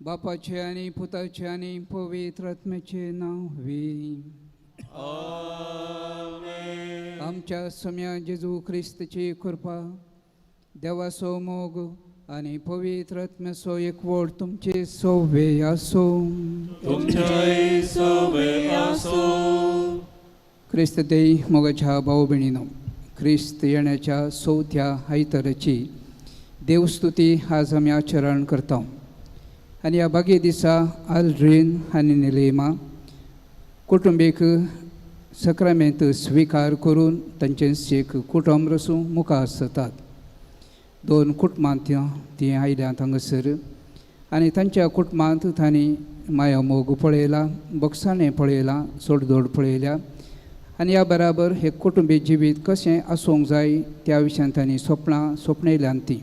बापाचे आनी पुताचे आनी पवित्र आत्म्याचे नांव वी. आमच्या सम्या जेजू क्रिस्ताची कृपा, देवाचो मोग आनी पवित्र आत्म्याचो एकवट तुमचे सोवे आसूं. तुमच्याय सवे आसूं. क्रिस्त देई मोगाच्या भाऊ भयणीनो, क्रिस्त येण्याच्या चवथ्या आयताराची देवस्तुती आज आमी आचरण करता आनी ह्या बागे दिसा आल्ड्रीन आनी निलिमा कुटुंबीक सक्रामेंत स्विकार करून तांचें एक कुटुंब रसूं मुखार सरतात. दोन कुटुंबांत तीं आयल्यांत हांगासर आनी तांच्या कुटुंबांत तांणी माया मोग पळयला, बोगसाणें पळयलां, सोडदोड पळयल्या आनी ह्या बराबर हे कुटुंबी जिवीत कशें आसूंक जाय त्या विशयान तांणी सपनां सपनयल्यान तीं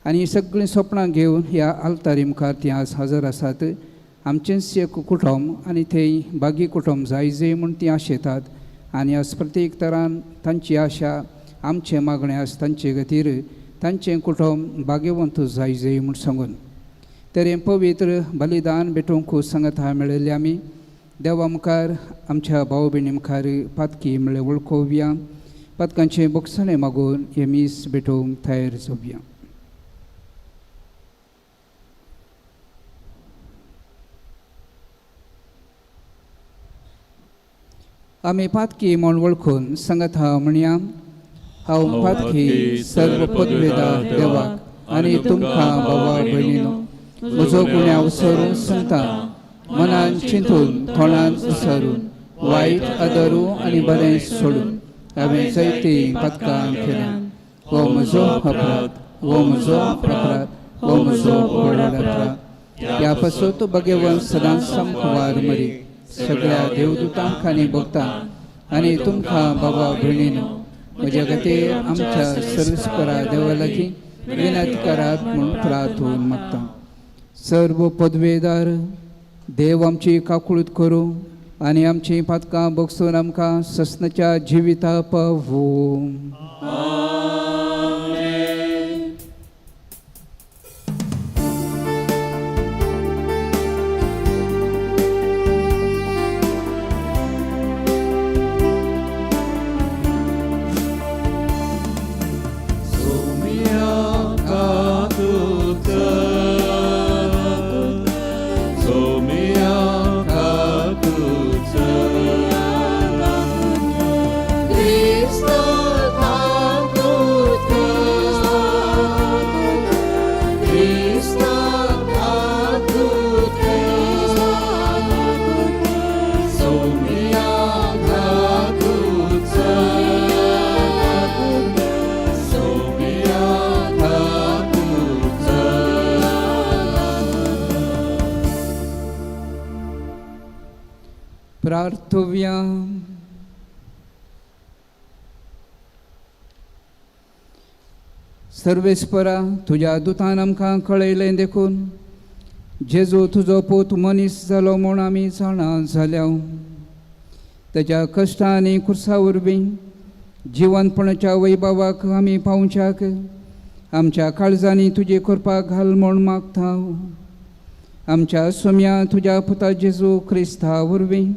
आनी सगळीं सपनां घेवन ह्या आल्तारी मुखार तीं आज हजर आसात. आमचेंच एक कुटुंब आनी थंय बागी कुटुंब जाय जे म्हूण तीं आशेतात आनी आज प्रत्येक तरान तांची आशा आमचें मागणें आस तांचे खातीर तांचें कुटुंब भाग्यवंत जाय जे म्हूण सांगून तर हें पवित्र बलिदान भेटोवंक सांगता मेळिल्लें आमी देवा मुखार आमच्या भाव भयणी मुखार पातकी म्हळ्यार वळखोवया, पातकांचें बोगसणें मागून हें मीस भेटोवंक तयार जावया. आमी पातकी म्हूण वळखून सांगता म्हणया, हांव पातकी सर्व पदवेदा देवाक आनी तुमकां भावा भयणीनो म्हजो गुन्यांव सरून सांगता, मनान चिंतून तोंडान उसरून वायट आदरू आनी बरें सोडून हांवें जायतीं पातकां केल्यां. हो म्हजो अपराध, हो म्हजो अपराध, हो म्हजो व्हड अपराध. ह्या पासत भगवंत सदांच सामकार मरी सगळ्या देवदूतांक आनी भक्तांक आनी तुमकां बाबा भयणीनो म्हज्या खातीर आमच्या सर्वस्परा देवा लागीं विनंती करात म्हूण प्रार्थून मागता. सर्व पदवेदार देव आमची काकूळत करूं आनी आमची पातकां बगसून आमकां ससनाच्या जिविता पावूं. प्रार्थुव्या. सर्वेस्परा तुज्या दुतान आमकां कळयलें देखून जेजू तुजो पूत मनीस जालो म्हूण आमी जाणा जाल्या. ताच्या कश्टां आनी खुर्सा वरवीं जिवनपणाच्या वैभवाक आमी पावच्याक आमच्या काळजांनी तुजी कृपा घाल म्हूण मागता. आमच्या सोम्या तुज्या पुता जेजू क्रिस्ता वरवीं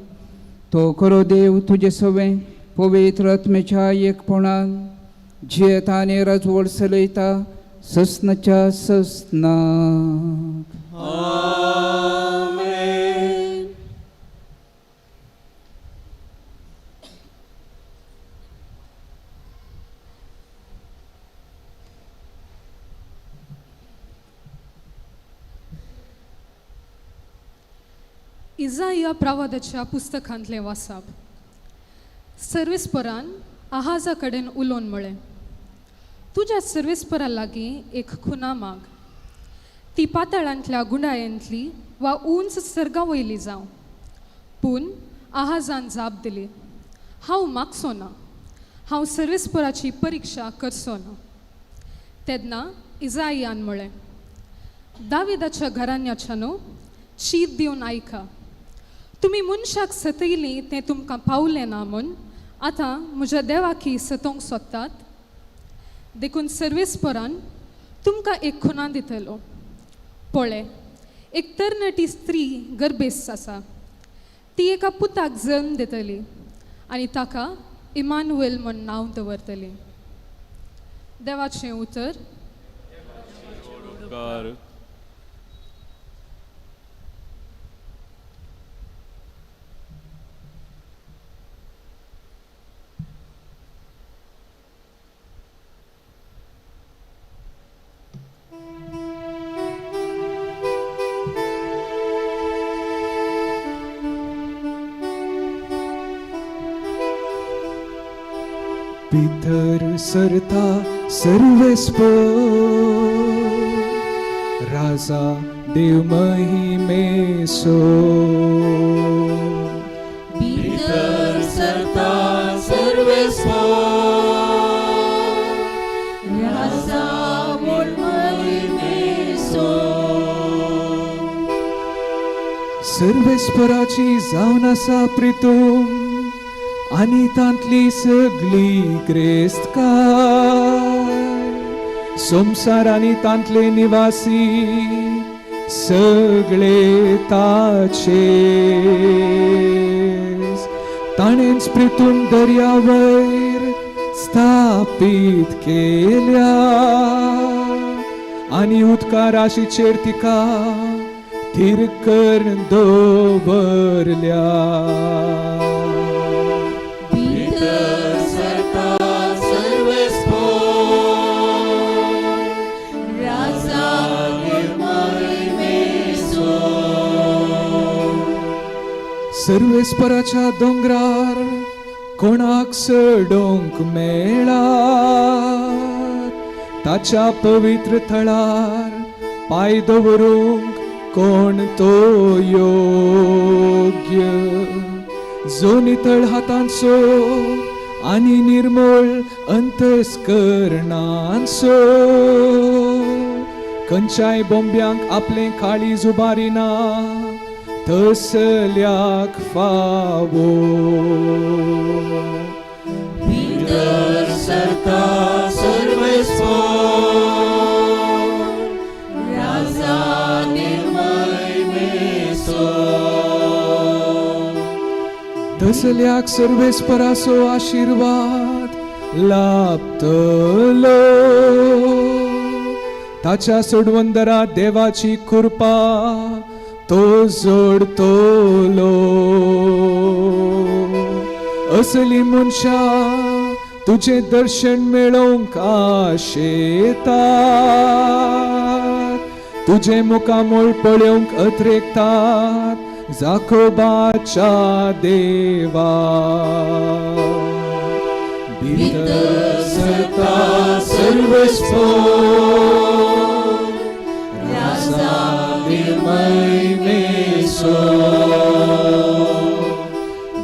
तो खरो देव तुजे सवें पवित्र आत्म्याच्या एकपणान जियेता आनी राजवड चलयता ससनाच्या ससनाक. आमेन. इजाया प्रवादाच्या पुस्तकांतलें वाचप. सर्वेस्परान आहाजा कडेन उलोवन म्हळें, तुज्या सर्वेस्परा लागीं एक खुना माग, ती पातळांतल्या गुंडायेंतली वा उंच सर्गा वयली जावं. पूण आहाजान जाप दिली, हांव मागचो ना, हांव सर्वेस्पराची परिक्षा करचो ना. तेन्ना इजायान म्हळें, दाविदाच्या घराण्याच्या न्हू चीत दिवन आयका, तुमी मनशाक सतयलीं तें तुमकां पावलें ना म्हूण आतां म्हज्या देवाकी सतोवंक सोदतात. देखून सर्वेस्परान तुमकां एक खुना दितलो. पळय, एक तरणाटी स्त्री गर्भेस्त आसा. ती एका पुताक जल्म दितली आनी ताका इमानुएल म्हूण नांव दवरतली. देवाचें उतर. उपकार. भितर सरता सर्वेस्पर राजा देव महिमेसो. भितर सरता सर्वेस्पर राजा म्हूण महिमेचो. सर्वेस्पराची जावन आसा प्रितूम आनी तांतली सगळी ग्रेस्तकाय. संवसार आनी तांतले निवासी सगळे ताचे. ताणेंच प्रितूम दर्यावयर स्थापीत केल्या आनी उदका राशीचेर तिका थीर करून दवरल्या. भितर सरता सर्वेस्पर राजा म्हूण महिमेचो. सर्वेस्पराच्या दोंगरार कोणाक चडोवंक मेळा, ताच्या पवित्र थळार पांय दवरूंक कोण तो योग्य. जो नितळ हातांचो आनी निर्मळ अंतस्करणांचो, खंयच्याय बोंब्यांक आपलें काळीज उबारिना तसल्याक फावो. भितर सरता सर्वेस्पर राजा निर्मयमेचो. तसल्याक सर्वेस्पराचो आशिर्वाद लाभतलो. ताच्या सोडवंदरा देवाची कृपा तो जोडतलो. असली मनशां तुजें दर्शन मेळोवंक आशेतात, तुजें मुखामळ पळोवंक अत्रेकतात जाकोबाच्या देवा. भितर सरता सर्वेस्पर राजा निर्मयमेचो.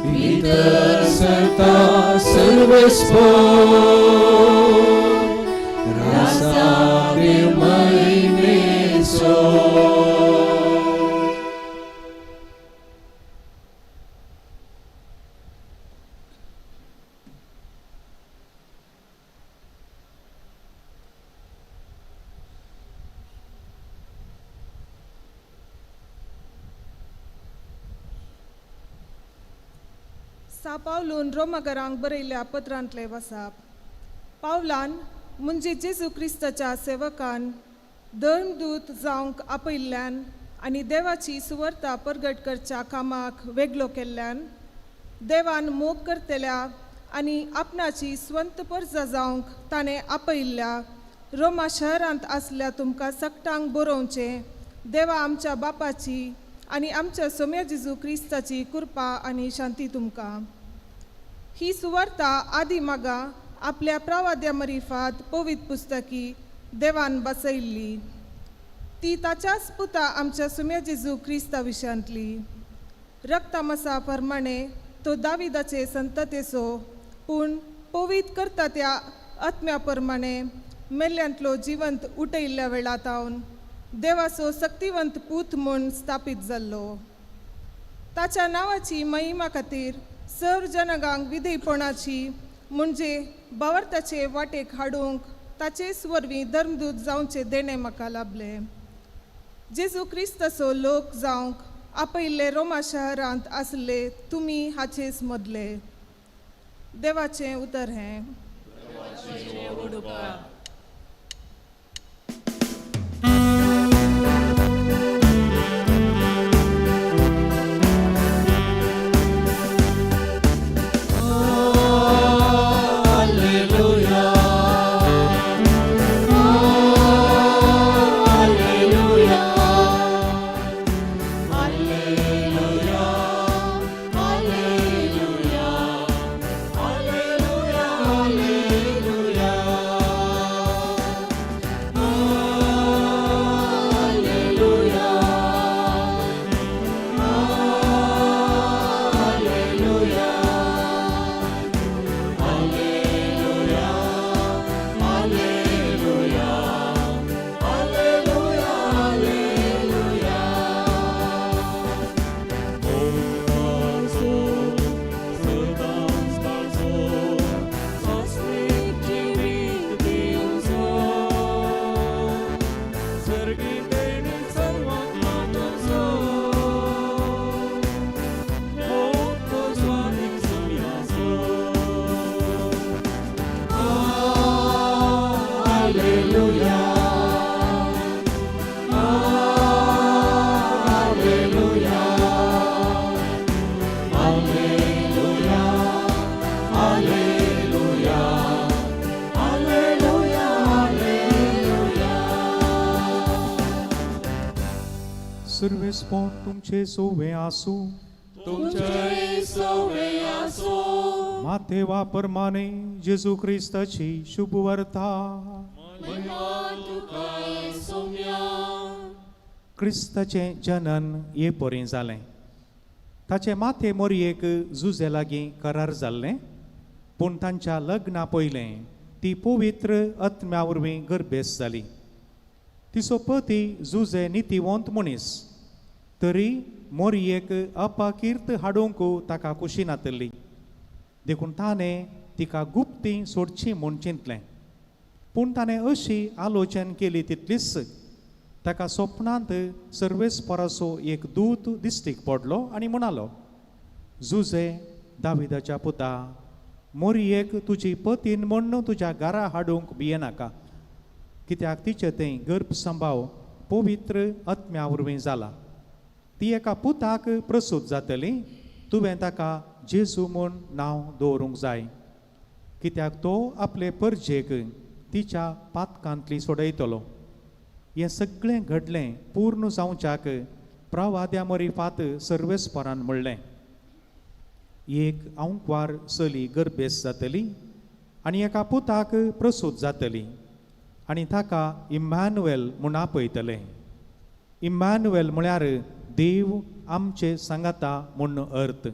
भितर सरता सर्वेस्पर राजा निर्मयमेचो. पावलून रोमागरांक बरयल्ल्या पत्रांतले वसाप. पावलान म्हणजे जेजू क्रिस्ताच्या सेवकान धर्मदूत जावंक आपयल्ल्यान आनी देवाची सुवार्ता परगट करच्या कामाक वेगळो केल्ल्यान देवान मोग करतल्या आनी आपणाची स्वंत परजा जावंक ताणें आपयल्ल्या रोमा शहरांत आसल्या तुमकां सगटांक बरोवचें देवा आमच्या बापाची आनी आमच्या सोम्या जेजू क्रिस्ताची कृपा आनी शांती तुमकां. ही सुवार्ता आदी मागा आपल्या प्रवाद्या मरिफात पवित्र पुस्तकी देवान बसयल्ली. ती ताच्याच पुता आमच्या सुम्या जेजू क्रिस्ता विशयांतली. रक्तामसा प्रमाणे तो दाविदाचे संततेचो पूण पवित्र करता त्या आत्म्या प्रमाणे मेल्ल्यांतलो जिवंत उठयल्ल्या वेळा तावन देवाचो सक्तिवंत पूत म्हूण स्थापीत जाल्लो. ताच्या नांवाची महिमा खातीर सर्व जनगांक विधेयपणाची म्हणजे बावर्ताचे वाटेक हाडूंक ताचेच वरवीं धर्मदूत जावचें देणें म्हाका लाभलें. जेजू क्रिस्ताचो लोक जावंक आपयिल्ले रोमा शहरांत आसले तुमी हाचेच मदले. देवाचें उतर हें. सर्वेस्पोन तुमचे सोवे आसू, तुमचे सोवे आसू. मातेवा परमाने जेजू क्रिस्ताची शुभवार्ता. क्रिस्ताचें जनन हे परीं जालें. ताचे माथे मोरयेक जुजे लागीं करार जाल्लें, पूण तांच्या लग्ना पयलें ती पवित्र आत्म्या वरवीं गर्भेस्त जाली. तिचो पती जुजे नितीवंत मनीस, तरी मोरयेक अपाकीर्त हाडूंक ताका खुशी नातली, देखून ताणें तिका गुप्ती सोडची म्हूण चिंतलें. पूण ताणें अशी आलोचन केली तितलीच ताका सपनांत सर्वेस्पराचो एक दूत दिश्टीक पडलो आनी म्हणालो, जुजे दाविदाच्या पुता, मोरयेक तुजी पतीन म्हूण तुज्या घरा हाडूंक भियेनाका, कित्याक तिचें तें गर्भसंभाव पवित्र आत्म्या वरवीं जाला. ती एका पुताक प्रसूत जातली, तुवें ताका जेजू म्हूण नांव दवरूंक जाय, कित्याक तो आपले परजेक तिच्या पातकांतली सोडयतलो. हें सगळें घडलें पूर्ण जावच्याक प्रवाद्या मरिफात सर्वेस्परान म्हणलें, एक आंकवार चली गर्भेस्त जातली आनी एका पुताक प्रसूत जातली आनी ताका इम्मानुएल म्हूण आपयतले. इम्मानुएल म्हळ्यार देव आमचे सांगाता म्हूण अर्थ.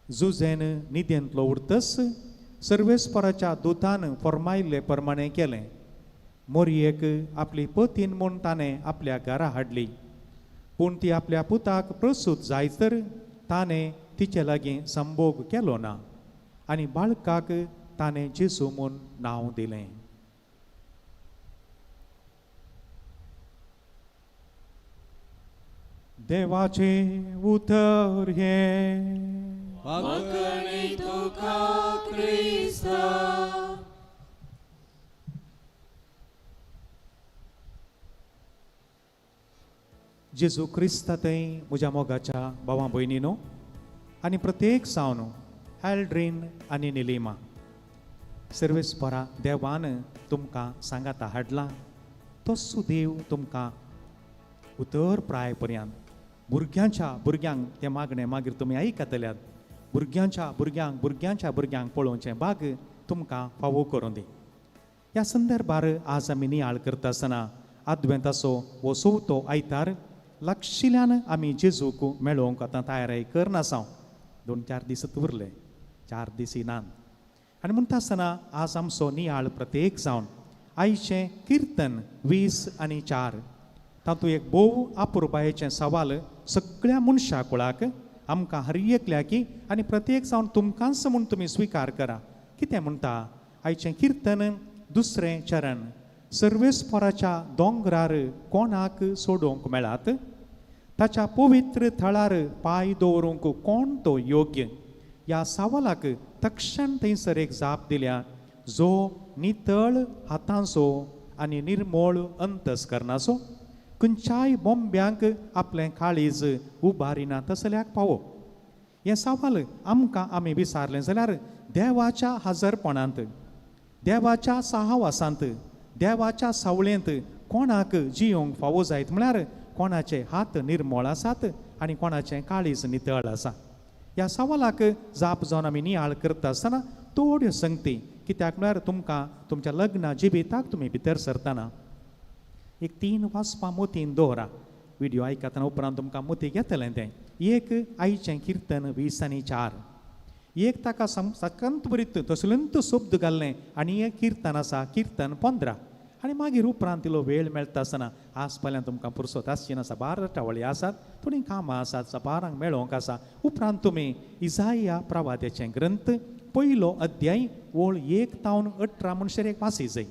जुजेन निदेंतलो उरतस सर्वेस्पराच्या दुतान फर्मायल्ले प्रमाणें केलें. मोरयेक आपली पतीन म्हूण ताणें आपल्या घरा हाडली, पूण ती आपल्या पुताक प्रसूत जाय तर ताणें तिचे लागीं संभोग केलो ना आनी बाळकाक ताणें जेजू म्हूण नांव दिलें. देवाचें उतर हें. मागणी तुका क्रिस्ता. जेजू क्रिस्ता थंय म्हज्या मोगाच्या भावा भयणीनो आनी प्रत्येक सावन हॅल्ड्रीन आनी निलिमा सर्वेस्परा देवान तुमकां सांगाता हाडला तसो देव तुमकां उतर प्राय पर्यंत भुरग्यांच्या भुरग्यांक तें मागणें मागीर तुमी आयकतल्यात. भुरग्यांच्या भुरग्यांक भुरग्यांच्या भुरग्यांक पळोवचें बाग तुमकां फावो करूं दी. ह्या संदर्भार आज आमी नियाळ करता आसतना आदवेंताचो हो चवथो आयतार लागशिल्ल्यान आमी जेजूक मेळोवंक आतां तयारी करनासांव. 2-4 दीस उरले, 4 दीस नात. आनी म्हणटा आसतना आज आमचो नियाळ प्रत्येक जावन आयचें किर्तन 20 आनी 4 तातूंत एक भोव अपुरबायेचें सवाल सगळ्या मनशा कुळाक आमकां हर एकल्याकी आनी प्रत्येक जावन तुमकांच म्हूण तुमी स्विकार करा. कितें म्हणटा आयचें किर्तन दुसरें चरण, सर्वेस्पराच्या दोंगरार कोणाक सोडोवंक मेळात? ताच्या पवित्र थळार पांय दवरूंक कोण तो योग्य? ह्या सवालाक तक्षण थंयसर एक जाप दिल्या, जो नितळ हातांचो आनी निर्मोळ अंतस्करणाचो, खंयच्याय बोंब्यांक आपलें काळीज उबारिना तसल्याक पावो. हें सवाल आमकां आमी विचारलें जाल्यार देवाच्या हाजरपणांत, देवाच्या साहवासांत, देवाच्या सावळेंत कोणाक जियोंक फावो जायत म्हळ्यार कोणाचे हात निर्मळ आसात आनी कोणाचें काळीज नितळ आसा. ह्या सवालाक जाप जावन आमी नियाळ करता आसतना थोड्यो संगती, कित्याक म्हळ्यार तुमकां तुमच्या लग्न जिविताक तुमी भितर सरतना एक 3 वाचपां मोतीन दवरा. व्हिडियो आयकतना उपरांत तुमकां मोती घेतलें तें. एक आयचें किर्तन 20 आनी 4, एक ताका सकंत बरीत तसलेंत शब्द घाल्लें आनी एक किर्तन आसा किर्तन 15. आनी मागीर उपरांत तिलो वेळ मेळटा आसतना आज फाल्यां तुमकां पुरसत आसची ना, साबार टावळी आसात, थोडीं कामां आसात, साबारांक मेळोवंक आसा. उपरांत तुमी इजाया प्रवाद्याचें ग्रंथ 1 अध्याय ओळ 1 तावन 18 म्हणसर एक वासी जाय.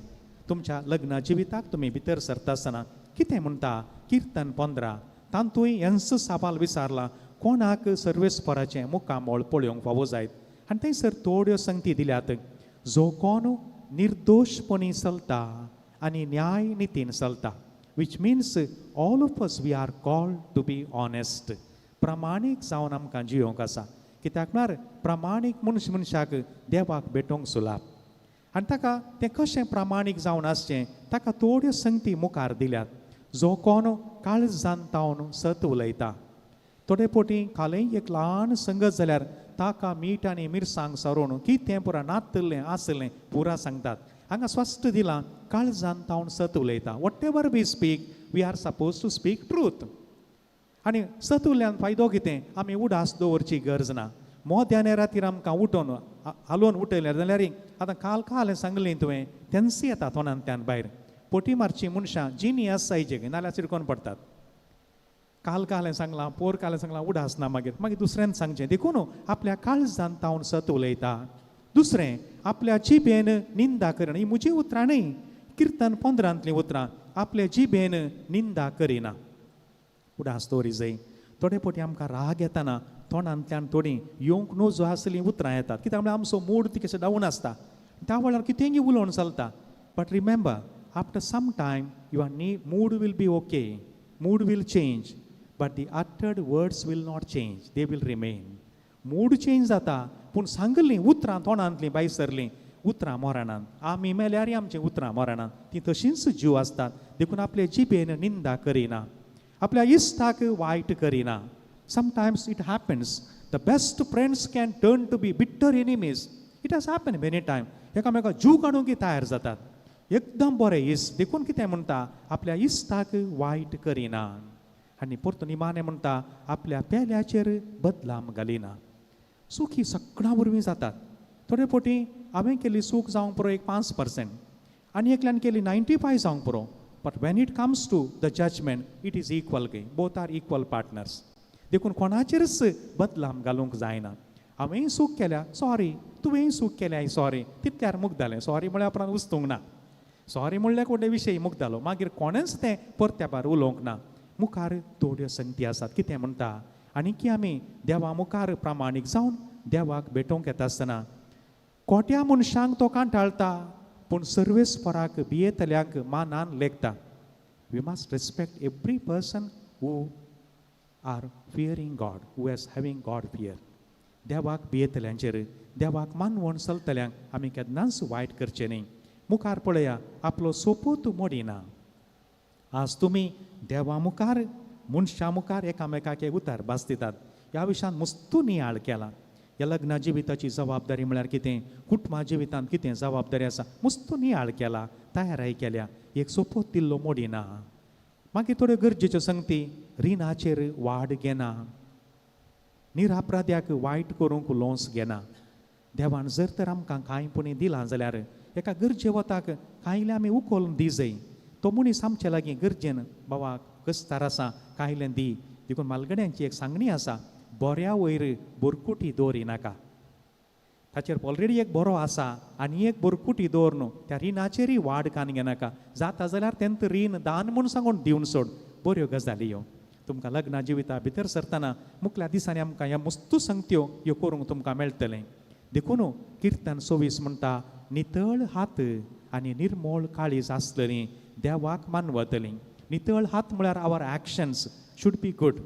तुमच्या लग्न जिविताक तुमी भितर सरता आसतना कितें म्हणटा किर्तन 15 तातूंय हेंच सवाल विचारला, कोणाक सर्वेस्पराचें मुखामळ पळोवंक फावो जायत? आनी थंयसर थोड्यो संगती दिल्यात, जो कोण निर्दोशपणी चलता आनी न्याय नितीन चलता, which means all of us we are called to be honest. प्रामाणीक जावन आमकां जियोंक आसा, कित्याक म्हळ्यार प्रामाणीक मनीस मनशाक देवाक भेटोवंक सुलाप. आनी ताका तें कशें प्रामाणीक जावन आसचें ताका थोड्यो संगती मुखार दिल्यात. जो कोण काळजान तावन सत उलयता, थोडे पोटी कालय एक ल्हान संगत जाल्यार ताका मीठ आनी मिरसांग सारोवन कितें पुरा नातलें आसलें पुरा सांगतात. हांगा स्पश्ट दिलां काळजान तावन सत उलयता. Whatever we speak we are suppose to speak truth. आनी सत उलयल्यान फायदो कितें? आमी उडास दवरची गरज ना. मोद्याने रातीर आमकां उठोवन हालोवन उठयलें जाल्यार आतां काल काल सांगलें तुवें तेंच येता तोंडांतल्यान भायर. पोटी मारची मनशां जिनी आसायचे नाल्यार चिरकोन पडटात. काल कालें सांगलां, पोर कालें सांगलां, उडास ना मागीर मागीर दुसऱ्यान सांगचें. देखून आपल्या काळजान तावन सत उलयता. दुसरें आपल्या जिबेन निंदा करिना. ही म्हजी उतरां न्हय, किर्तन 15 उतरां. आपल्या जिबेन निंदा करिना. उडास दवरी जाय. थोडे फावटी आमकां राग येताना तोंडांतल्यान थोडीं येवंक नजो आसलीं उतरां येतात, कित्याक म्हळ्यार आमचो मूड ती कशें डावन आसता, त्या वेळार कितेंय उलोवन चलता. But remember after some time your mood will be okay, mood will change, but the uttered words will not change, they will remain. Mood change जाता पूण सांगलीं उतरां तोंडांतलीं भायर सरलीं उतरां मरणात. आमी मेल्यारय आमचीं उतरां मरणात, तीं तशींच जीव आसतात. देखून आपले जिबेन निंदा करिना, आपल्या इश्टाक वायट करिना. Sometimes it happens the best friends can turn to be bitter enemies. It has happen many time. एकामेका जीव काडूंक तयार जातात, एकदम बरें इश्ट. देखून कितें म्हणटा आपल्या इश्टाक वायट करिना. आनी परतून निमाणें म्हणटा आपल्या पेल्याचेर बदलाम घालिना. चूक ही सगळ्यां वरवीं जातात. थोडे फावटी हांवें केल्ली चूक जावंक पुरो एक 5% आनी एकल्यान केली 95 जावंक पुरो. But when it comes to the judgement it is equal गे, बोथ are equal partners. देखून कोणाचेरच बदलाम घालूंक जायना. हांवेंय चूक केल्या सॉरी, तुवेंय चूक केल्या सॉरी, तितल्यार मुगदालें. सॉरी म्हळ्यार उपरांत उस्तूंक ना. सॉरी म्हणल्यार कोणते विशय मुगदालो, मागीर कोणेंच तें परत्या उलोवंक ना. मुखार थोड्यो संगती आसात. कितें म्हणटा आनी की आमी देवा मुखार प्रामाणीक जावन देवाक भेटोवंक येता आसतना कोट्या मनशांक तो कांटाळटा पूण सर्वेस्पराक भियेतल्यांक मानान लेखता. We must respect every person who are fearing God, who has having God fear. देवाक भियेतल्यांचेर देवाक मानवण चलतल्यांक आमी केन्नाच वायट करचें न्ही. मुखार पळया आपलो सोपूत मोडिना. आज तुमी देवा मुखार मनशां मुखार एकामेकाक एक उतार भास दितात. ह्या विशयान मुस्तू नियाळ केला. ह्या लग्न जिविताची जबाबदारी म्हळ्यार कितें, कुटुंबा जिवितांत कितें जबाबदारी आसा, मुस्तू नियाळ केला, तयाराय केल्या. एक सोपूत दिल्लो मोडिना. मागीर थोड्यो गरजेच्यो संगती, रिणाचेर वाड घेना, निरापराध्याक वायट करूंक लोंस घेना. देवान जर तर आमकां कांय पुणी दिलां जाल्यार एका गरजे वताक कांयलें आमी उखलून दी जाय. तो मनीस आमचे लागीं गरजेन बाबा कस्तार आसा कांयलें दी. देखून मालगड्यांची एक सांगणी आसा, बऱ्या वयर बोरकुटी दवरी नाका. ताचेर ऑलरेडी एक बरो आसा आनी एक बोरकुटी दवर न्हू, त्या रिणाचेरय वाड कान घेनाका. जाता जाल्यार तेंत रीण दान म्हूण सांगून दिवन सोड. बऱ्यो गजाली ह्यो. तुमकां लग्ना जिविता भितर सरतना मुखल्या दिसांनी आमकां ह्या मस्तू संगत्यो ह्यो करूंक तुमकां मेळटलें. देखून किर्तन 26 म्हणटा, नितळ हात आनी निर्मोळ काळीज आसतलीं देवाक मानवतलीं. नितळ हात म्हळ्यार our actions should be good,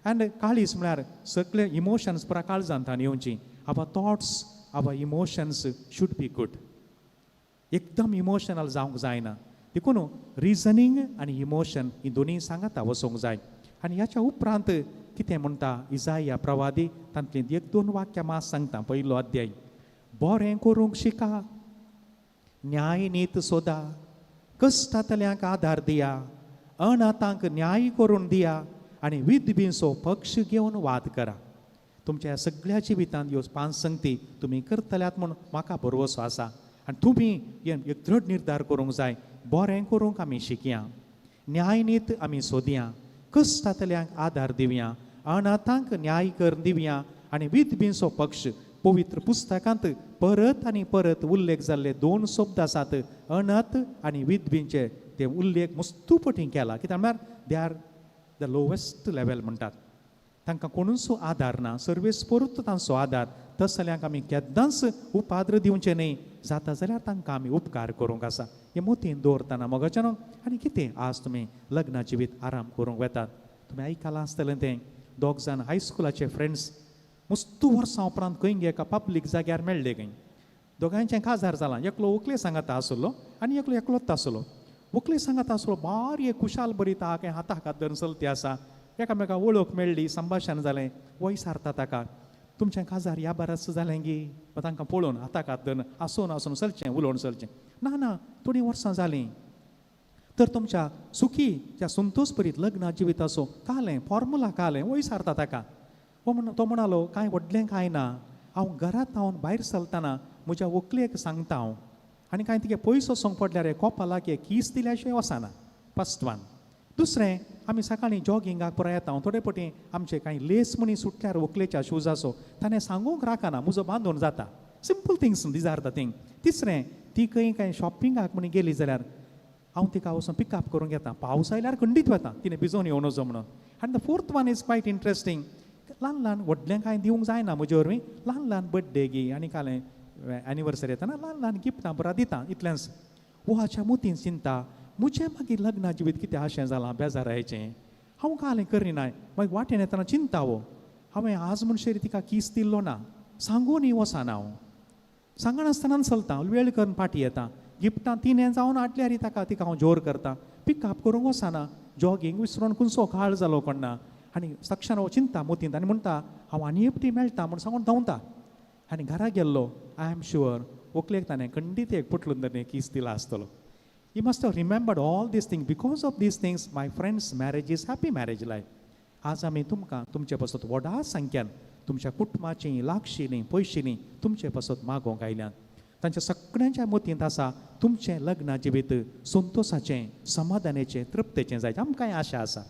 and काळीज म्हळ्यार सगळे इमोशन्स पुरा काळजांत येवची. Our thoughts, our emotions should be good. एकदम इमोशनल जावंक जायना. देखून रिजनींग आनी इमोशन ही दोनूय सांगाता वचोंक जाय. आनी ह्याच्या उपरांत कितें म्हणटा इजाया प्रवादी, तांतलीं एक दोन वाक्यां मात सांगता. पयलो अध्याय, बरें करूंक शिका, न्याय नीत सोदा, कश्टांतल्यांक आदार दिया, अनाथांक न्याय करून दिया आनी विधबींचो पक्ष घेवन वाद करा. तुमच्या सगळ्या जिवितांत ह्यो 5 संगती तुमी करतल्यात म्हूण म्हाका भरवसो आसा. आनी तुमी एक दृढ निर्धार करूंक जाय, बरें करूंक आमी शिकया, न्यायनीत आमी सोदया, कश्टांतल्यांक आदार दिवया, अनाथांक न्याय करून दिवया आनी विधबींचो पक्ष. पवित्र पुस्तकांत परत आनी परत उल्लेख जाल्ले 2 शब्द आसात, अनाथ आनी विधबींचे. ते उल्लेख मस्तू पटी केला. कित्याक म्हळ्यार they are the lowest level म्हणटात. तांकां कोणूच आदार ना, सर्वेस परत तांचो आदार. तसल्यांक आमी केन्नाच उपाद्र दिवचें न्हय, जाता जाल्यार तांकां आमी उपकार करूंक आसा. हें मोतीन दवरतना मोगाच्यान. आनी कितें आज तुमी लग्ना जिवीत आराम करूंक वेतात. तुमी आयकलां आसतलें तें, दोग जाण हायस्कुलाचे फ्रेंड्स मस्तू वर्सां उपरांत खंय एका पब्लीक जाग्यार मेळ्ळे खंय. दोगांयचें काजार जालां. एकलो व्हंकले सांगाता आसलो आनी एकलो एकलोच आसलो. व्हंकले सांगाता आसलो बारी एक खुशाल बरी ताका हाताक हात धरून चलती आसा. एकामेका वळख मेळ्ळी, संभाशण जालें. वय सारता ताका, तुमचें काजार ह्या बाराच जालें गी? तांकां पळोवन हाताक हात धरून आसून आसून चलचें, उलोवन चलचें. ना ना, थोडीं वर्सां जालीं. तर तुमच्या सुखी त्या संतोष परीत लग्ना जिविताचो कालें फॉर्मुला कालें वय सारता ताका. तो म्हणालो, कांय व्हडलें कांय ना, हांव घरांत हांव भायर चलतना म्हज्या व्हंकलेक सांगता हांव, आनी कांय तिगे पयसो वचोंक पडल्यार कोपालाक एक कीस दिल्या शिवाय वचना. First one. दुसरें, आमी सकाळीं जॉगिंगाक पुराय येता, हांव थोडे पटी आमचे कांय लेस म्हणी सुटल्यार व्हंकलेच्या शुजाचो ताणें सांगूंक राखना, म्हजो बांदून जाता. Simple things, these are the thing. तिसरें, ती खंय कांय शॉपिंगाक म्हणी गेली जाल्यार हांव तिका वचून पिकअप करूंक येता. पावस आयल्यार खंडीत वता, तिणें भिजोवन येवन वचो म्हणून. आनी the fourth one is quite interesting. ल्हान ल्हान व्हडलें कांय दिवंक जायना म्हजे वरवीं, ल्हान ल्हान बड्डे गी आनी कालें एनिवर्सरी येतना ल्हान ल्हान गिफ्टां पुरा दिता, इतलेंच. हाच्या मोतीन चिंता, म्हजें मागीर लग्ना जिवीत कितें अशें जालां बेजारायचें, हांव कालें करिनाय. मागीर वाटेन येतना चिंता हो, हांवें आज म्हणशेर तिका कीस दिल्लो ना, सांगून वचना हांव, सांगनासतना चलता, वेळ करून फाटी येता. गिफ्टां तिणें जावन हाडल्यार ताका तिका हांव जोर करता, पिकअप करूंक वचना, जॉगींग विसरून खुनसो काळ जालो कोणना. आनी सक्षान हो चिंता मोतींत आनी म्हणटा हांव आनी एकटी मेळटा म्हूण सांगून धांवता. आनी घरा गेल्लो, I am sure व्हंकलेक ताणें खंडीत एक पुटलून ताणें कीस दिला आसतलो. He must have remembered all these things. Because of these things, my friends' marriage is happy marriage life. आज आमी तुमकां तुमचे पासत व्हडा संख्यान तुमच्या कुटुंबाचीं लागशिलीं पयशिलीं तुमचे पासत मागोवंक आयल्यात. तांच्या सगळ्यांच्या मतींत आसा तुमचें लग्न जिवीत संतोशाचें, समाधानाचें, तृप्तेचें जाय. आमकांय आशा आसा.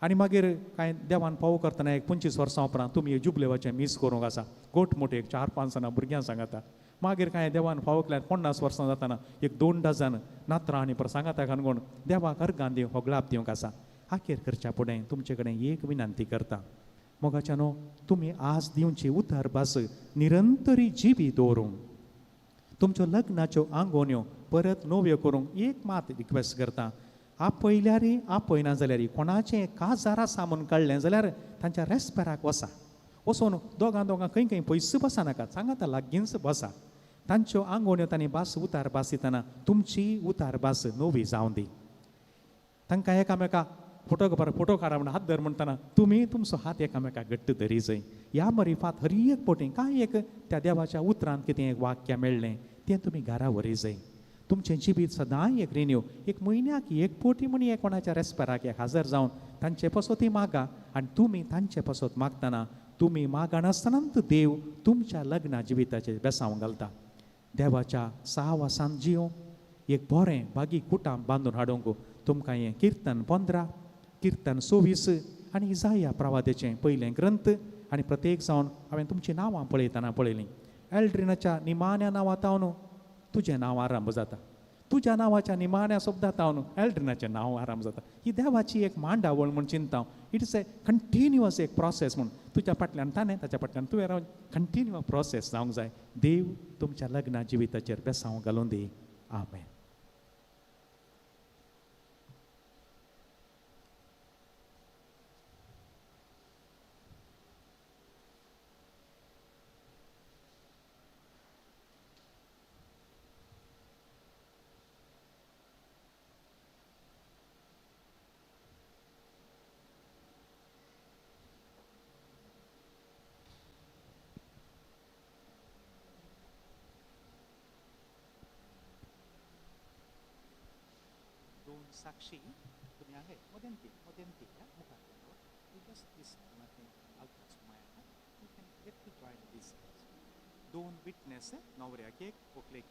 आनी मागीर कांय देवान पावो करतना एक 25 वर्सां उपरांत तुमी जुबलेवाचें मीस करूंक आसा, गोट मोटे एक 4-5 जाणां भुरग्यां सांगाता. मागीर कांय देवान फावो केल्यार 50 वर्सां जातना एक 2 डजन नात्रां आनी परत सांगाता घालून देवाक अर्गां दिवंक होगळाप दिवंक आसा. आखेर करच्या फुडें तुमचे कडेन एक विनंती करता, मोगाच्यानो, तुमी आज दिवची उतर भास निरंतरी जिवी दवरूंक, तुमच्यो लग्नाच्यो आंगोन्यो परत नव्यो करूंक एक मात रिक्वेस्ट करता. आपयल्यारी आपयना जाल्यार कोणाचें काजार आसा म्हूण कळ्ळें जाल्यार तांच्या रेस्पेराक वसा, वचून दोगां दोगां खंय खंय पयस बसा नाका, सांगाता लागींच बसा. तांच्यो आंगोन्यो तांणी भास उतार भास दितना तुमची उतार भास नवी जावं दी. तांकां एकामेका फोटो फोटो काडा म्हण हात धर म्हणटना तुमी तुमचो हात एकामेका घट्ट धरी जाय. ह्या मरिफात हर एक पटी कांय एक त्या देवाच्या उतरांत कितें एक वाक्य मेळ्ळें तें तुमी घरा व्हरी जाय. तुमचें जिवीत सदांय एक रिन्यू, एक म्हयन्याक एक पोटी म्हण एक कोणाच्या रेस्पेराक एक हजर जावन तांचे पासत मागा. आनी तुमी तांचे पासत मागतना तुमी मागनासतना देव तुमच्या लग्ना जिविताचेर बेसांव घालता. देवाच्या साहवासान जियो एक बरें बागी कुटां बांदून हाडूंक तुमकां हें किर्तन 15, किर्तन 26 आनी इजाया प्रवादेचें पयलें ग्रंथ आनी प्रत्येक जावन हांवें तुमचीं नांवां पळयतना पळयलीं. एल्ड्रिनाच्या निमाण्या नांवा तावन तुजें नांव आरंभ जाता, तुज्या नांवाच्या निमाण्या शब्दा तावन एल्ड्रिनाचें नांव आरंभ जाता. ही देवाची एक मांडावळ म्हूण चिंता. It is a continuous एक प्रोसेस म्हूण तुज्या फाटल्यान ताणें, ताच्या फाटल्यान तुवें रावन कंटिन्युअस प्रोसेस जावंक जाय. देव तुमच्या लग्ना जिविताचेर बेसांव घालून दी. आमेन. साक्षी तुम्ही आहे मध्यंती मध्यंती मुखार just this you can get to join this. दोन विटनेस नवऱ्याक एक व्हंकलेक.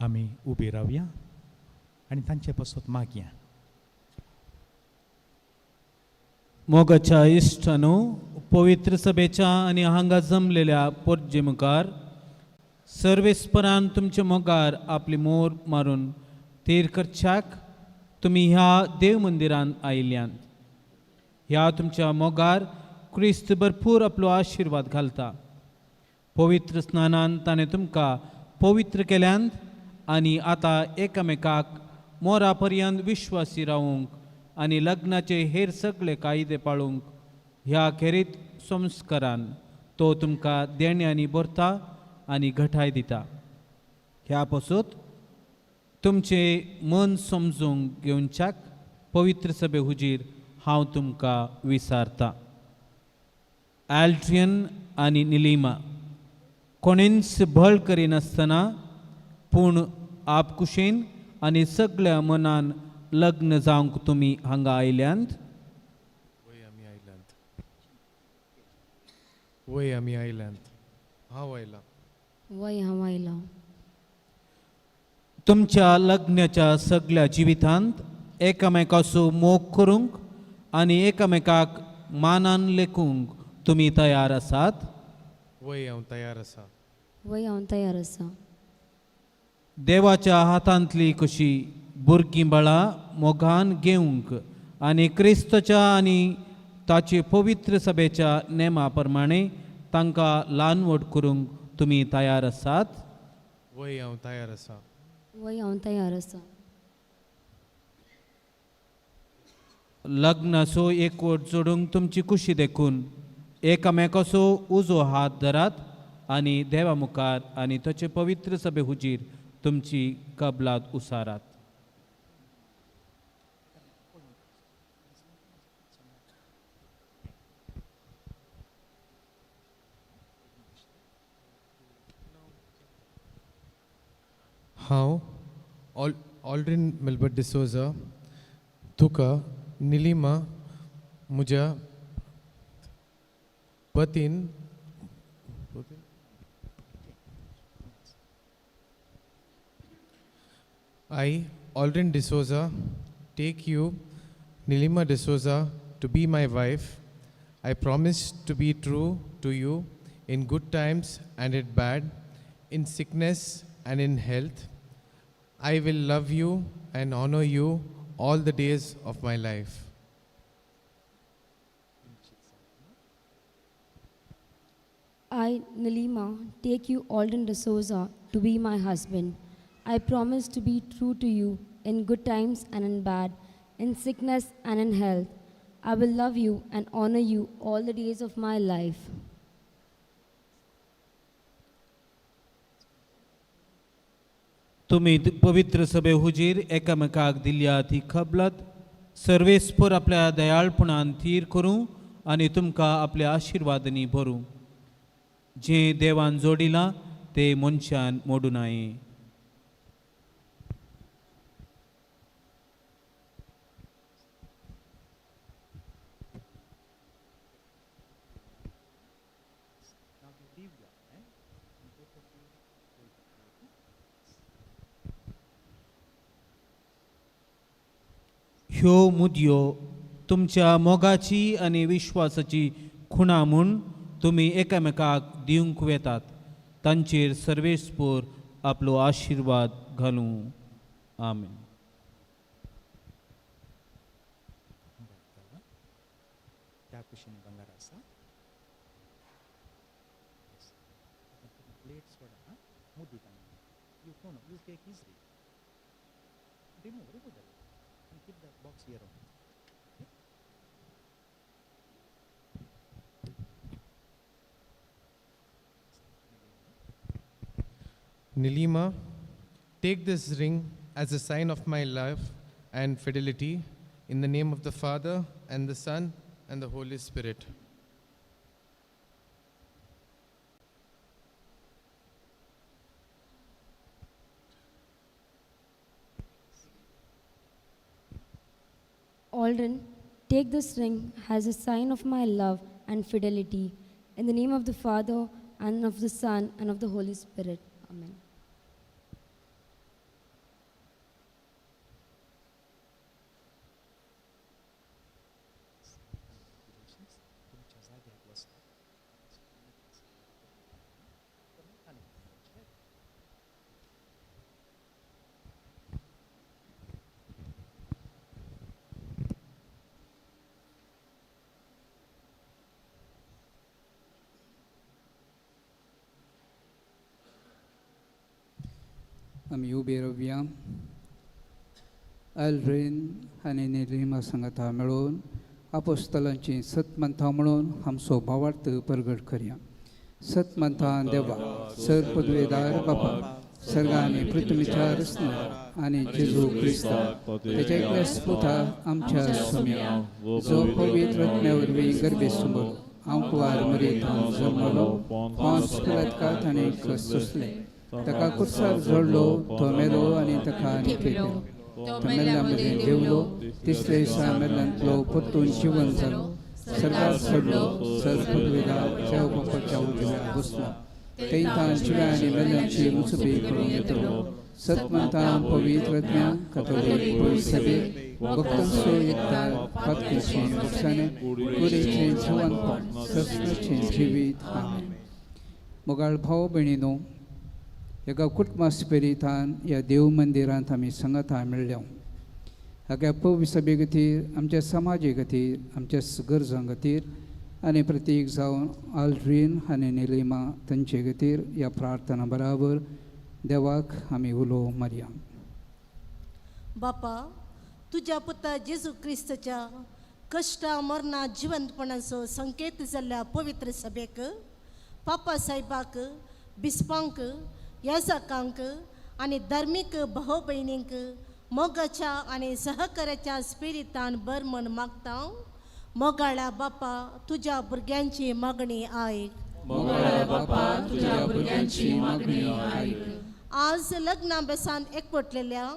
आमी उबी रावया आनी तांचे पासत मागया. मोगाच्या इश्टानो, पवित्र सभेच्या आनी हांगा जमलेल्या पोरजे मुखार सर्वेस्परान तुमच्या मोगार आपली मोर मारून तीर करच्याक तुमी ह्या देव मंदिरान आयिल्ल्यान ह्या तुमच्या मोगार क्रिस्त भरपूर आपलो आशिर्वाद घालता. पवित्र स्नानान ताणें तुमकां पवित्र केल्यान आनी आतां एकामेकाक मोरा पर्यंत विश्वासी रावूंक आनी लग्नाचे हेर सगळे कायदे पाळूंक ह्या खेरीत संस्कारान तो तुमकां देण्यांनी भरता आनी घटाय दिता. ह्या पासून तुमचें मन समजूंक घेवच्याक पवित्र सभे हुजीर हांव तुमकां विसारतां. एल्ड्रियन आनी निलिमा कोणेंच बळ करिनासतना पूण आपकुशेन आनी सगळ्या मनान लग्न जावंक तुमी हांगा आयल्यांत. वय आमी आयल्यांत. वय आमी आयल्यांत. हांव आयलां. वय हांव आयलां. तुमच्या लग्नाच्या सगळ्या जिवितांत एकामेकाचो मोग करूंक आनी एकामेकाक मानान लेखूंक तुमी तयार आसात? वय हांव तयार आसा. वय हांव तयार आसा. देवाच्या हातांतली कशी भुरगीं बाळां मोगान घेवंक आनी क्रिस्तच्या आनी ताचे पवित्र सभेच्या नेमा प्रमाणे तांकां ल्हान व्हड करूंक तुमी तयार आसात? वय हांव तयार आसा. वय हांव तयार आसा. लग्नाचो एकवट जोडूंक तुमची खुशी देखून एकामेकाचो उजो हात धरात आनी देवा मुखार आनी ताचे पवित्र सभे हुजीर तुमची कबलात उसारात. हांव ऑल्ड्रीन मिल्बर्ट डिसोजा तुका निलिमा म्हज्या पतीन I, Aldrin D'Souza, take you, Nilima D'Souza, to be my wife. I promise to be true to you in good times and in bad, in sickness and in health. I will love you and honor you all the days of my life. I, Nilima, take you, Aldrin D'Souza, to be my husband. I promise to be true to you in good times and in bad, in sickness and in health. I will love you and honor you all the days of my life. तुमी पवित्र सभे हुजीर एकामेकाक दिल्या ती खबलत सर्वेस्पर आपल्या दयाळपणान थीर करूं आनी तुमकां आपल्या आशिर्वादांनी भरूं. जें देवान जोडिलां तें मनशान मोडूं नये. ह्यो मुदयो तुमच्या मोगाची आनी विश्वासाची खुणा म्हूण तुमी एकामेकाक दिवंक वेतात. तांचेर सर्वेस्पोर आपलो आशिर्वाद घालूं. आमेन. Nilima, take this ring as a sign of my love and fidelity in the name of the Father and the Son and the Holy Spirit. Aldrin, take this ring as a sign of my love and fidelity in the name of the Father and of the Son and of the Holy Spirit. Amen. आमी उबे रावया. आल्ड्रीन आनी निलिमा सांगाता मेळून आपोस्तलांची सतमंथा म्हणून आमचो भावार्थ परगट करया. सतमंथा देवा सर पदवेदार बापा सर्ग आनी पृथ्वीच्या रचना आनी जेजू क्रिस्ता तेच्या एकल्या पुता आमच्या सोम्या जो पवित्र आत्म्या वरवीं गर्भे सुमलो आंकवार मरेतान जल्मलो पोंस पिलातका ताणें कश्ट सोंसले ताका कुर्सार जोडलो तो मेलो आनी ताका निखेलो तो मेल्ल्या मदें देंवलो तिसरे दिसा मेल्ल्यांतलो परतून जिवन जालो सर्गार चडलो सर पदवेदार देव बापाच्या उजव्या बसलो थंय जिव्या आनी मेल्ल्यांची मुसबी करूंक येतलो. सतमंता पवित्र आत्म्या कथोलीक पवित्र भक्तांचो एकतार पातकेचें नुकसाणें कुडीचें जिवनपण सस्नाचें जिवीत. आमेन. मोगाळ भाव भयणीनो, एका कुटुंबा स्पिरितान ह्या देव मंदिरांत आमी सांगाता मेळ्ळ्या. हाग्या पवित्र सभे खातीर, आमच्या समाजे खातीर, आमच्या गरजां खातीर आनी प्रतीक जावन आल्ड्रीन आनी निलिमा तांचे खातीर ह्या प्रार्थना बराबर देवाक आमी उलो मारया. बापा, तुज्या पुता जेजू क्रिस्ताच्या कश्टा मरणा जिवंतपणाचो संकेत जाल्ल्या पवित्र सभेक, पापा साहेबाक, बिस्पांक, याजकांक आनी धार्मीक भाव भयणींक मोगाच्या आनी सहकार्याच्या स्पिरितान बर म्हण मागता. मोगाळ्या बापा, तुज्या भुरग्यांची मागणी आयक. मोगाळ्या बापा, तुज्या भुरग्यांची मागणी आयक. आज लग्ना बेसान एकवटलेल्या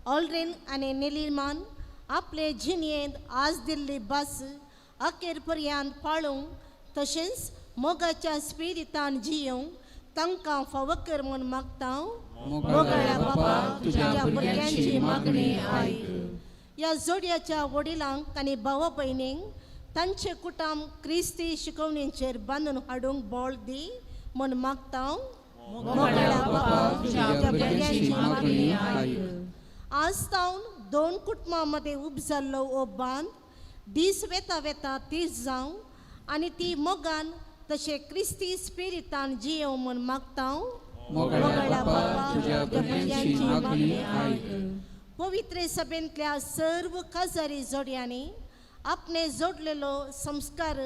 ऑल्ड्रीन आनी निलिमान आपले जिणेंत आज दिल्ली भास अखेर पर्यंत पाळूंक तशेंच मोगाच्या स्पिरितान जियोंक तांकां फावो कर म्हूण मागता. मोगाळ्या बापा, तुज्या भुरग्यांची मागणी आयक. ह्या जोडयाच्या वडिलांक आनी भावा भयणींक तांचे कुटुंब क्रिस्ती शिकवणीचेर बांदून हाडूंक बळ दी म्हूण मागता. मोगाळ्या बापा, तुज्या भुरग्यांची मागणी आयक. आज तावन दोन कुटुंबां मदें उब जाल्लो हो बांद दीस वेता वेता तीस जावं आनी ती मोगान तशें क्रिस्ती स्पिरितान जियों म्हूण मागता. मोगाळ्या बापा, तुज्या भुरग्यांची मागणी आयक. पवित्र सभेंतल्या सर्व काजारी जोडयांनी आपणे जोडलेलो संस्कार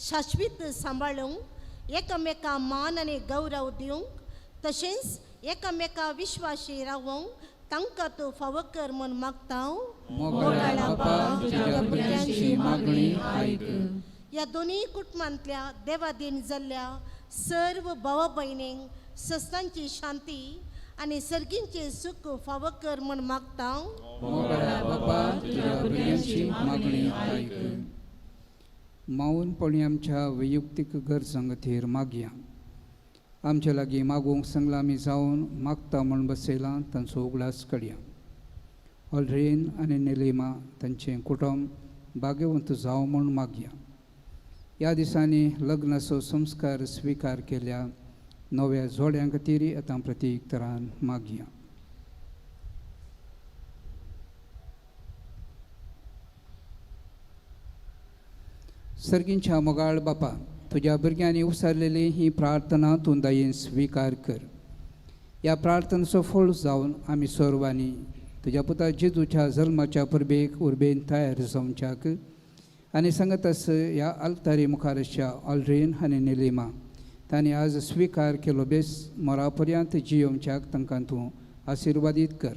शाश्वीत सांबाळूंक एकामेका मान आनी गौरव दिवंक तशेंच एकामेका विश्वाशी रावोंक तांकां तूं फावो कर म्हूण मागता. मोगाळ्या बापा, तुज्या भुरग्यांची मागणी आयक. ह्या दोनूय कुटुंबांतल्या देवादीन जाल्ल्या सर्व भावा भयणींक सस्तांची शांती आनी सर्गींचें सुख फावो कर म्हूण मागता. मोगाळ्या बापा, तुज्या भुरग्यांची मागणी आयक. मावनपणी आमच्या वैयक्तीक गरजां खातीर मागया. आमच्या लागीं मागूंक सांगलां आमी जावन मागता म्हूण बसयलां तांचो उगडास काडया. ऑलरेन आनी निलिमा तांचें कुटुंब भाग्यवंत जावं म्हूण मागया. ह्या दिसांनी लग्नाचो संस्कार स्विकार केल्या नव्या जोड्यां खातीर आतां प्रतीक तरान मागया. सर्गींच्या मोगाळ बापा, तुज्या भुरग्यांनी उसारलेली ही प्रार्थना तूं दयेन स्विकार कर. ह्या प्रार्थनेचो फळ जावन आमी सर्वांनी तुज्या पुता जेजूच्या जल्माच्या परबेक उर्बेन तयार जावच्याक आनी सांगत आस ह्या आल्तारी मुखार आसच्या ऑलरेन आनी निलिमा तांणी आज स्विकार केलो बेस मरा पर्यंत जियोवच्याक तांकां तूं आशिर्वादीत कर.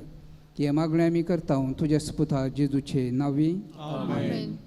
हे मागणें आमी करता तुज्या पुता जेजूचे नांवी. आमेन.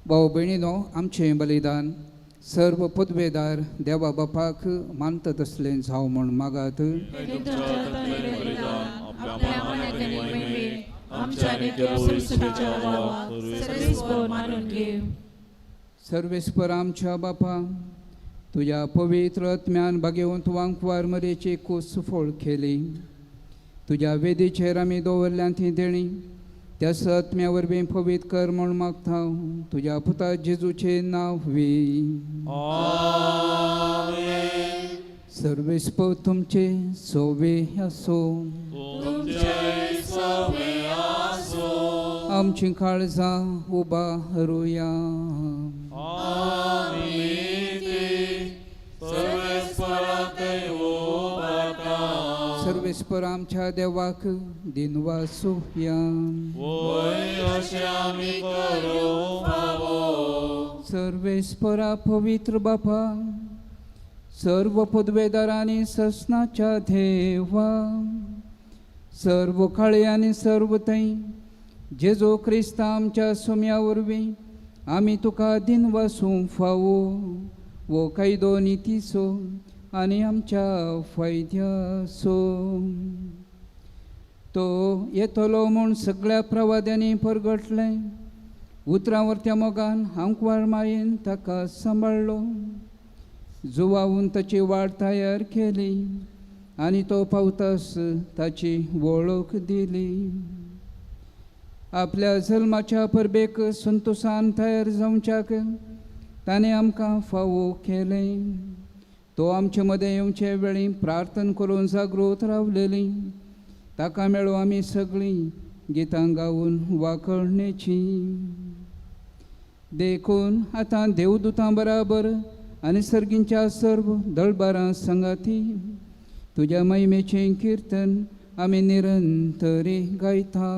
भाव भयणीनो, आमचें बलिदान सर्व पदवेदार देवा बापाक मानतात असलें जावं म्हूण मागात. सर्वेस्पर आमच्या बापा, तुज्या पवित्र आत्म्यान भागेवंत वांकवार मरेची कूस फोळ केली. तुज्या वेदीचेर आमी दवरल्यान ती देणी त्या आत्म्या वरवीं पवित्र कर म्हूण मागता तुज्या पुता जेजूचें नांव वी. सर्वेस्पर तुमचे सोवे आसो. आमची काळजां उबारुया. सर्वेस्पर आमच्या देवाक दिनवासुया. सर्वेस्परा पवित्र बापा, सर्व पदवेदारांनी ससनाच्या देवा, सर्व काळे आनी सर्व थंय जेजू क्रिस्ता आमच्या सुम्या वरवीं आमी तुका दिनवासूंक फावो वो कायदो नितीचो आनी आमच्या फायद्याचो. तो येतलो म्हूण सगळ्या प्रवाद्यांनी परगटलें. उतरां वरत्या मोगान आंकवार मायेन ताका सांबाळ्ळो. जुवावून ताची वाट तयार केली आनी तो पावतास ताची वळख दिली. आपल्या जल्माच्या परबेक संतोसान तयार जावच्याक ताणें आमकां फावो केलें. तो आमचे मदें येवचे वेळी प्रार्थना करून जागृत रावलेली. ताका मेळो आमी सगळीं गितां गावन वाकळणेची. देखून आतां देवदूतां बराबर आनी सर्गींच्या सर्व दळबारां संगाती तुज्या महिमेचें किर्तन आमी निरंतरी गायता.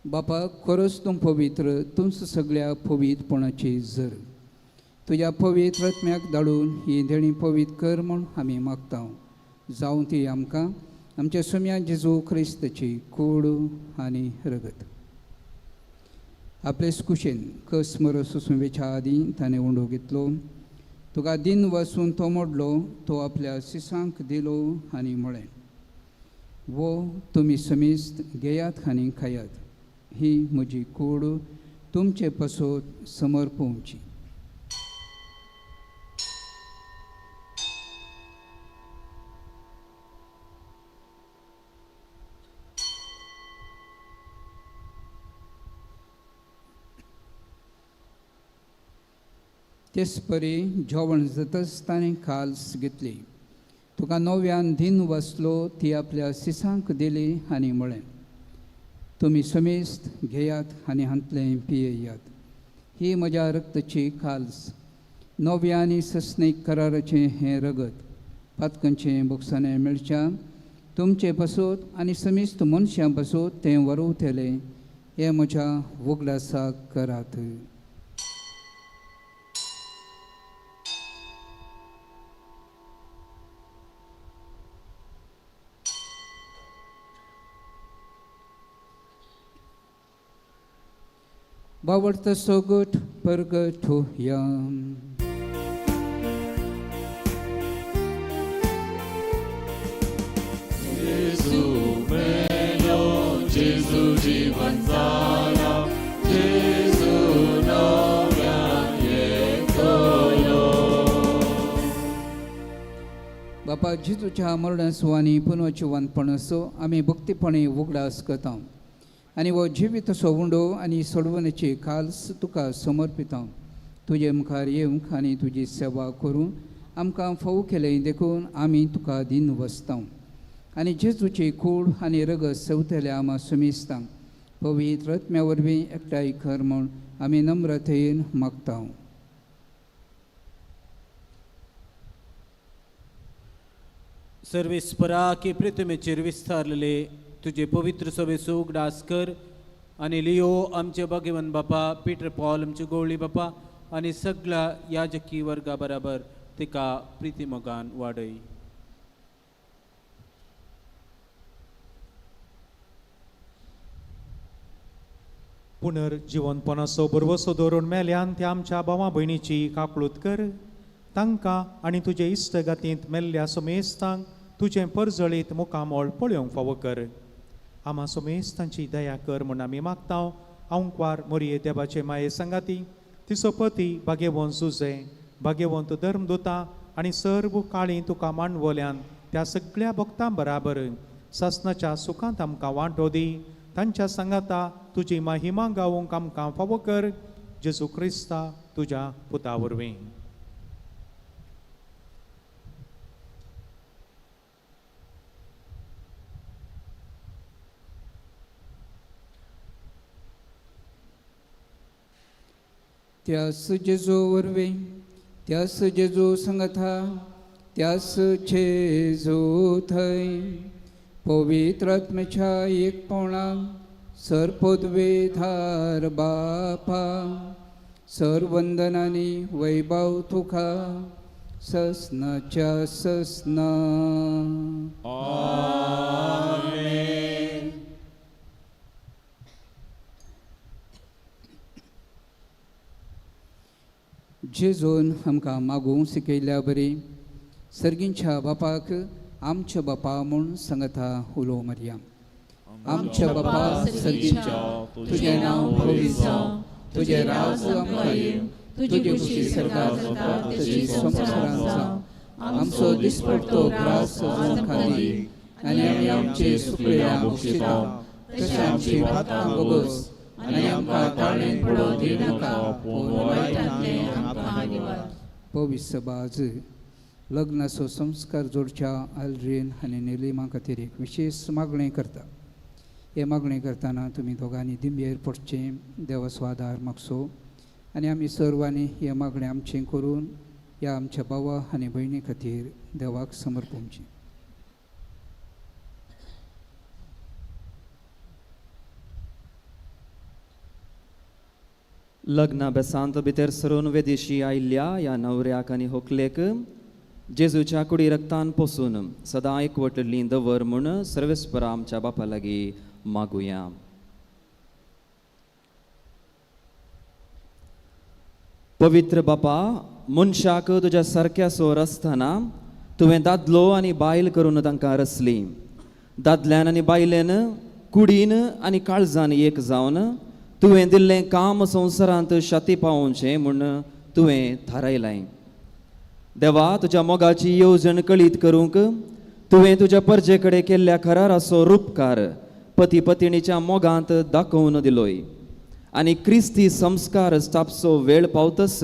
बापा खरोच तूं पवित्र, तूंच सगळ्या पवित्रपणाची जर. तुज्या पवित्र आत्म्याक धाडून ही देणी पवित्र कर म्हूण आमी मागता. जावं ती आमकां आमच्या सुम्या जेजू क्रिस्ताची कूड आनी रगत. आपले कुशेन कस मरो सुसुंबेच्या आदीं ताणें उंडो घेतलो. तुका दिन वसून तो मोडलो. तो आपल्या सिसांक दिलो आनी म्हळें, वो तुमी समेस्त घेयात आनी खायात. ही म्हजी कूड तुमचे पसत समर्पोवची. तेच परी जेवण जातच ताणें काल्स घेतली. तुका नव्यान दिन वाचलो. ती आपल्या सिसांक दिली आनी म्हळें, तुमी समेस्त घेयात आनी हांतलें पियेयात. ही म्हज्या रक्ताची काल्स, नव्या आनी सस्नीक कराराचें हें रगत पातकांचें बोगसाणें मेळच्या तुमचे पसत आनी समेस्त मनशां पसत तें वरवतलें. हें म्हज्या उगडासाक करात. बावडतो सोगट परगट होया. जेजू मेलो, जेजू जीवन जाला, जेजू नव्यान येतलो. बापा जेजूच्या मरणाचो आनी पुनर्जिवनपणाचो आमी भक्तीपणे उगडास करता आनी हो जिवीत उंडो आनी सोडवणेची खाल्स तुका समर्पिता. तुजे मुखार येवंक आनी तुजी सेवा करूंक आमकां फावो केलें देखून आमी तुका दिन वसता. आनी जेजूची कूड आनी रगत सेवतल्या आमा सुमिस्तांक पवित्र आत्म्या वरवीं एकठांय कर म्हूण आमी नम्रतेन मागता. सर्वेस्परा की प्रतिमेचेर विस्तारलेले तुजे पवित्र सभेचो उगडास कर आनी लियो आमचे भाग्यवन बापा पीटर पॉल आमचे गोवळी बापा आनी सगळ्या याजकी वर्गा बराबर तिका प्रितीमोगान वाडय. पुनर्जिवनपणाचो भरवसो दवरून मेल्यान त्या आमच्या भावा भयणीची काकळूत कर. तांकां आनी तुजे इश्टगातींत मेल्ल्या समेस्तांक तुजें परजळीत मुखामळ पळोवंक फावो कर. आमा समेस्तांची दया कर म्हूण आमी मागता. आंकवार मोरये देवाचे माये सांगाती तिचो पती भाग्यवंत सुजे भाग्यवंत धर्मदुता आनी सर्व काळी तुका मांडवल्यान त्या सगळ्या भक्तां बराबर सासनाच्या सुखांत आमकां वांटो दी. तांच्या सांगाता तुजी महिमा गावूंक आमकां फावो कर. जेजू क्रिस्ता तुज्या पुता वरवीं. त्यास जेजू वरवीं, त्यास जेजू संगता, त्यास जेजू थंय पवित्र आत्म्याच्या एकपणान सर पदवेधार बापा, सर वंदनानी वैभव तुका ससनाच्या ससना. आमेन. जेजून आमकां मागूंक शिकयल्या बरी सर्गींच्या बापाक आमच्या बापा म्हूण सांगता उलो मारया. आमच्या बापा सर्गींच्या, तुजें नांव पवित्र जावं, तुजें राज आमकां येवं, तुजी खुशी सरकार जाता तशी संवसारांत जावं. आमचो दिसपडतो ग्रास आमकां दी आनी आमी आमचे सुकलेल्या बक्षिता तशें आमची पातकां भोगोस आनी आमकां ताळणेंत पडोवंक दिनाका, पूण वायटांतलें आमकां निवार. पवित्र सभाज लग्नाचो संस्कार जोडच्या आल्ड्रीन आनी निलिमा खातीर एक विशेश मागणें करता. हे मागणें करतना तुमी दोगांनी दिंबेर पडचें, देवाचो आदार मागचो आनी आमी सर्वांनी हें मागणें आमचें करून ह्या आमच्या भावा आनी भयणी खातीर देवाक समर्पणचें. लग्ना बेसांत भितर सरून वेदिशी आयिल्ल्या ह्या न्हवऱ्याक आनी होकलेक जेजूच्या कुडी रक्तान पोसून सदां एकवटल्ली दवर म्हूण सर्वेस्परा आमच्या बापा लागीं मागुया. पवित्र बापा, मनशाक तुज्या सारक्या सो रसतना तुवें दादलो आनी बायल करून तांकां रसली. दादल्यान आनी बायलेन कुडीन आनी काळजान एक जावन तुवें दिल्लें काम संवसारांत शाती पावोवचें म्हूण तुवें थारायलें. देवा, तुज्या मोगाची येवजण कळीत करूंक तुवें तुज्या परजे कडेन केल्ल्या कराराचो रुपकार पती पतिणीच्या मोगांत दाखोवन दिलोय आनी क्रिस्ती संस्कार स्थापचो वेळ पावतस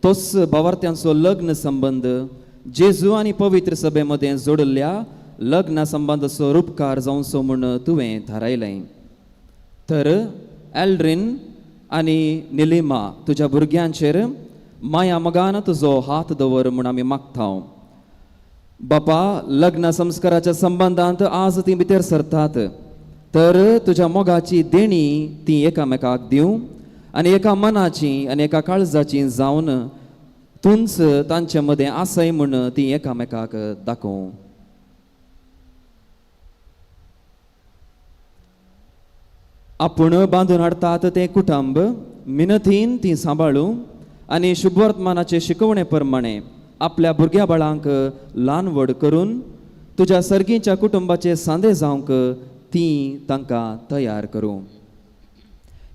तोच भावार्थ्यांचो लग्न संबंद जेजू आनी पवित्र सभे मदें जोडिल्ल्या लग्ना संबंदाचो रुपकार जावचो म्हूण तुवें थारायलें. तर एल्ड्रीन आनी निलिमा तुज्या भुरग्यांचेर माया मोगान तुजो हात दवर म्हूण आमी मागता. बापा, लग्न संस्काराच्या संबंदांत आज तीं भितर सरतात तर तुज्या मोगाची देणी ती एकामेकाक दिवं आनी एका मनाची आनी एका काळजाची जावन तूंच तांचे मदें आसय म्हूण ती एकामेकाक दाखोवं. आपूण बांदून हाडटात तें कुटुंब मिनतीन ती सांबाळूं आनी शुभवर्तमानाचे शिकवणे प्रमाणे आपल्या भुरग्या बाळांक ल्हान व्हड करून तुज्या सर्गीच्या कुटुंबाचे सांदे जावंक ती तांकां तयार करूं.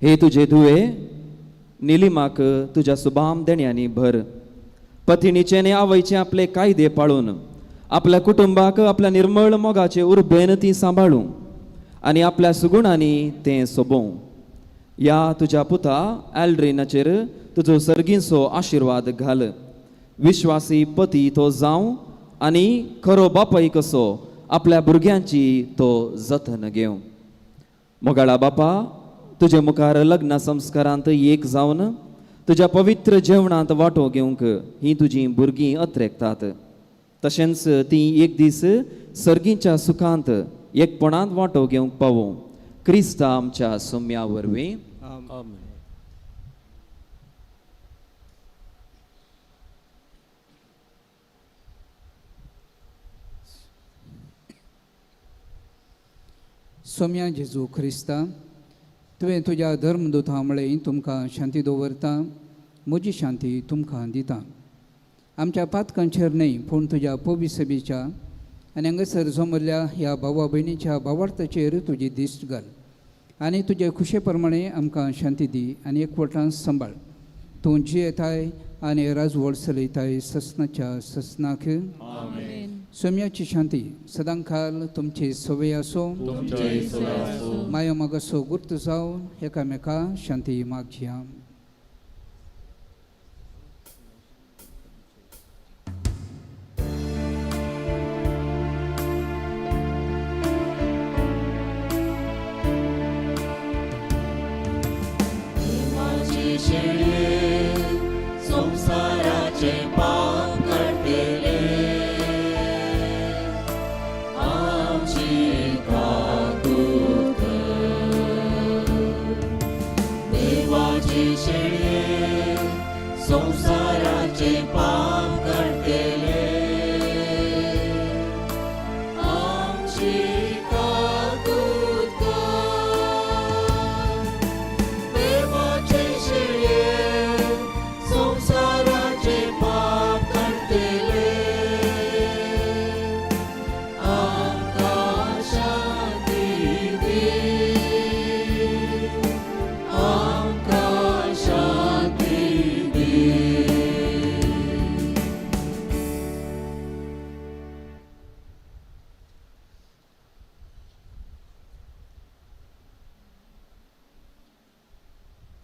हे तुजे धुवे निलिमाक तुज्या सुबाम देण्यांनी भर. पतिणीचे आनी आवयचे आपले कायदे पाळून आपल्या कुटुंबाक आपल्या निर्मळ मोगाचे उर्बेन ती सांबाळूं आनी आपल्या सुगुणांनी तें सोबोवं. ह्या तुज्या पुता एल्ड्रिनाचेर तुजो सर्गींचो आशिर्वाद घाल. विश्वासी पती तो जावं आनी खरो बापाय कसो आपल्या भुरग्यांची तो जतन घेवं. मोगाळा बापा, तुजे मुखार लग्न संस्कारांत एक जावन तुज्या पवित्र जेवणांत वांटो घेवंक ही तुजीं भुरगीं अत्रेकतात. तशेंच ती एक दीस सर्गीच्या सुखांत एकपणांत वांटो घेवंक पावूं. क्रिस्ता आमच्या सोम्या वरवीं. सोम्या जेजू क्रिस्ता, तुवें तुज्या धर्मदुता म्हळें तुमकां शांती दवरता, म्हजी शांती तुमकां दिता. आमच्या पातकांचेर न्हय पूण तुज्या पविसबीच्या आनी हांगासर जमल्ल्या ह्या भावा भयणीच्या भावार्थाचेर तुजी दिश्ट घाल आनी तुजे खुशे प्रमाणे आमकां शांती दी आनी एकवटान सांबाळ. तूं जियेताय आनी राजवड चलयताय ससनाच्या ससनाक. सोम्याची शांती सदांकाल तुमची सवय आसूं. माया मागासो गुर्त जावन एकामेका शांती मागया. शेळये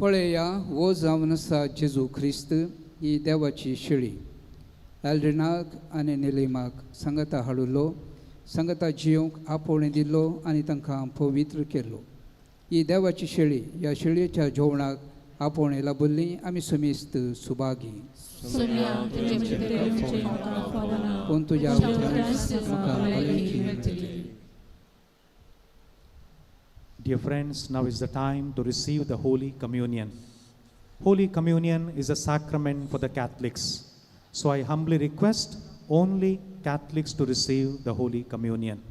पळया वो जावन आसा जेजू ख्रिस्त ही देवाची शेळी. एल्ड्रिनाक आनी निलिमाक सांगाता हाडुल्लो, सांगाता जियोंक आपोवणें दिल्लो आनी तांकां पवित्र केल्लो. ही देवाची शेळी. ह्या शेळयेच्या जेवणाक आपोवणें लाबल्ली आमी सुमेस्त सुभागी. पूण तुज्या म्हाका भलायकी मेळटली. Dear friends, now is the time to receive the Holy Communion. Holy Communion is a sacrament for the Catholics. So I humbly request only Catholics to receive the Holy Communion.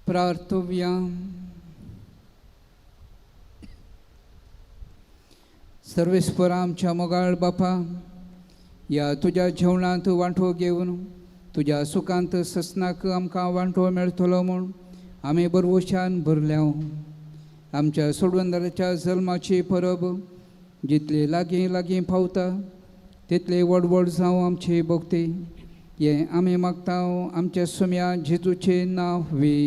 प्रार्थव्या. सर्वेस्पर आमच्या मोगाळ बापा, ह्या तुज्या जेवणांत वांटो घेवन तुज्या सुखांत ससनाक आमकां वांटो मेळटलो म्हूण आमी बरवशान भरल्या. आमच्या सोडवंदाराच्या जल्माची परब जितली लागीं लागीं पावता तितले व्हड व्हड जावं आमची भक्ती. हें आमी मागता आमच्या सुम्या जेजूचें नांव वी.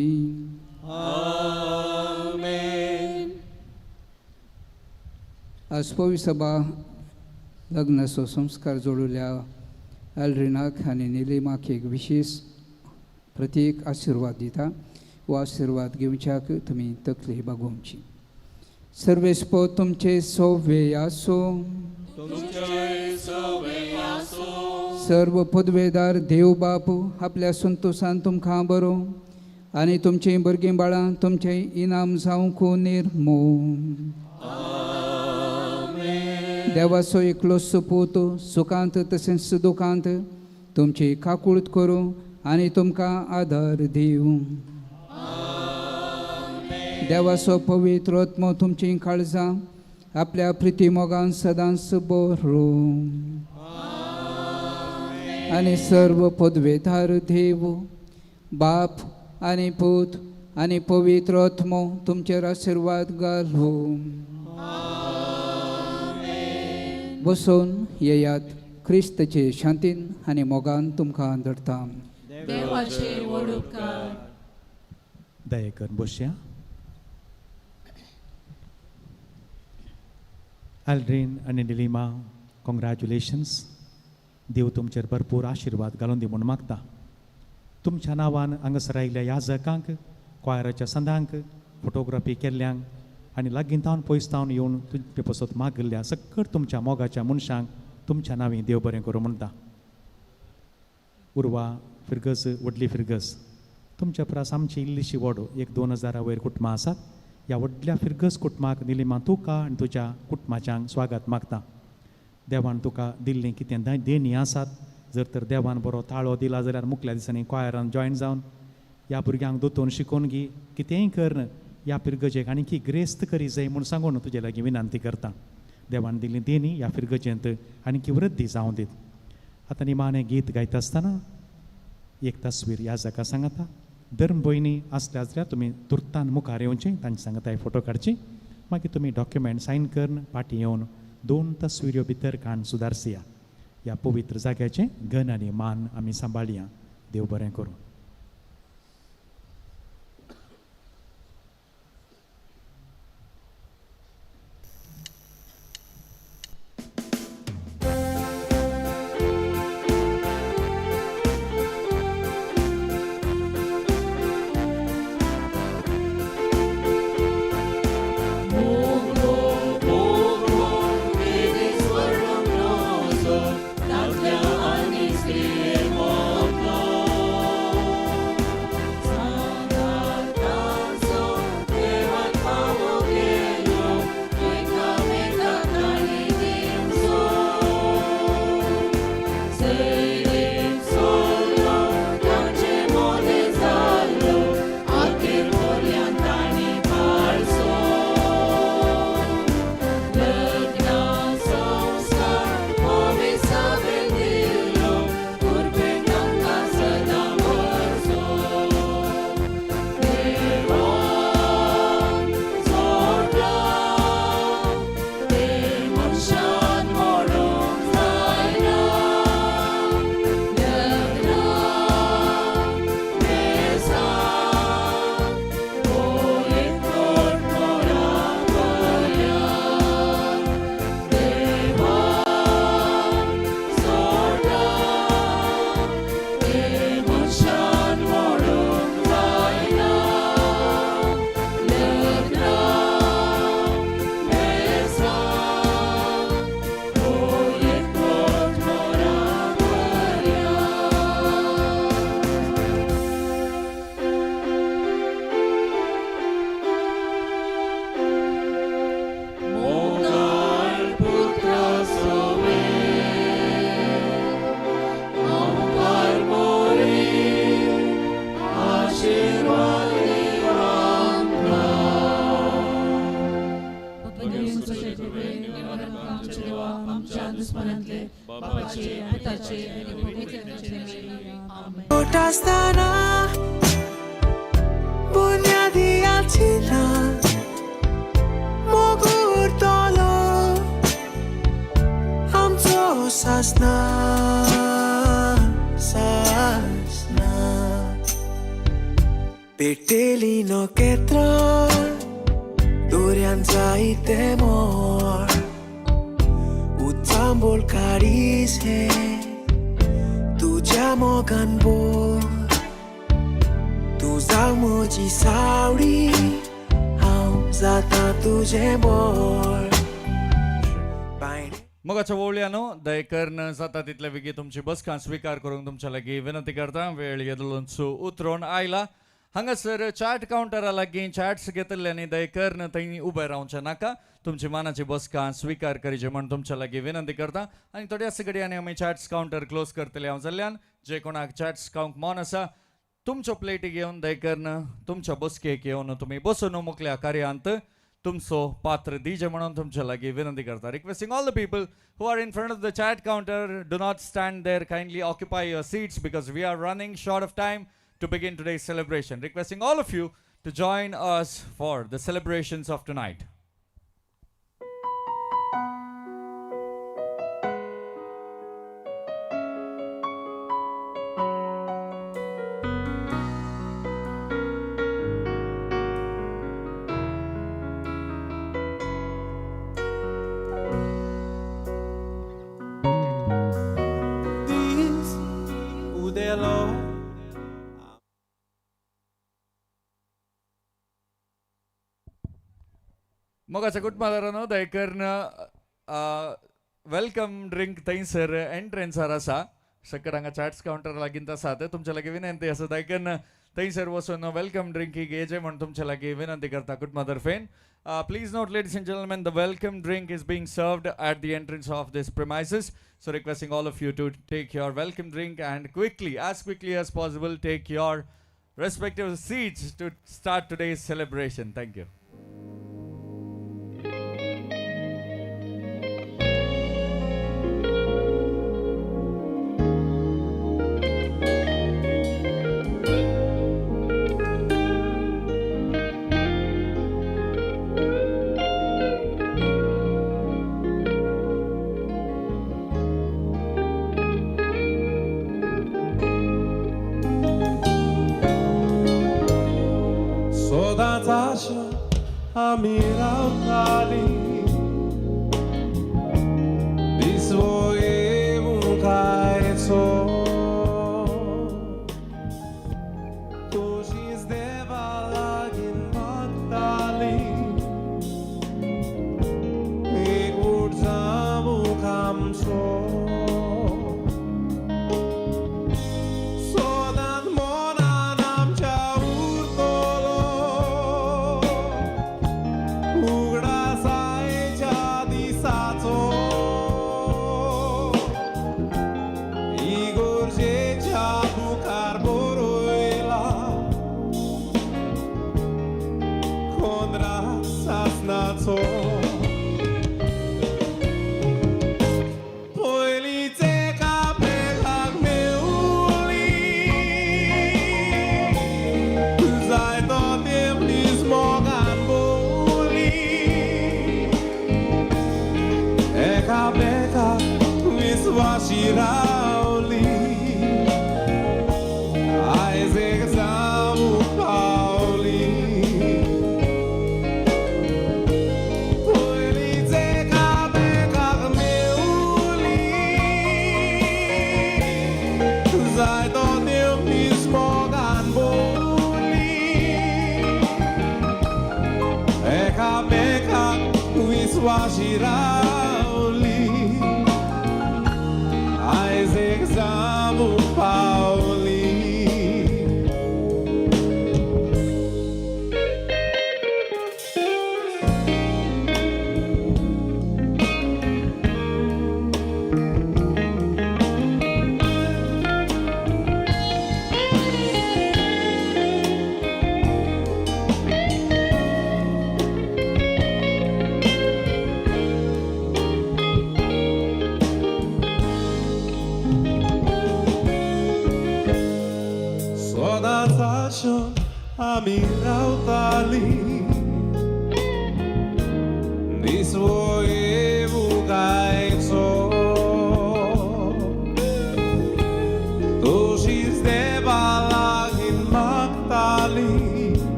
आज पवी सभा लग्नाचो संस्कार जोडुल्या एल्ड्रिनाक आनी निलिमाक एक विशेश प्रतीक आशिर्वाद दिता. हो आशिर्वाद घेवच्याक तुमी तकली बागोवची. सर्वेस्पो तुमचे सोवे आसो. सर्व पदवेदार देव बाप आपल्या संतोशान तुमकां बरो आनी तुमचीं भुरगीं बाळां तुमचें इनाम जावंक निर्मो. देवाचो एकलो सुपूत सुखांत तशेंच दुखांत तुमची काकूळत करूं आनी तुमकां आदार दिवं. देवाचो पवित्र आत्मो तुमचीं काळजां आपल्या प्रिती मोगान सदांच बरो आनी सर्व पदवेदार देव बाप आनी पूत आनी पवित्र आत्मो तुमचेर आशिर्वाद घालूं. बसून येयात क्रिस्तचे शांतीन आनी मोगान तुमकां धरता. देवाचेर व्हड उपकार. दया करून बसया. अल्ड्रीन आनी निलिमा, कॉंग्रॅच्युलेशन्स. देव तुमचेर भरपूर आशिर्वाद घालून दी म्हूण मागता. तुमच्या नांवान हांगासर आयिल्ल्या याजकांक, क्वायराच्या संदांक, फोटोग्राफी केल्ल्यांक आनी लागीं तावन पयस तावन येवन तुमचे पसत मागिल्ल्या सक्कड तुमच्या मोगाच्या मनशांक तुमच्या नांवी देव बरें करूं म्हणटा. उर्वा फिरगज, व्हडली फिरगज, तुमच्या परस आमची इल्लीशी व्हड एक 2000 वयर कुटुंबां आसात. ह्या व्हडल्या फिरगज कुटुंबाक निलिमा तुका आनी तुज्या कुटुंबाच्यांक स्वागत मागता. देवान तुका दिल्लीं कितें देणी आसात, जर तर देवान बरो ताळो दिला जाल्यार मुखल्या दिसांनी क्वायरान जॉयन जावन ह्या भुरग्यांक दोतोन शिकोवन गी कितेंय कर ह्या फिरगजेक आनी की ग्रेस्त करी जाय म्हूण सांगून तुजे लागीं विनंती करता. देवान दिल्ली देणी ह्या फिरगजेंत आनी की वृद्धी जावं दीत. आतां निमाणें गीत गायता आसतना एक तस्वीर ह्या जाका सांगता. धर्म भयणी आसल्या जाल्यार तुमी तुर्तान मुखार येवचें, तांचे सांगता फोटो काडची, मागीर तुमी डॉक्युमेंट सायन करून फाटीं येवन 2 तस्विऱ्यो भितर काण सुदारसिया. ह्या पवित्र जाग्याचें गण आनी मान आमी सांबाळया. देव बरें करूं. दादल्या आनी स्त्रिये मोगलो. सर्वेस्परांतले बापाचे पुताचे आनी पवित्र आत्म्याचे नांवान. आमेन. आसतना बुन्यादी आचिना मोग उरतलो आमचो सासना सासना पेटेली नखेत्रां दर्यान जायते मोर उचांबळ काडीस हें तुज्या मोगान बोर तूं जाव म्हजी सावळी हांव जाता तुजें बोर. मोगाच्या वोवळयानो, दयकर्न जाता तितले वेगीं तुमची बसकां स्विकार करूंक तुमच्या लागीं विनंती करता. वेळ येदोळून उतरोन आयला. हांगासर चाट कावंटरा लागीं चॅट्स घेतल्ल्यांनी दयकर्न थंय उबें रावचें नाका. तुमची मानाची बसकां स्विकार करची म्हूण तुमच्या लागीं विनंती करता. आनी थोड्याच घडयांनी आमी चॅट्स कावंटर क्लोज करतले हांव जाल्ल्यान जे कोणाक चॅट्स खावंक मन आसा तुमच्यो प्लेटी घेवन दयकर्न तुमच्या बसकेक येवन तुमी बसून मुखल्या कार्यांत तुमचो पात्र दिजे म्हणून तुमच्या लागीं विनंती करता. Requesting all the people who are in front of the chaat counter, do not stand there, kindly occupy your seats because we are running short of time to begin today's celebration. Requesting all of you to join us for the celebrations of tonight. दीस उदेलो मोगाच्या कुटुंबादारांनो, दयकर्न welcome drink थंयसर एंट्रन्सार आसा. सकयल हांगा chats counter लागींच आसात. तुमच्या लागीं विनंती आसा दयकर्न थंयसर वचून welcome drink घेवचें म्हूण तुमच्या लागीं विनंती करता कुटुंबा तर्फेन. Please note, ladies and gentlemen, the welcome drink is being served at the entrance of this premises. So requesting all of you to take your welcome drink and quickly, as quickly as possible, take your respective seats to start today's celebration. Thank you. सदांच आशा आमी रावताली दिसवो येवंक आयचो तुजीच देवा लागीं मागताली एकवट जावंक आमचो सदांच मनान आमच्या उरतलो उगडासायच्या दिसाचो इगोर्जेच्या मुखार बरयला कोंद्रा सासनाचो पयलींच एका मेघाक मेवली जायतो तेमलीस मोगान बोली एकामेकाक विस्वाशी रावली आयज एक जावंक पावली पयलींच एकामेकाक मेवली जायतो तेमलीस मोगान बोली एकामेकाक विस्वाशी रावली आयज एक जावंक पावली.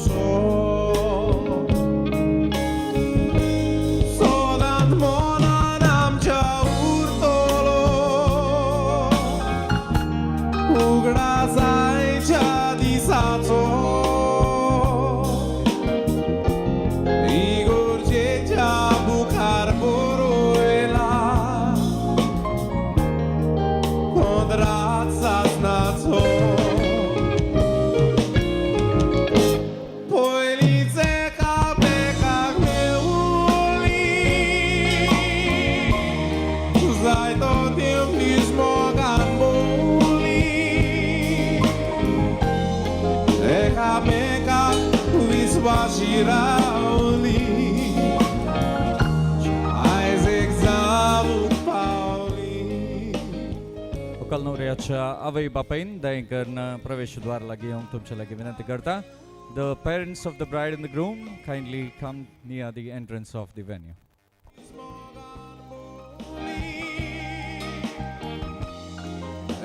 आमचो सदांच मनान आमच्या उरतलो उगडासायच्या दिसाचो इगोर्जेच्या बुखार बरयला कोंदरात सासनाचो पयलींच एकामेकाक मेवली जायतो तेंप दीस मोगान बोली एकामेकाक विस्वाशी रावली आयज एक जावंक पावली. व्हंकल न्हवऱ्याच्या आवय बापायन दया करून प्रवेशद्वार लागीं येवंक तुमचे लागीं विनंती करता. The parents of the bride and the groom kindly come near the entrance of the venue.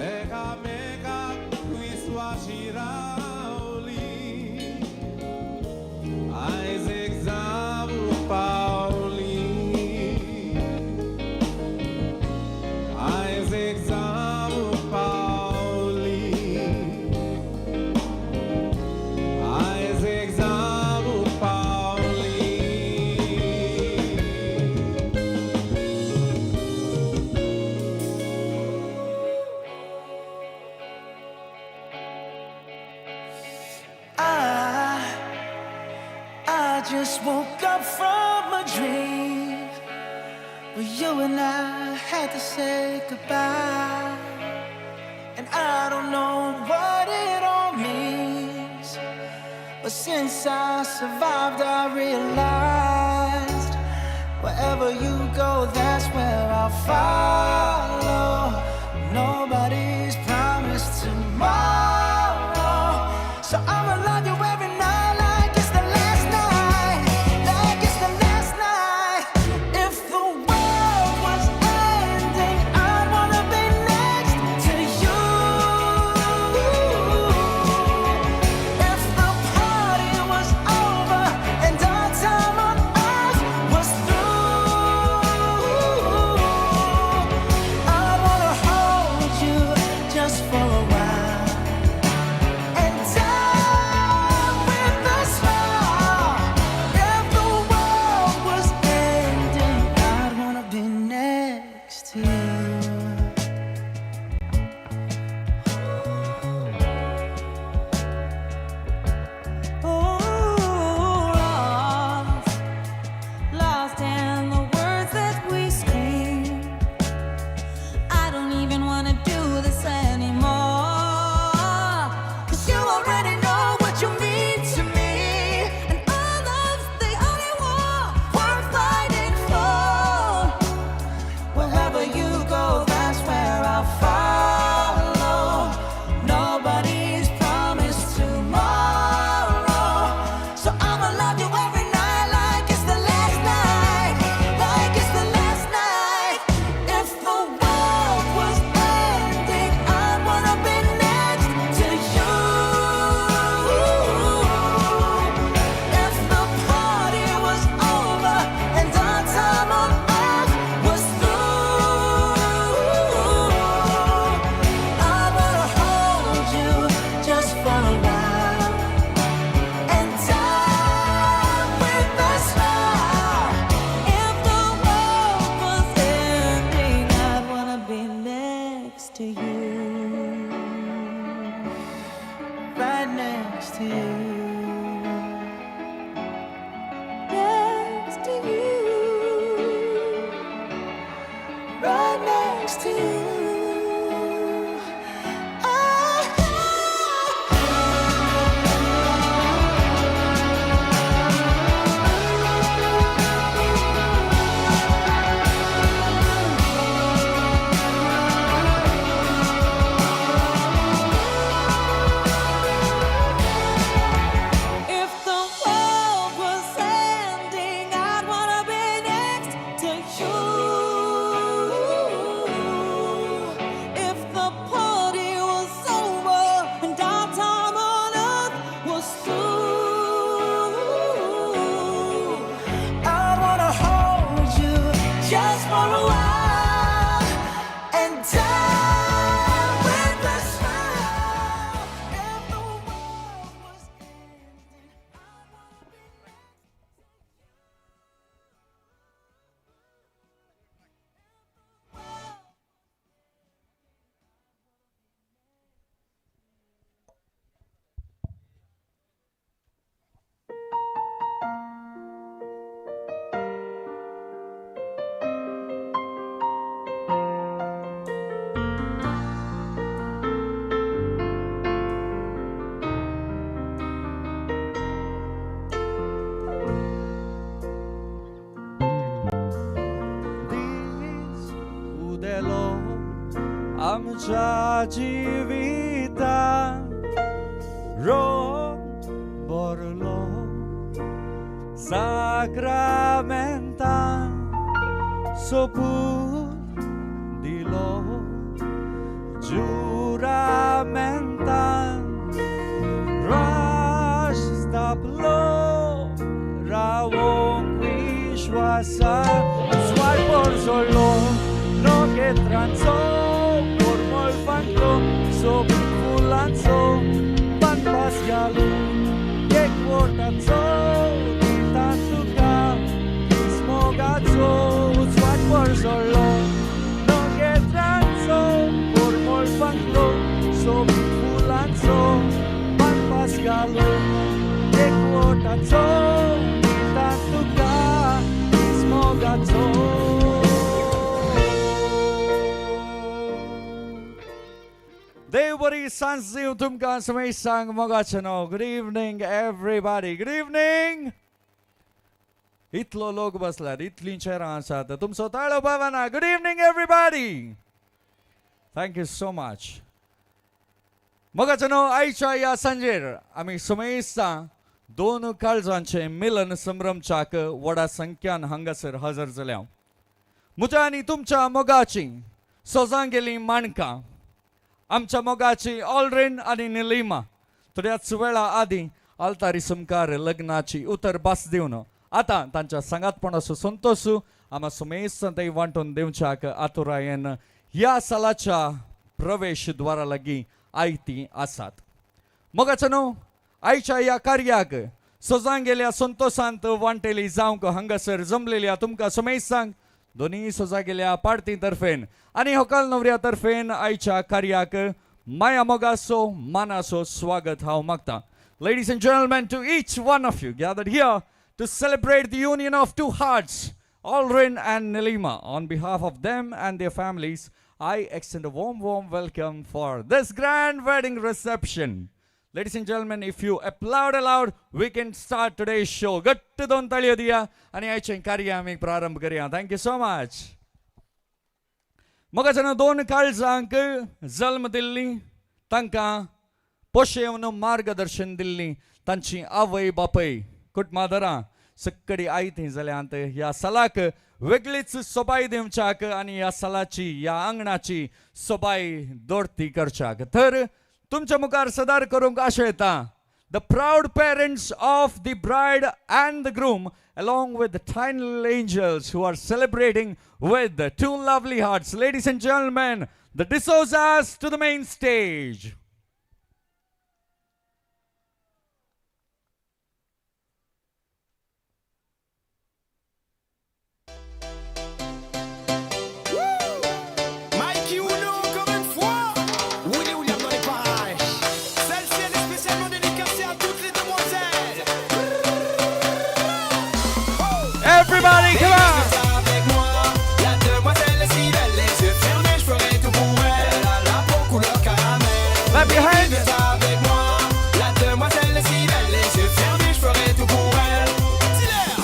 एकामेकाक विस्वाशी रावली आयज एक जावंक पावली आयज एक जावंक पावली आयज एक जावंक पावली. I just woke up from a dream where you and I had to say goodbye. And I don't know what it all means, but since I survived, I realized wherever you go, that's where I'll follow. Nobody's promised tomorrow, so I'ma love you every night like it's the last night, like it's the last night. If the world was ending, I'd wanna be next to you. If the party was over and our time on earth was through, I wanna hold you just for a while and die with a smile. If the world was ending, I'd wanna be next to you. Oh, lost, lost in the words that we scream. I don't even wanna do this anymore. 'Cause you already know what you mean to me. And our love's the only war worth fighting for. Wherever you go, that's where I'll follow. Nobody's promised tomorrow, so I'ma love you every night like it's the last night, like it's the last night. If the world was ending, I'd wanna be next to you. If the party was over and our time on earth was through, I wanna hold you just for a while and die with a smile. If the world was ending, I'd wanna be next to you. Right next to you. Next to you. Right next to you. If the world was ending, I'd wanna be next to you. जिवितान रोग भरलो साक्रामेंतान सोपूत दिलो जुरामेंतान राश स्थापलो रावोंक विश्वासान उजवाड परजळ्ळो नखेत्रांचो परमळ फांकलो सोबीत फुलांचो पानपास घालून एकवटाचो दिता तुका दीस मोगाचो उजवाड परजळ्ळो नखेत्रांचो परमळ फांकलो सोबीत फुलांचो पानपास घालून एकवटाचो दिता तुका दीस मोगाचो. देव बरी सांज दिवं तुमकां समेस्तांक मोगाचें नांव. Good evening everybody. Good evening. इतलो लोक बसल्यात, इतलीं चेरां आसात, तुमचो ताळो पावना. Good evening everybody. Thank you so much. मोगाचें नांव आयच्या ह्या सांजेर आमी समेस्तां दोन काळजांचें मिलन संभ्रमच्याक व्हडा संख्यान हांगासर हजर जाल्या. म्हज्या आनी तुमच्या मोगाची सोजां गेलीं माणकां, आमच्या मोगाची ऑलरेन आनी निलिमा थोड्याच वेळा आदीं आल्तारी समकार लग्नाची उतर भास दिवन आतां तांच्या सांगातपणाचो संतोश आमा समेस्त ते वांटून दिवच्याक आतुरायेन ह्या सालाच्या प्रवेश द्वारा लागीं आयती आसात. मोगाचो न्हू आयच्या ह्या कार्याक सोजां गेल्या संतोशांत वांटेली जावंक हांगासर जमलेल्या तुमकां समेस्तांक दोनूय सोजा गेल्या पार्टी तर्फेन आनी होकाल नवऱ्या तर्फेन आयच्या कार्याक माया मोगाचो मानाचो स्वागत हांव मागता. Ladies and gentlemen, to each one of you gathered here to celebrate the union of two hearts, Aldrin and Nilima, on behalf of them and their families, I extend a warm, warm welcome for this grand wedding reception. Ladies and gentlemen, if you applaud aloud, we can start today's show. घट्ट दोन ताळयो दिया आनी आयचें कार्य आमी प्रारंभ करया. Thank you so much. मोगाच्यान दोन काळजांक जल्म दिल्ली, तांकां पोशेवन मार्गदर्शन दिल्ली तांची आवय बापय कुटुंबादरां सक्कडी आयतीं जाल्यात ह्या सालाक वेगळीच सोबाय दिवच्याक आनी ह्या सालाची ह्या आंगणाची सोबाय दोडती करच्याक. तर तुमच्या मुखार सदार करूंक आशा येता the proud parents of the bride and the groom along with the tiny little angels who are celebrating with the two lovely hearts. Ladies and gentlemen, the D'Souza's to the main stage. Mikey Uno, encore une fois. Willy William dans les parages. Celle-ci, elle est spécialement dédicacée à toutes les demoiselles. Everybody, come on! Avec moi, la demoiselle est si belle, les yeux fermés, je ferai tout pour elle. Elle a la peau couleur caramel. Clap your hands. Viens avec moi, la demoiselle est si belle, les yeux fermés, je ferai tout pour elle. Dis-leur.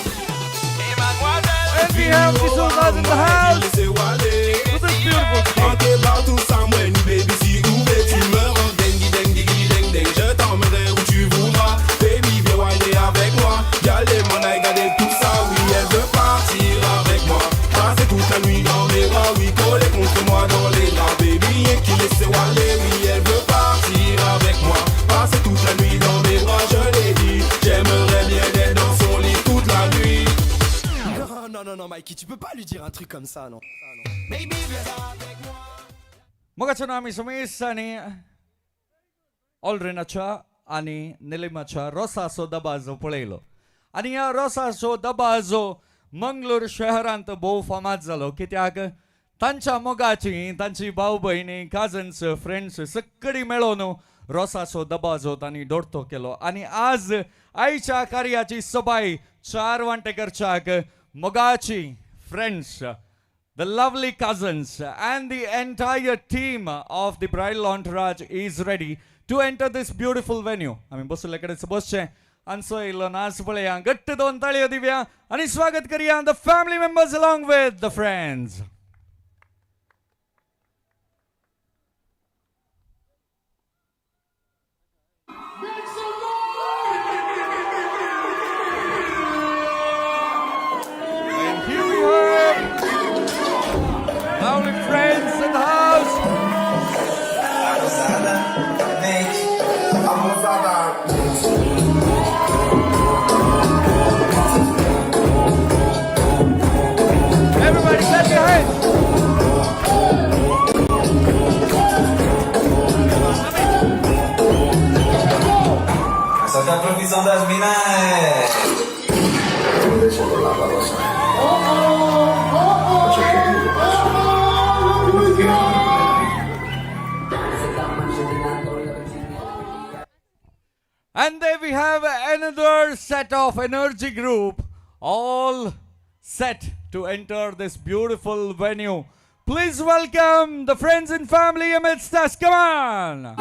Et mademoiselle. And we have D'Souza's in the house. With this beautiful stage. Partout sans moi, ni baby, si où tu me rends dingue, dingue, dingue, dingue, dingue. Je t'emmènerai où tu voudras. Baby, viens whiner avec moi. Galez mon aïe, galez tout ça, oui, elle veut partir avec moi. Passer toute la nuit dans mes bras, oui, coller contre moi dans les draps. Baby, et qui laisse aller, oui, elle veut partir avec moi. Passer toute la nuit dans mes bras, je l'ai dit. J'aimerais bien être dans son lit toute la nuit. Non, non, non, non, Mikey, tu peux pas lui dire un truc comme ça, non. Baby, viens avec moi. मोगाचो आमी समेस्तांनी ऑलरेनाच्या आनी निलिमाच्या रोसाचो दबाजो पळयलो आनी ह्या रोसाचो दबाजो मंगलोर शहरांत भोव फामाद जालो. कित्याक तांच्या मोगाची तांची भाव भयणी काजन्स फ्रेंड्स सक्कडी मेळोवन रोसाचो दबाजो तांणी दोडतो केलो आनी आज आयच्या कार्याची सबाय चार वांटे करच्याक मोगाची friends, the lovely cousins and the entire team of the bridal entourage is ready to enter this beautiful venue. आमी बसले कडेच बसचें आनी सो नाच पळया, घट्ट दोन ताळयो दिवया आनी स्वागत करया the family members along with the friends. Everybody clap your hands. Essa é a profissão das minas é. And there we have another set of energy group, all set to enter this beautiful venue. Please welcome the friends and family amidst us. Come on!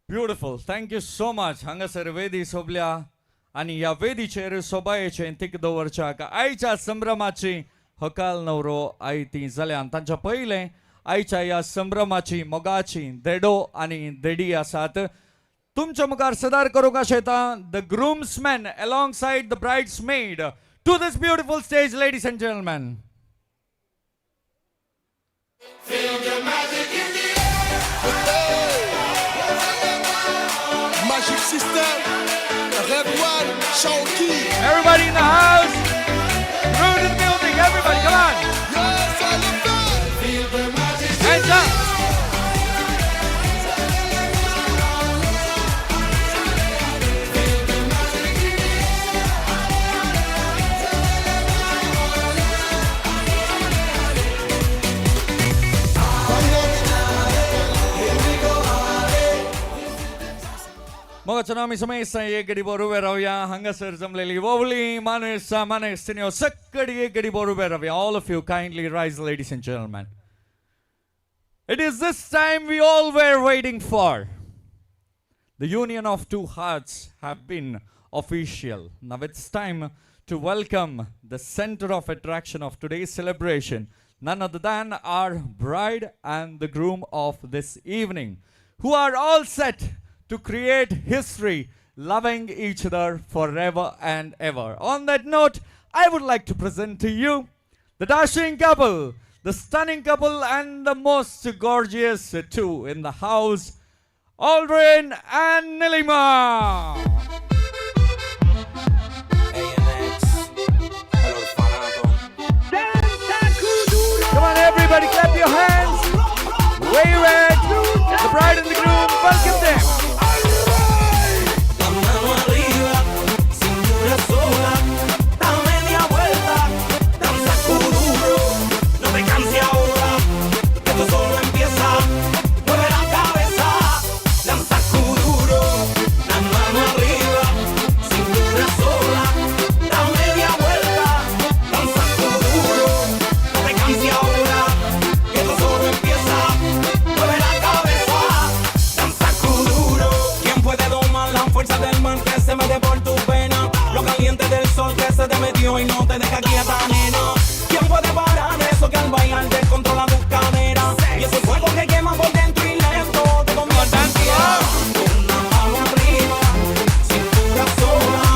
Beautiful, thank you so much. हांगासर वेदी सोबल्या आनी ह्या वेदीचेर सोबायेचें तीक दवरच्याक आयच्या संभ्रमाची हकाल नवरो आयती जाल्यान तांच्या पयलें आयच्या ह्या संभ्रमाची मोगाची देडो आनी देडी आसात. तुमच्या मुखार सदार करूंक आशेता the groomsmen alongside the bridesmaid to this beautiful stage, ladies and gentlemen. Magic System, Red One, Chawki. Everybody in the house, root in the building, everybody, come on. Yes, I love that. Feel the magic. Hands up. मोगाचो आमी समेस्तां एक गडी बोर उबे रावया. हांगासर जमलेली वोवली मानेस्तां मानेस्तिन्यो सक्कडी एक गडी बोर उबे रावया. All of you kindly rise, ladies and gentlemen. It is this time we all were waiting for. The union of two hearts have been official. Now it's time to welcome the center of attraction of today's celebration, none other than our bride and the groom of this evening, who are all set to create history, loving each other forever and ever. On that note, I would like to present to you the dashing couple, the stunning couple, and the most gorgeous two in the house, Aldrin and Nilima. Come on, everybody, clap your hands. Wave it. The bride and the groom, welcome them. Y no te deja quieta, nena. ¿Quién puede parar eso que al bailar descontrola tus caderas? Y ese fuego que quema por dentro y lento te convierte en fiera. Una mano arriba, cintura sola,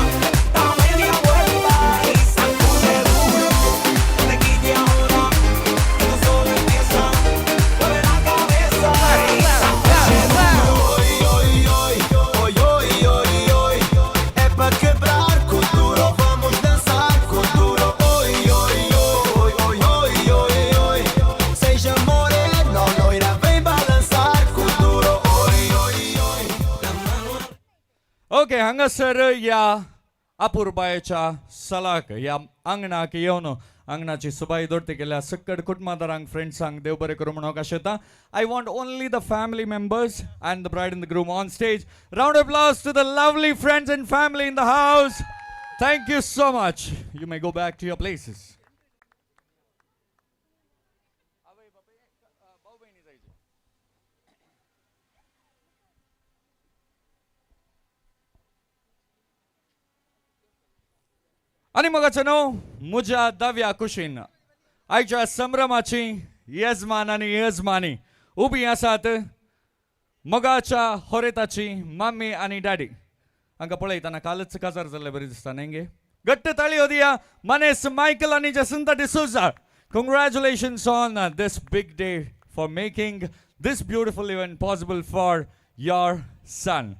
da media vuelta y sacude duro. No te quites ahora, esto solo empieza. Mueve la cabeza y sacude duro. Oi, oi, oi, oi, oi, oi, oi. É pa quebrar com duro, vamos dançar. Okay, हांगासर ह्या अपुरबायेच्या सलाक ह्या आंगणाक येवन आंगणाची सुबाई दोडती केल्या सक्कड कुटुंबादारांक फ्रेंड्सांक देव बरें करूं म्हणूंक आशेता. I want only the family members and the bride and the groom on stage. Round of applause to the lovely friends and family in the house. Thank you so much. You may go back to your places. आनी मगाचो न्हू म्हज्या दाव्या कुशीन आयच्या संभ्रमाची येजमान आनी येजमानी उबी आसात मगाच्या होरेताची मामी आनी डॅडी. हांकां पळयतना कालच काजार जाल्ले बरी दिसता न्ही गे. घट्ट ताळयो दिया मनेस मायकल आनी Jacinta D'Souza. Congratulations on this big day for making this beautiful event possible for your son.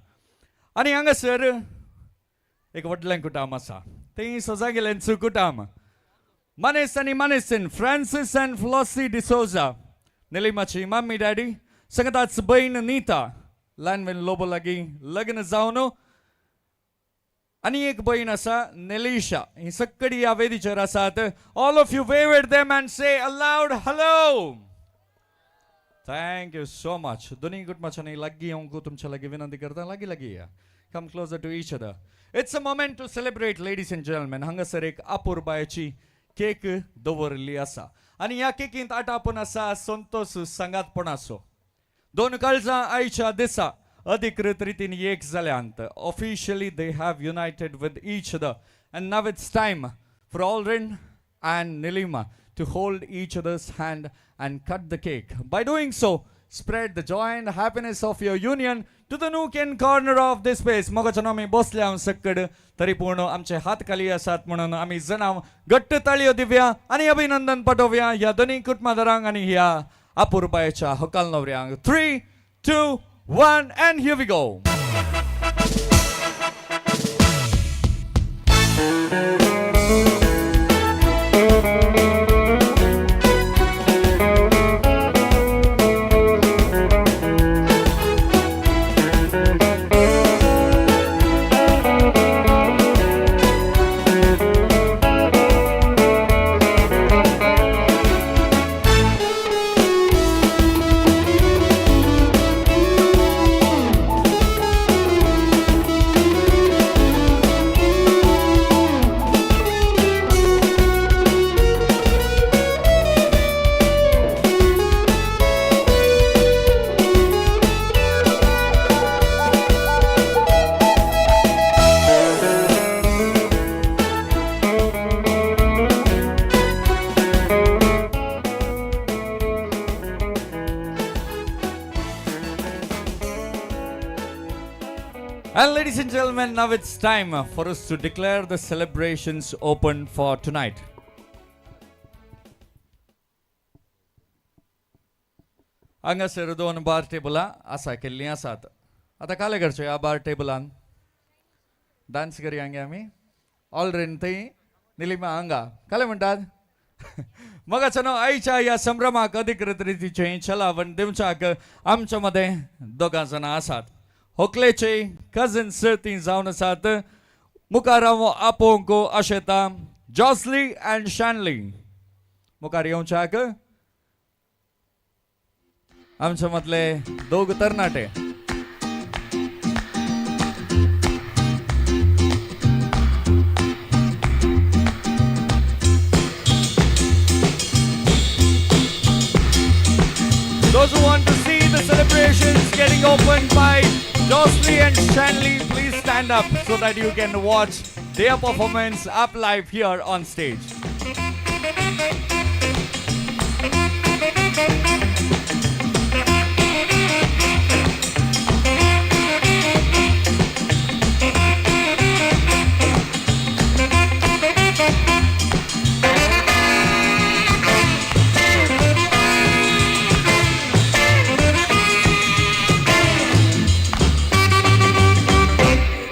आनी हांगासर एक व्हडलें कुटाम आसा, तें सोजा गेलेंचो कुटाम. मनेस आनी मनेसीन फ्रांसीस अँड फ्लॉसी डिसोजा, निलिमाची मम्मी डॅडी संगताच बहीण नीता ल्हान लोबो लागीं लग्न जावन आनी एक बहीण आसा नेलिशा. ही सक्कडी ह्या वेदीचेर आसात. All of you wave at them and say a loud hello. Thank you so much. दोन्ही कुटुंबाच्यानी लागीं येवंक तुमच्या लागीं विनंती करता. लागीं लागीं या. Come closer to each other. It's a moment to celebrate, ladies and gentlemen. हांगासर एक अपुरबायेची केक दवरिल्ली आसा आनी ह्या केकींत आटापून आसा संतोश सांगातपणाचो. दोन काळजां आयच्या दिसा अधिकृत रितीन एक जाल्यांत. Officially they have united with each other and now it's time for Aldrin and Nilima to hold each other's hand and cut the cake. By doing so, spread the joy and happiness of your union to the nook and corner of this space. मगाच्यान आमी बसले हांव सक्कड तरी पूण आमचे हात खाली आसात म्हणून आमी जणां घट्ट ताळयो दिवया आनी अभिनंदन पाठोवया ह्या दोनी कुटुंबादारांक आनी ह्या अपुरबायेच्या हकाल नवऱ्यांक. 3, 2, 1 and here we go. And ladies and gentlemen, now it's time for us to declare the celebrations open for tonight. हांगासर दोन बार टेबलां आसा केल्लीं आसात. आतां काले करचे ह्या बार टेबलान डान्स करया गे आमी. ऑलरेन थंय, निलिमा हांगा. काले म्हणटात मगाच्या न्हू आयच्या ह्या संभ्रमाक अधिकृत रितीचें चलावण दिवच्याक आमच्या मदें दोगां जाणां आसात. होकलेचे कझन्स ती जावन आसात. मुखार हांव आपोवंक आशेता जॉसली अँड शॅनली मुखार येवच्याक. आमच्या मदले दोग तरणाटे. Those who want to see the celebrations getting opened by Jocelyn and Shanley, please stand up so that you can watch their performance up live here on stage.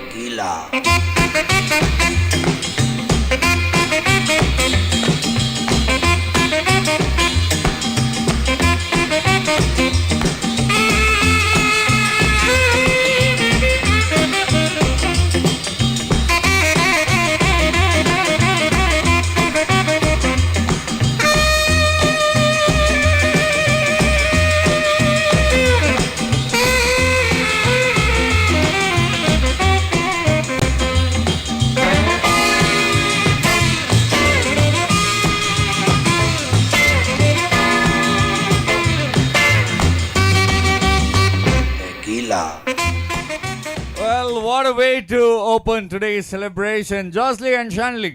Tequila. way to open today's celebration. Josley and Shanley.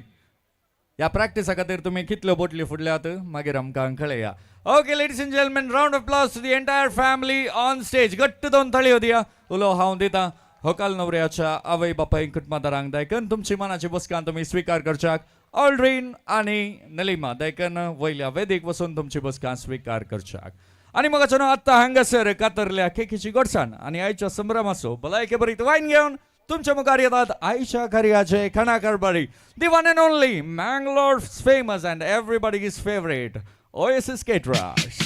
ह्या प्रॅक्टिसा खातीर तुमी कितल्यो बोटली फुडल्यात मागीर आमकां कळया. Okay, ladies and gentlemen, round of applause to the entire family on stage. घट्ट दोन ताळयो दिया. उलो हांव दिता होकाल नवऱ्याच्या आवय बापाय कुटुंबादारांक दायकन तुमची मनाची बसकान तुमी स्विकार करच्याक ऑल्ड्रीन आनी नलिमा दायकन वयल्या वेदीक वचून तुमची बसकान स्विकार करच्याक. आनी मगाच्यान आत्तां हांगासर कातरल्या केकीची गोडसाण आनी आयच्या संभ्रमाचो भलायके बरीत वायन घेवन तुमच्या मुखार येतात आयच्या कार्याचे खाणा कारबारी the one and only Mangalore's famous and everybody's favourite Oasis Caterers.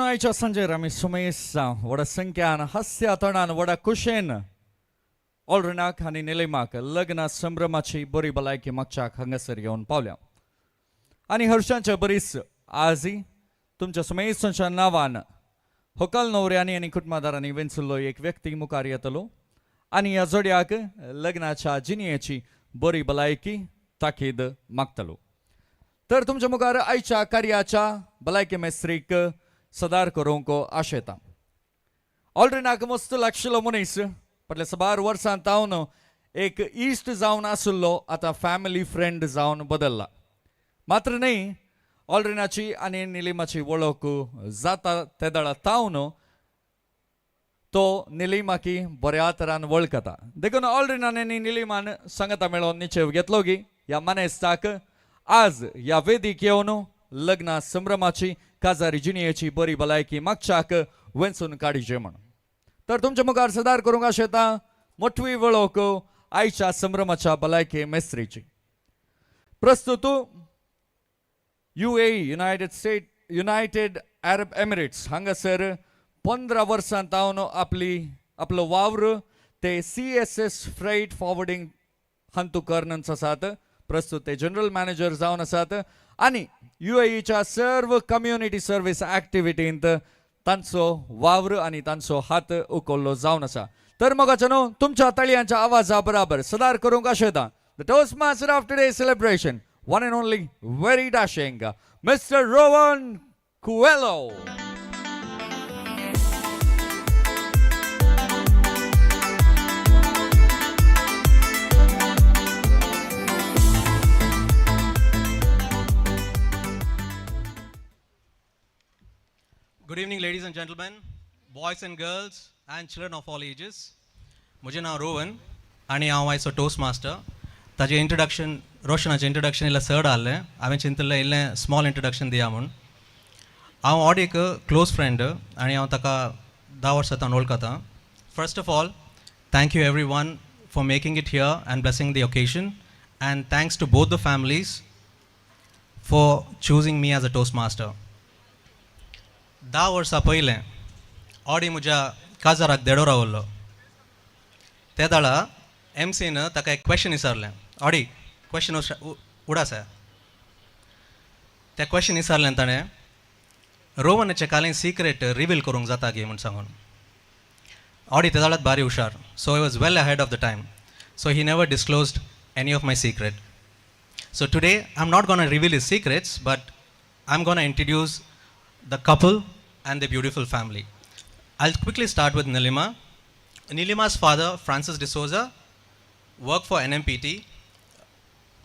आयच्या सांजेर आमी सुमेस व्हडा संख्यान हास्या तणान व्हडा कुशेन ऑल्ड्रिनाक आनी निलिमाक लग्न संभ्रमाची बरी भलायकी मागच्याक हांगासर घेवन पावल्या. आनी हर्षांच्या बरीच आजय तुमच्या सुमेसांच्या नांवान होकाल नवऱ्यांनी आनी कुटुंबादारांनी वेंचुल्लो एक व्यक्ती मुखार येतलो आनी ह्या जोडयाक लग्नाच्या जिणयेची बरी भलायकी ताकीद मागतलो. तर तुमच्या मुखार आयच्या कार्याच्या भलायकी मेस्त्रीक सदार करूंक आशेता. ऑल्ड्रिनाक मस्त लागशिल्लो मनीस फाटल्या साबार वर्सां तावन एक इश्ट जावन आशिल्लो आतां फॅमिली फ्रेंड जावन बदल्ला. मात्र न्हय ऑल्ड्रिनाची आनी निलिमाची वळख जाता तेदळा तावन तो निलिमाकी बऱ्या तरान वळखता. देखून ऑल्ड्रिनान आनी निलिमान सांगता मेळोवन निचेव घेतलो गी ह्या मानेस्ताक आज ह्या वेदीक येवन लग्ना संभ्रमाची काजारी जिणयेची बरी भलायकी मागच्याक वेंचून काडीचे म्हण. तर तुमच्या मुखार सदार करूंक आशेता मोटवी वळख आयच्या संभ्रमाच्या भलायकी मेस्त्रीची. प्रस्तुत UAE United Arab Emirates हांगासर 15 वर्सां तावन आपलो वावर ते CSS freight forwarding हांतू कर्नन्स आसात. प्रस्तुत ते जनरल मॅनेजर जावन आसात आनी UAEच्या सर्व कम्युनिटी सर्वीस ऍक्टिव्हिटींत तांचो वावर आनी तांचो हात उखल्लो जावन आसा. तर मगाच्या न्हू तुमच्या ताळयांच्या आवाजा बराबर सदार करूंक आशेता the toast master of today celebration, one and only very dashing mister Rowan Coelho. Good evening, ladies and gentlemen. Boys and girls and children of all ages. म्हजें नांव रोवन आनी हांव आयचो टोस्ट मास्टर. ताजें इंट्रोडक्शन, रोशनाचें इंट्रोडक्शन इल्लें चड आहलें. हांवें चिंतिल्लें इल्लें स्मॉल इंट्रोडक्शन दिया म्हूण. हांव ऑडीक क्लोज फ्रेंड आनी हांव ताका 10 वर्सां तावन वळखतां. First of all, thank you everyone for making it here and blessing the occasion, and thanks to both the families for choosing me as a toastmaster. 10 वर्सां पयलें ऑडी म्हज्या काजाराक देडो रावल्लो. ते दाळा एमसीन ताका एक क्वेश्चन विचारलें. ऑडी, क्वेश्चन उडासा. तें क्वेश्चन विचारलें ताणें, रोवनाचें कालें सिक्रेट रिवील करूंक जाता गी म्हूण सांगून. ऑडी ते जाल्यार बारी हुशार, so he was well ahead of the time, so he never disclosed any of my secret. So today I am not gonna reveal his secrets, but I am gonna introduce the couple and the beautiful family. I'll quickly start with Nilima. Nilima's father, Francis D'Souza, worked for NMPT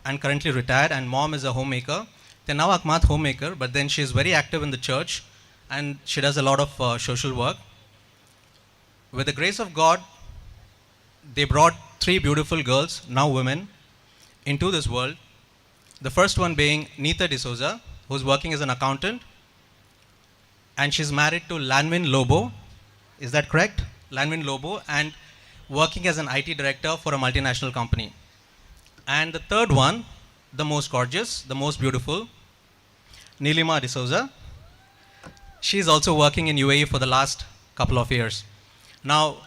and currently retired, and mom is a homemaker. They're now Akmat homemaker, but then she is very active in the church and she does a lot of social work. With the grace of God, they brought 3 beautiful girls, now women, into this world. The first one being Neeta D'Souza, who's working as an accountant, and she's married to Lanvin Lobo. Is that correct? Lanvin Lobo, and working as an IT director for a multinational company. And the third one, the most gorgeous, the most beautiful, Nilima D'Souza. She's also working in UAE for the last couple of years. Now,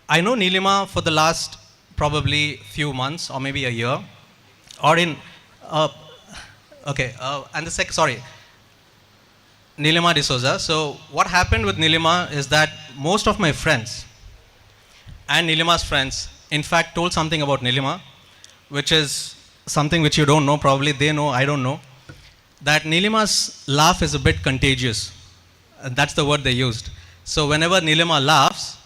I know Nilima for the last probably few months or maybe a year, or in, okay, and the second, sorry, Nilima D'Souza. So what happened with Nilima is that most of my friends and Nilima's friends, in fact, told something about Nilima, which is something which you don't know, probably they know, I don't know, that Nilima's laugh is a bit contagious. And that's the word they used. So whenever Nilima laughs,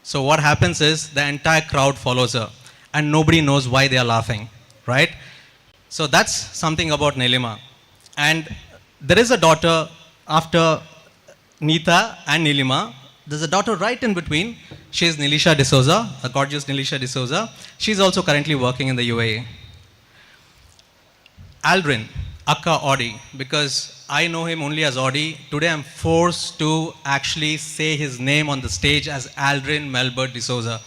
so what happens is the entire crowd follows her and nobody knows why they are laughing, right? So that's something about Nilima. And there is a daughter after Neeta and Nilima. There's a daughter right in between. She is Nilisha D'Souza, a gorgeous Nilisha D'Souza. She's also currently working in the UAE. Aldrin, aka Audi, because I know him only as Audi. Today I'm forced to actually say his name on the stage as Aldrin Melbert D'Souza.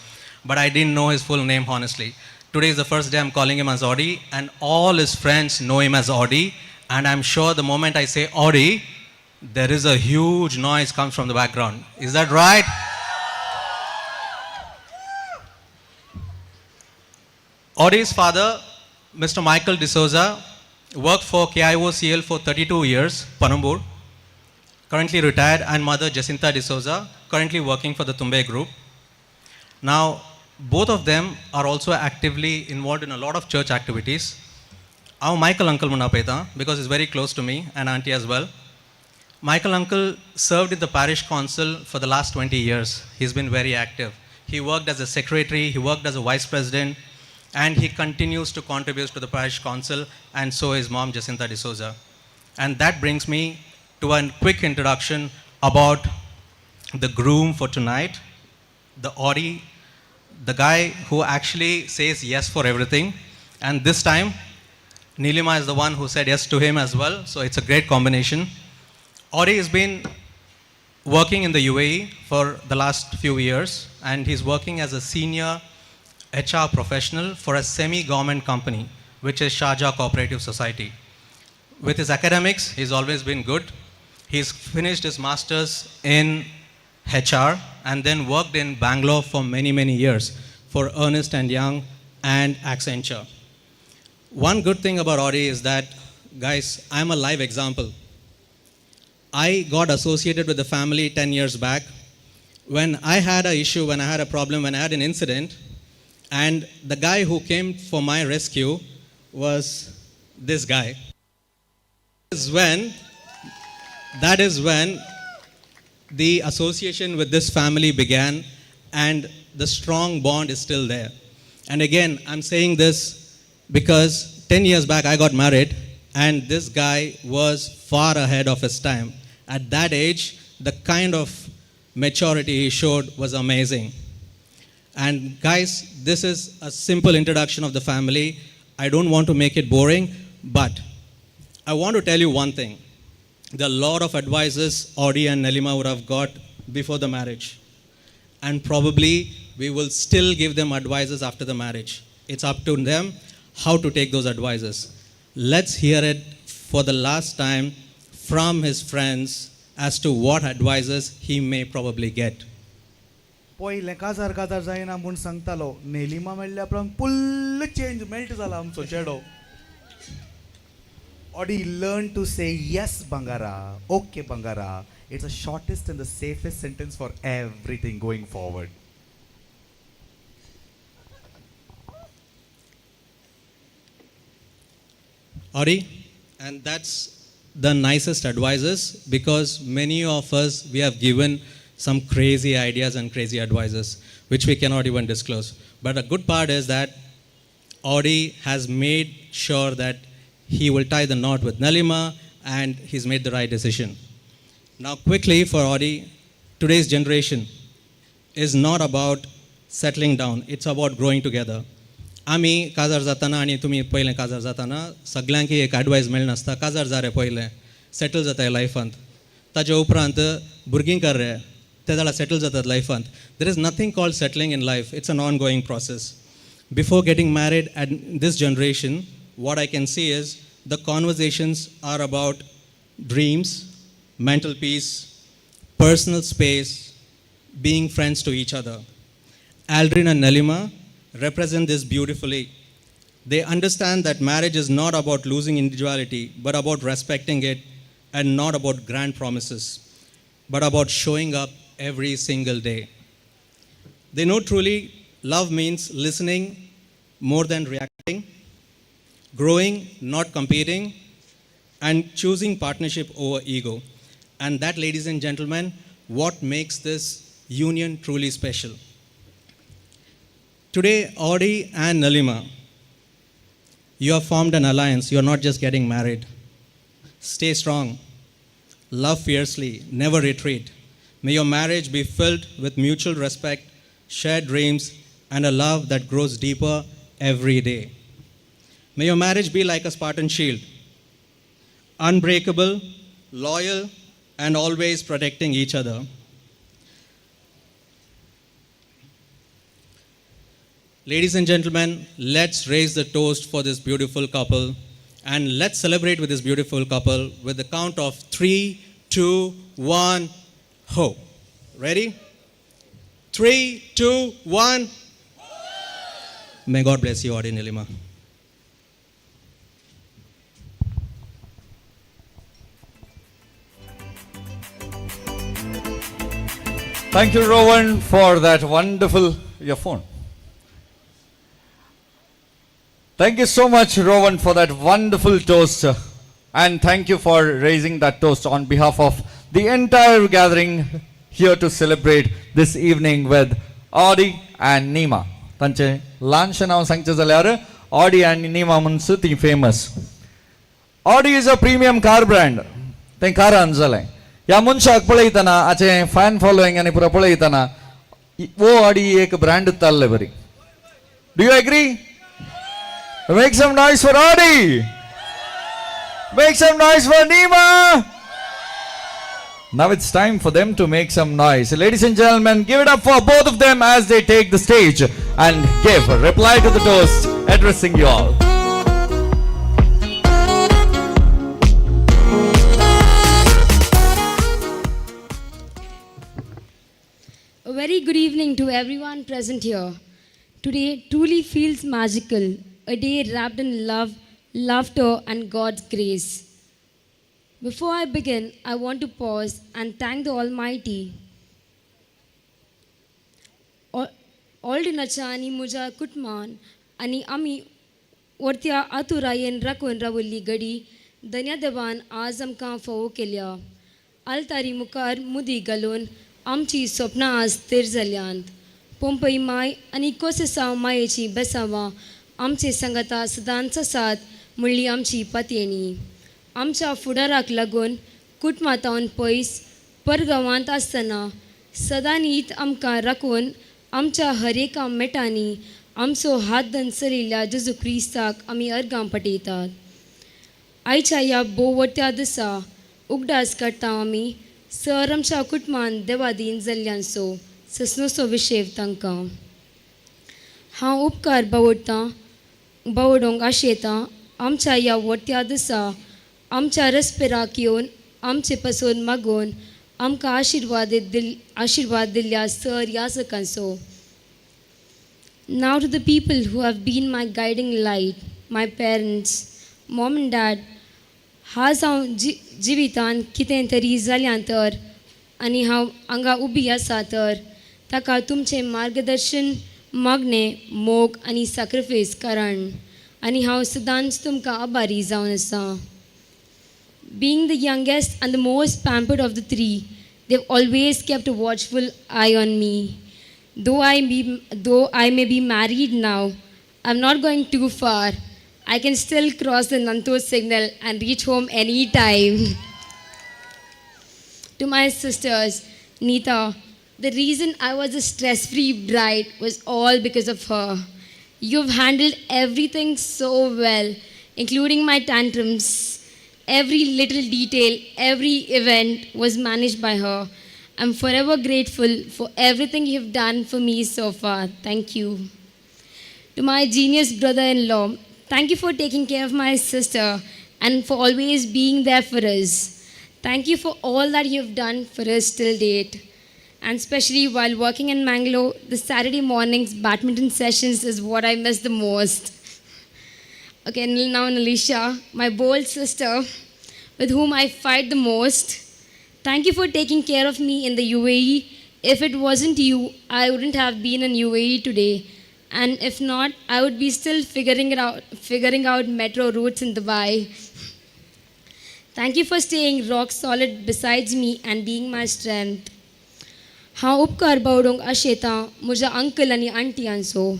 But I didn't know his full name, honestly. Today is the first day I'm calling him as Audi, and all his friends know him as Audi. And I'm sure the moment I say Audi, there is a huge noise comes from the background. Is that right? Audi's father, Mr. Michael D'Souza, worked for KIOCL for 32 years, Panambur, currently retired, and mother Jacinta D'Souza, currently working for the Tumbe Group. Now, both of them are also actively involved in a lot of church activities. Our Michael uncle Munapeta, because he's very close to me and auntie as well. Michael uncle served in the parish council for the last 20 years. He's been very active. He worked as a secretary, he worked as a vice president, and he continues to contribute to the parish council, and so is mom Jacinta D'Souza. And that brings me to a quick introduction about the groom for tonight, the Audi, the guy who actually says yes for everything. And this time, Nilima is the one who said yes to him as well, so it's a great combination. Audi has been working in the UAE for the last few years, and he's working as a senior HR professional for a semi-government company, which is Sharjah Cooperative Society. With his academics, he's always been good. He's finished his master's in HR and then worked in Bangalore for many, many years for Ernst & Young and Accenture. One good thing about Audi is that, guys, I'm a live example. I got associated with the family 10 years back. When I had an issue, when I had a problem, when I had an incident, and the guy who came for my rescue was this guy. That is when the association with this family began, and the strong bond is still there. And again, I'm saying this because 10 years back I got married, and this guy was far ahead of his time. At that age, the kind of maturity he showed was amazing. And guys, this is a simple introduction of the family. I don't want to make it boring, but I want to tell you one thing. There are a lot of advices Audi and Nelima would have got before the marriage. And probably we will still give them advices after the marriage. It's up to them how to take those advices. Let's hear it for the last time from his friends as to what advices he may probably get. पयलें काजार काजार जायना म्हूण सांगतालो, नेलिमा मेळ्ळ्या उपरांत full change melt जाला आमचो चेडो. Audi, learn to say yes Bangara, okay Bangara. It's the shortest and the safest sentence for everything going forward. Audi, and that's the nicest advices, because many of us, we have given some crazy ideas and crazy advices which we cannot even disclose. But a good part is that Audi has made sure that he will tie the knot with Nelima, and he's made the right decision. Now quickly for Audi, today's generation is not about settling down, it's about growing together. आमी काजार जाताना आनी तुमी पयलें काजार जाताना सगळ्यांक एक एडवायज मेळनासता, काजार जा रे पयलें, सेटल जाताय लायफांत, ताजे उपरांत भुरगीं कर रे, ते जाल्यार सेटल जातात लायफांत. There is nothing called settling in life, it's an ongoing process. Before getting married at this generation, what I can see is the conversations are about dreams, mental peace, personal space, being friends to each other. Aldrin and Nelima represent this beautifully. They understand that marriage is not about losing individuality, but about respecting it, and not about grand promises, but about showing up every single day. They know truly love means listening more than reacting, growing, not competing, and choosing partnership over ego. And that, ladies and gentlemen, what makes this union truly special. Today, Audi and Nelima, you have formed an alliance. You are not just getting married. Stay strong. Love fiercely. Never retreat. May your marriage be filled with mutual respect, shared dreams, and a love that grows deeper every day. May your marriage be like a Spartan shield, unbreakable, loyal, and always protecting each other. Ladies and gentlemen, let's raise the toast for this beautiful couple, and let's celebrate with this beautiful couple with the count of 3, 2, 1, ho. Ready? 3, 2, 1. May God bless you, Audi Nelima. Thank you, Rowan, for that wonderful, your phone. Thank you so much, Rowan, for that wonderful toast. And thank you for raising that toast on behalf of the entire gathering here to celebrate this evening with Audi and Nima. तांचे ल्हानशें नांव सांगचें जाल्यार Audi आनी Nima म्हणून ती famous. Audi is a premium car brand. तें कारान जालें. ह्या मनशाक पळयतना हाचें फॅन फॉलोईंग आनी पुरो पळयतना वो ऑडी एक ब्रँड ताल्ले बरी. Do you agree? Make some noise for Audi. Make some noise for Nima. Now it's time for them to make some noise. Ladies and gentlemen, give it up for both of them as they take the stage and give a reply to the toast addressing you all. A very good evening to everyone present here. Today truly feels magical, a day wrapped in love, laughter, and God's grace. Before I begin, I want to pause and thank the Almighty. ऑल्डनाच्या आनी म्हज्या कुटुंबान आनी आमी वर्त्या आतुरायेन राखून रावल्ली घडी धन्या देवान आज आमकां फावो केल्या. आलतारी मुखार मुदी घालून आमची सपनां आज थीर जाल्यांत. पोंपई माय आनी कोसेसांव मायेची बेसांवां आमचे सांगाता सदांच आसात म्हणली आमची पातयेणी. आमच्या फुडाराक लागून कुटुंबांतावन पयस परगांवांत आसतना सदांनीत आमकां राखून आमच्या हर एका मेटांनी आमचो हात धरून चलयल्ल्या जेजू क्रिस्ताक आमी अर्गां पटयतात. आयच्या ह्या भोव दिसा उगडास काडटा आमी सर आमच्या कुटुंबान देवादीन जाल्ल्यांचो ससनोसो विशेव तांकां. हांव उपकार बावडटां बावडोंक आशेतां आमच्या ह्या वट्या दिसा आमच्या रस्पेराक येवन आमचे पसून मागून आमकां आशिर्वाद दिल्ल्या sir यासकांचो. Now to the people who have been my guiding light, my parents, mom and dad. आज हांव जिवितान कितें तरी जाल्यां तर आनी हांव हांगा उबी आसा तर ताका तुमचें मार्गदर्शन मागणें मोग आनी सॅक्रिफायस कारण आनी हांव सदांच तुमकां आभारी जावन आसा. Being the youngest and the most pampered of the three, they've always kept a watchful eye on me. Though I may be married now, I'm not going too far. I can still cross the Nanto signal and reach home any time. To my sisters, Neeta, the reason I was a stress-free bride was all because of her. You've handled everything so well, including my tantrums. Every little detail, every event was managed by her. I'm forever grateful for everything you've done for me so far. Thank you. To my genius brother-in-law, thank you for taking care of my sister and for always being there for us. Thank you for all that you've done for us till date. And especially while working in Mangalore, the Saturday mornings badminton sessions is what I miss the most. Okay, now Nalisha, my bold sister, with whom I fight the most. Thank you for taking care of me in the UAE. If it wasn't you, I wouldn't have been in UAE today. And if not, I would be still figuring out metro routes in Dubai. Thank you for staying rock solid besides me and being my strength. हांव उपकार बावडूंक आशेतां म्हज्या uncle आनी आंटीयांचो.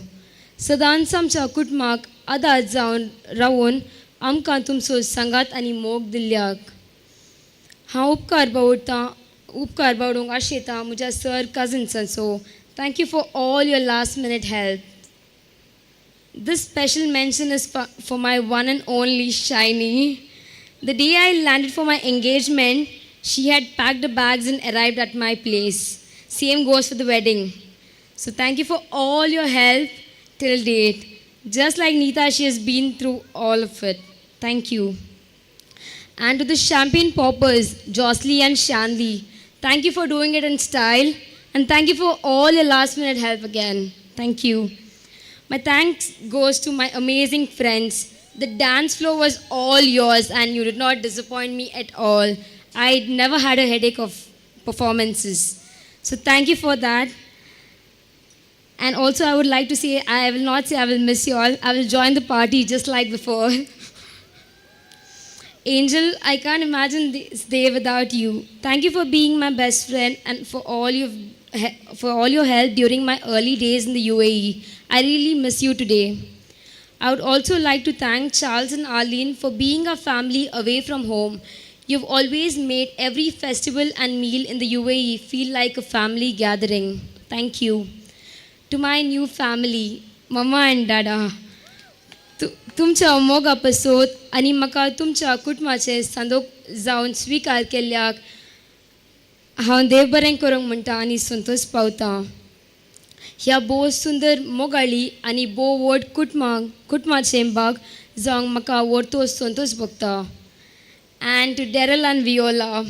सदांच आमच्या कुटुंबाक आदार जावन रावून आमकां तुमचो सांगात आनी मोग दिल्ल्याक. हांव उपकार बावडूंक आशेतां म्हज्या sir कजन्सांचो. Thank you for all your last minute help. This special mention is for my one and only Shiny. The day I landed for my engagement, she had packed the bags and arrived at my place. Same goes for the wedding. So thank you for all your help till date. Just like Neeta, she has been through all of it. Thank you. And to the champagne poppers, Jocelyn and Shanli, thank you for doing it in style. And thank you for all your last minute help again. Thank you. My thanks goes to my amazing friends. The dance floor was all yours and you did not disappoint me at all. I never had a headache of performances. So thank you for that. And also I would like to say, I will not say I will miss you all. I will join the party just like before. Angel, I can't imagine this day without you. Thank you for being my best friend and for all your help during my early days in the UAE. I really miss you today. I would also like to thank Charles and Arlene for being a family away from home. You've always made every festival and meal in the UAE feel like a family gathering. Thank you. To my new family, Mama and Dada, तुमच्या मोगा पसोत आनी म्हाका तुमच्या कुटुंबाचे संदोग जावन स्विकार केल्ल्याक हांव देव बरें करूंक म्हणटा आनी संतोश पावतां. ह्या भोव सुंदर मोगाळी आनी भोव व्हड कुटुंबाचें भाग जावंक म्हाका व्हडतो संतोश भोगता. And to Daryl and Viola,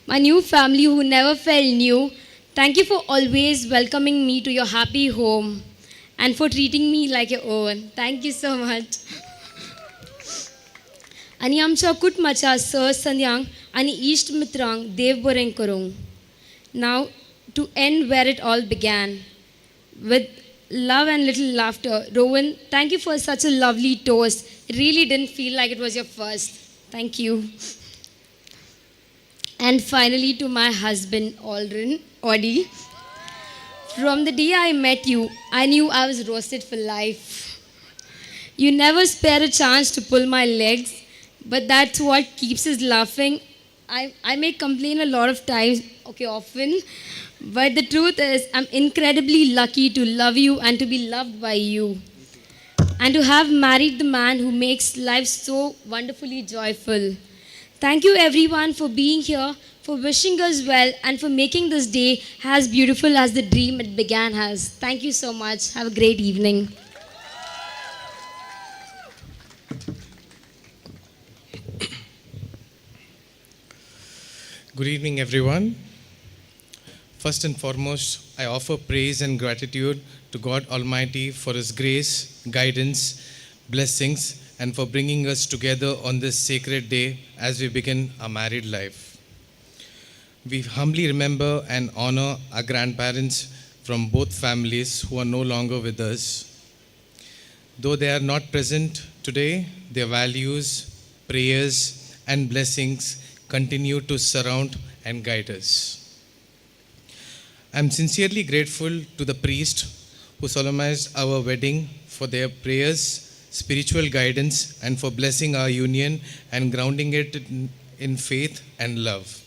my new family who never felt new, thank you for always welcoming me to your happy home and for treating me like your own. Thank you so much. आनी आमच्या कुटुंबाच्या सहसंद्यांक आनी इश्ट मित्रांक देव बरें करूंक. Now to end where it all began, with love and little laughter. Rowan, thank you for such a lovely toast. It really didn't feel like it was your first. Thank you. And finally to my husband, Aldrin, Audi. From the day I met you, I knew I was roasted for life. You never spare a chance to pull my legs, but that's what keeps us laughing I may complain a lot of times, okay, often, but the truth is I'm incredibly lucky to love you and to be loved by you, and to have married the man who makes life so wonderfully joyful. Thank you everyone for being here, for wishing us well, and for making this day as beautiful as the dream it began as. Thank you so much. Have a great evening. Good evening, everyone. First and foremost, I offer praise and gratitude to God Almighty for His grace, guidance, blessings, and for bringing us together on this sacred day as we begin our married life. We humbly remember and honor our grandparents from both families who are no longer with us. Though they are not present today, their values, prayers, and blessings continue to surround and guide us. I am sincerely grateful to the priest who solemnized our wedding for their prayers, spiritual guidance, and for blessing our union and grounding it in faith and love.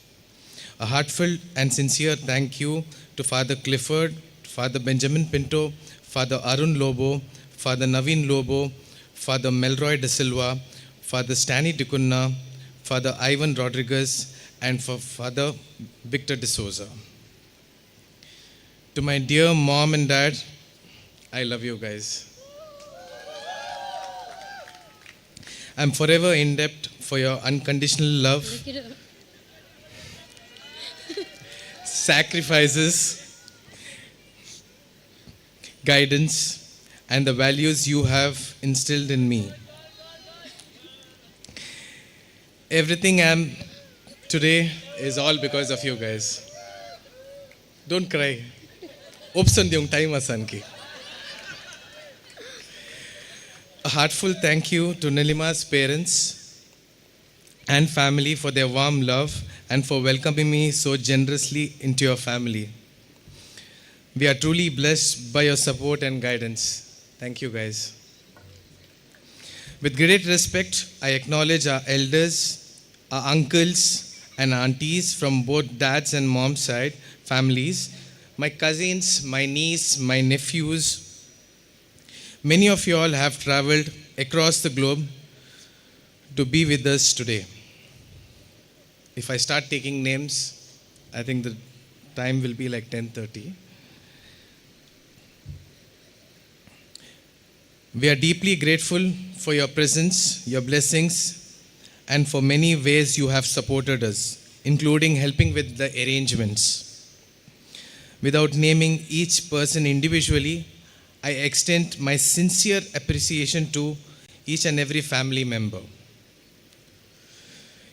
A heartfelt and sincere thank you to Father Clifford, Father Benjamin Pinto, Father Arun Lobo, Father Naveen Lobo, Father Melroy De Silva, Father Stanley D'Cunha, Father Ivan Rodriguez, and for Father Victor De Souza. To my dear mom and dad, I love you guys. I'm forever in debt for your unconditional love, sacrifices, guidance, and the values you have instilled in me. Everything I am today is all because of you guys. Don't cry. Option diyong time asan ki. A heartfelt thank you to Nilima's parents and family for their warm love and for welcoming me so generously into your family. We are truly blessed by your support and guidance. Thank you, guys. With great respect, I acknowledge our elders, our uncles and aunties from both dad's and mom's side families, my cousins, my niece, my nephews. Many of you all have traveled across the globe to be with us today. If I start taking names, I think the time will be like 10:30. We are deeply grateful for your presence, your blessings, and for many ways you have supported us, including helping with the arrangements. Without naming each person individually, I extend my sincere appreciation to each and every family member.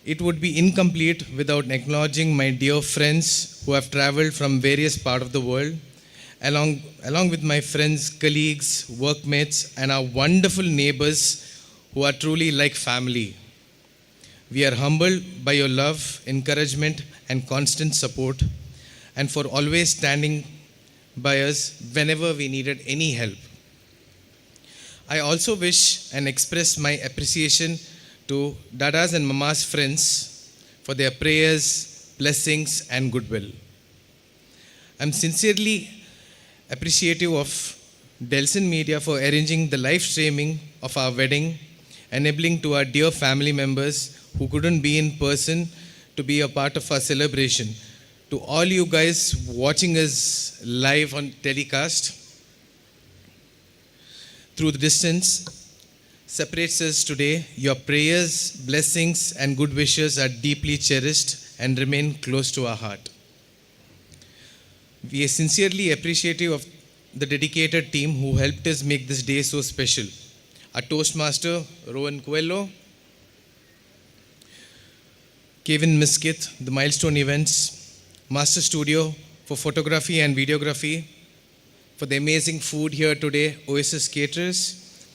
It would be incomplete without acknowledging my dear friends who have traveled from various parts of the world, along with my friends, colleagues, workmates, and our wonderful neighbors who are truly like family. We are humbled by your love, encouragement, and constant support, and for always standing by us whenever we needed any help. I also wish and express my appreciation to Dada's and Mama's friends for their prayers, blessings, and goodwill. I'm sincerely appreciative of Delson Media for arranging the live streaming of our wedding, enabling to our dear family members who couldn't be in person to be a part of our celebration. To all you guys watching us live on telecast, through the distance separates us today, your prayers, blessings, and good wishes are deeply cherished and remain close to our heart. We are sincerely appreciative of the dedicated team who helped us make this day so special. Our Toastmaster, Rohan Coelho, Kevin Miskith, the Milestone Events, Master Studio for photography and videography, for the amazing food here today, Oasis Caterers,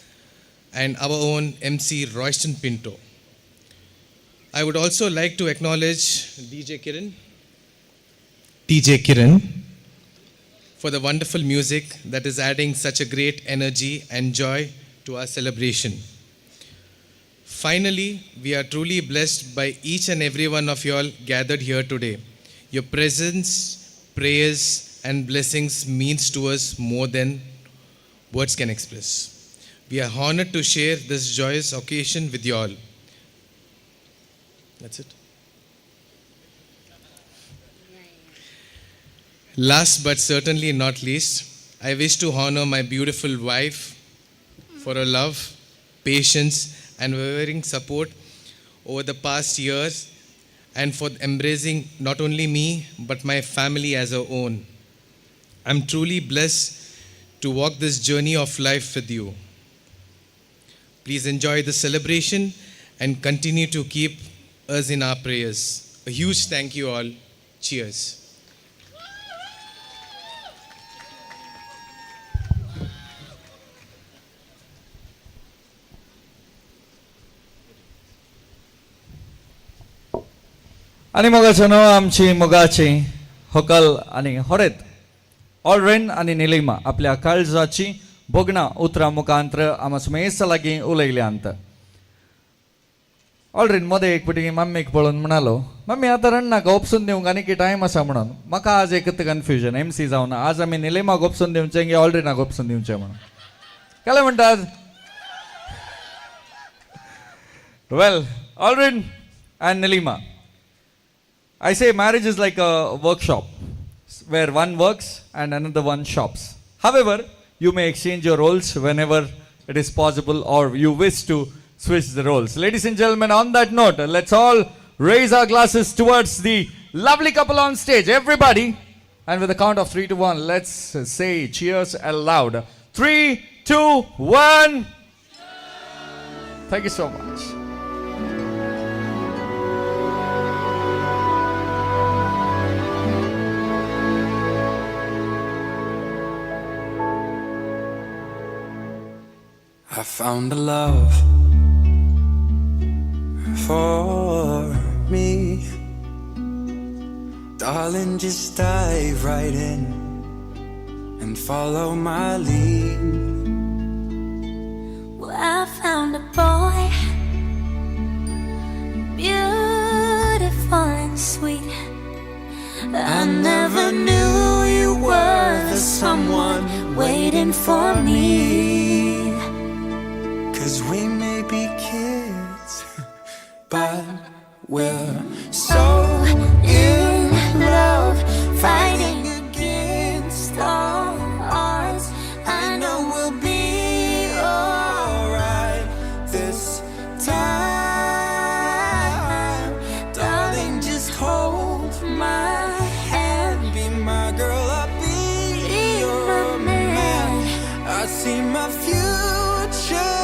and our own MC Royston Pinto. I would also like to acknowledge DJ Kiran, for the wonderful music that is adding such a great energy and joy to our celebration. Finally, we are truly blessed by each and every one of you all gathered here today. Your presence, prayers, and blessings means to us more than words can express. We are honored to share this joyous occasion with you all. That's it. Last but certainly not least, I wish to honor my beautiful wife for her love, patience, and unwavering support over the past years and for embracing not only me but my family as her own. I'm truly blessed to walk this journey of life with you. Please enjoy the celebration and continue to keep us in our prayers. A huge thank you all. Cheers. आनी मोगाचो न्हू आमची मोगाची होकल आनी होरेत ऑलरेन आनी निलिमा आपल्या काळजाची भोगणां उतरां मुखांत्र आमा सुमेस्त लागीं उलयल्यांत. ऑलरेन मदें एक फावटी मम्मीक पळोवन म्हणालो, मम्मी आतां रडनाका, ओपसून दिवंक आनी की टायम आसा म्हणून. म्हाका आज एकच कन्फ्युजन एम सी जावन आज आमी निलिमाक ओपसून दिवचें की ऑलरेनाक ओपसून दिवचें म्हणून. काय म्हणटा आज? Well, Aldrin and Nilima, I say marriage is like a workshop where one works and another one shops. However, you may exchange your roles whenever it is possible or you wish to switch the roles. Ladies and gentlemen, on that note, let's all raise our glasses towards the lovely couple on stage. Everybody, and with the count of 3, 2, 1, let's say cheers aloud. 3, 2, 1. Thank you so much. I found a love for me. Darling, just dive right in and follow my lead. Well, I found a boy, beautiful and sweet. I never knew you were the someone waiting for me. 'Cause we may be kids, but we're so in love, fighting against all odds. I know we'll be alright this time. Darling, just hold my hand. Be my girl, I'll be your man. I see my future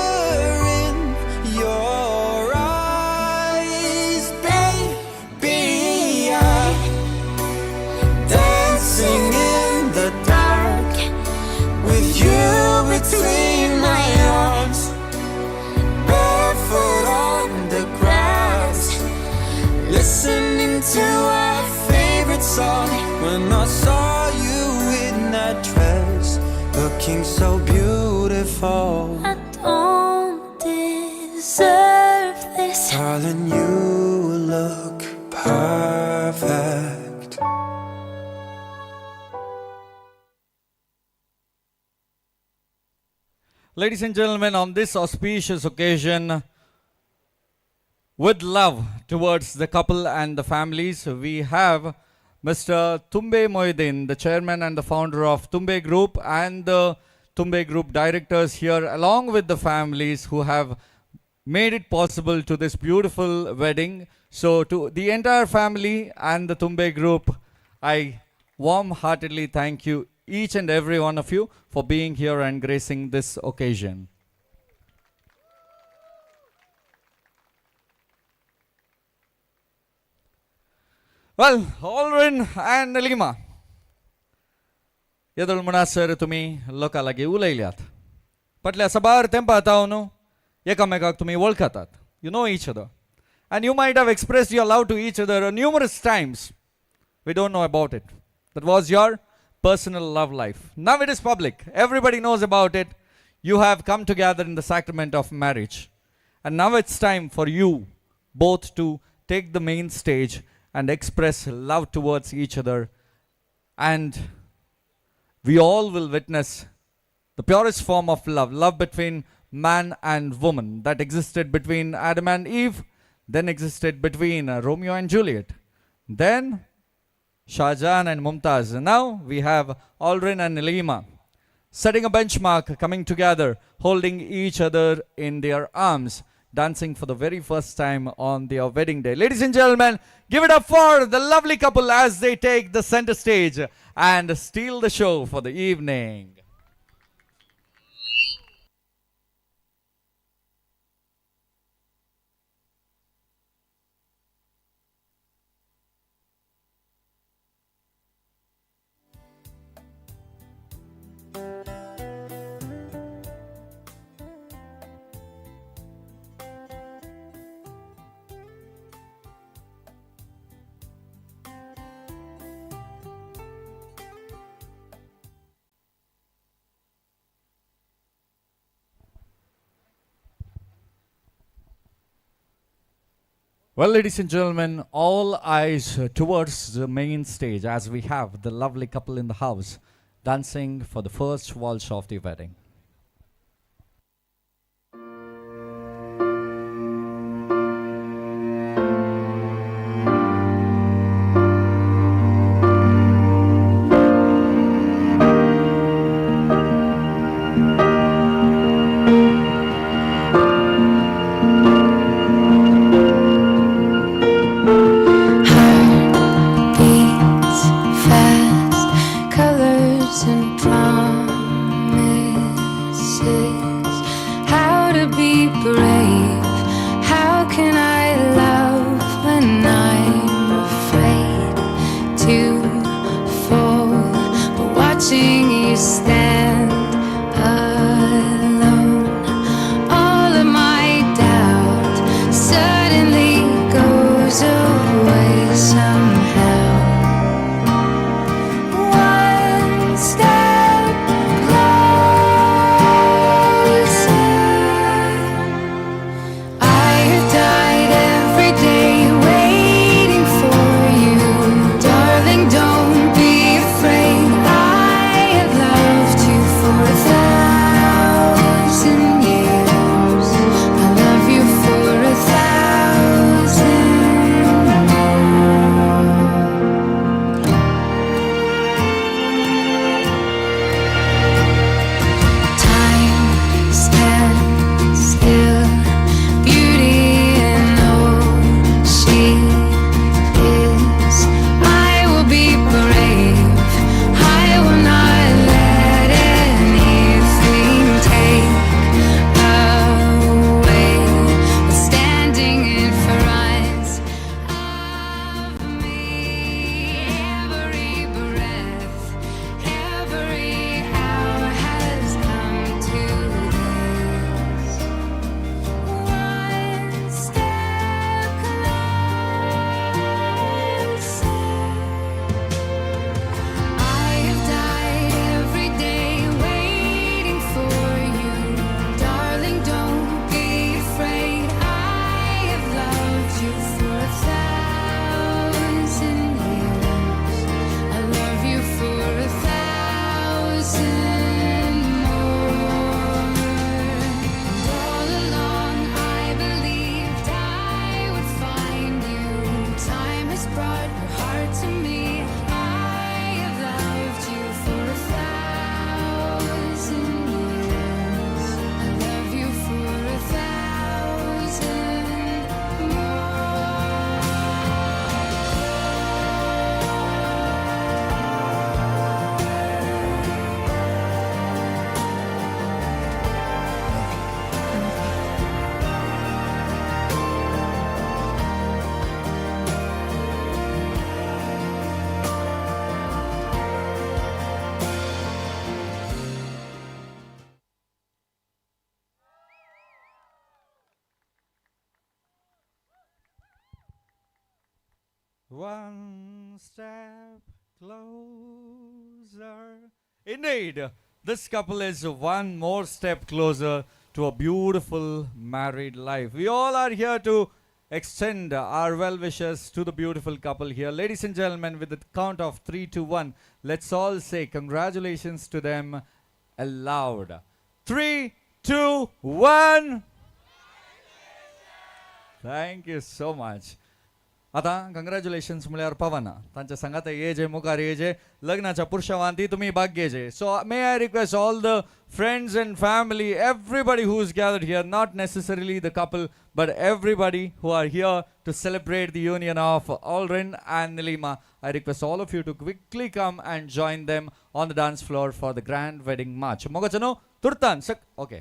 in your eyes, baby. I'm dancing in the dark with you between my arms, barefoot on the grass, listening to our favorite song. When I saw you in that dress, looking so beautiful, I don't deserve this. Darling, you look perfect. Ladies and gentlemen, on this auspicious occasion, with love towards the couple and the families, we have Mr. Thumbay Moideen, the chairman and the founder of Thumbay Group, and the Thumbay Group directors here, along with the families who have made it possible to this beautiful wedding. So to the entire family and the Thumbay Group, I warm-heartedly thank you, each and every one of you, for being here and gracing this occasion. Well, Aldrin and Nilima, येदोळ म्हणसर तुमी लोकां लागीं उलयल्यात. फाटल्या साबार तेंपा जावन एकामेकाक तुमी वळखतात. You know each other. And you might have expressed your love to each other numerous times. We don't know about it. That was your personal love life. Now it is public. Everybody knows about it. You have come together in the sacrament of marriage. And now it's time for you both to take the main stage and express love towards each other. And we all will witness the purest form of love, love between man and woman that existed between Adam and Eve, then existed between Romeo and Juliet, then Shahjan and Mumtaz. And now we have Aldrin and Nilima setting a benchmark, coming together, holding each other in their arms, dancing for the very first time on their wedding day. Ladies and gentlemen, give it up for the lovely couple as they take the center stage and steal the show for the evening. Well, ladies and gentlemen, all eyes towards the main stage as we have the lovely couple in the house dancing for the first waltz of the wedding. Beats fast, colors and promises. How to be brave? How can I love when I'm afraid to fall? But watching you stand alone, all of my doubt suddenly goes away somehow. One step closer. I have died every day waiting for you. Darling, don't be afraid. I have loved you for 1,000 years. I love you for 1,000 more. Time stands still, beauty in all she is. I will be brave. I will not let anything take away what's standing in front of me. Every breath, every hour has come to this. One step closer. I have died every day waiting for you. Darling, don't be afraid. I have loved you for 1,000 years. I love you for 1,000 more. And all along I believed I would find you. Time has brought your heart to me. I have loved you for 1,000 years. I love you for 1,000 more. One step closer. Indeed, this couple is one more step closer to a beautiful married life. We all are here to extend our well wishes to the beautiful couple here. Ladies and gentlemen, with the count of 3, 2, 1, let's all say congratulations to them aloud. 3, 2, 1. Thank you so much. आतां कंग्रॅच्युलेशन्स म्हळ्यार पावना तांच्या सांगाता येजे मुखार येजे लग्नाच्या पुरशावान ती तुमी भाग घेजे. So may I request all the friends and family, everybody who is gathered here, not necessarily the couple but everybody who are here to celebrate the union of Aldrin and Nilima, I request all of you to quickly come and join them on the dance floor for the grand wedding march. मोगाचनो तुर्तान सक okay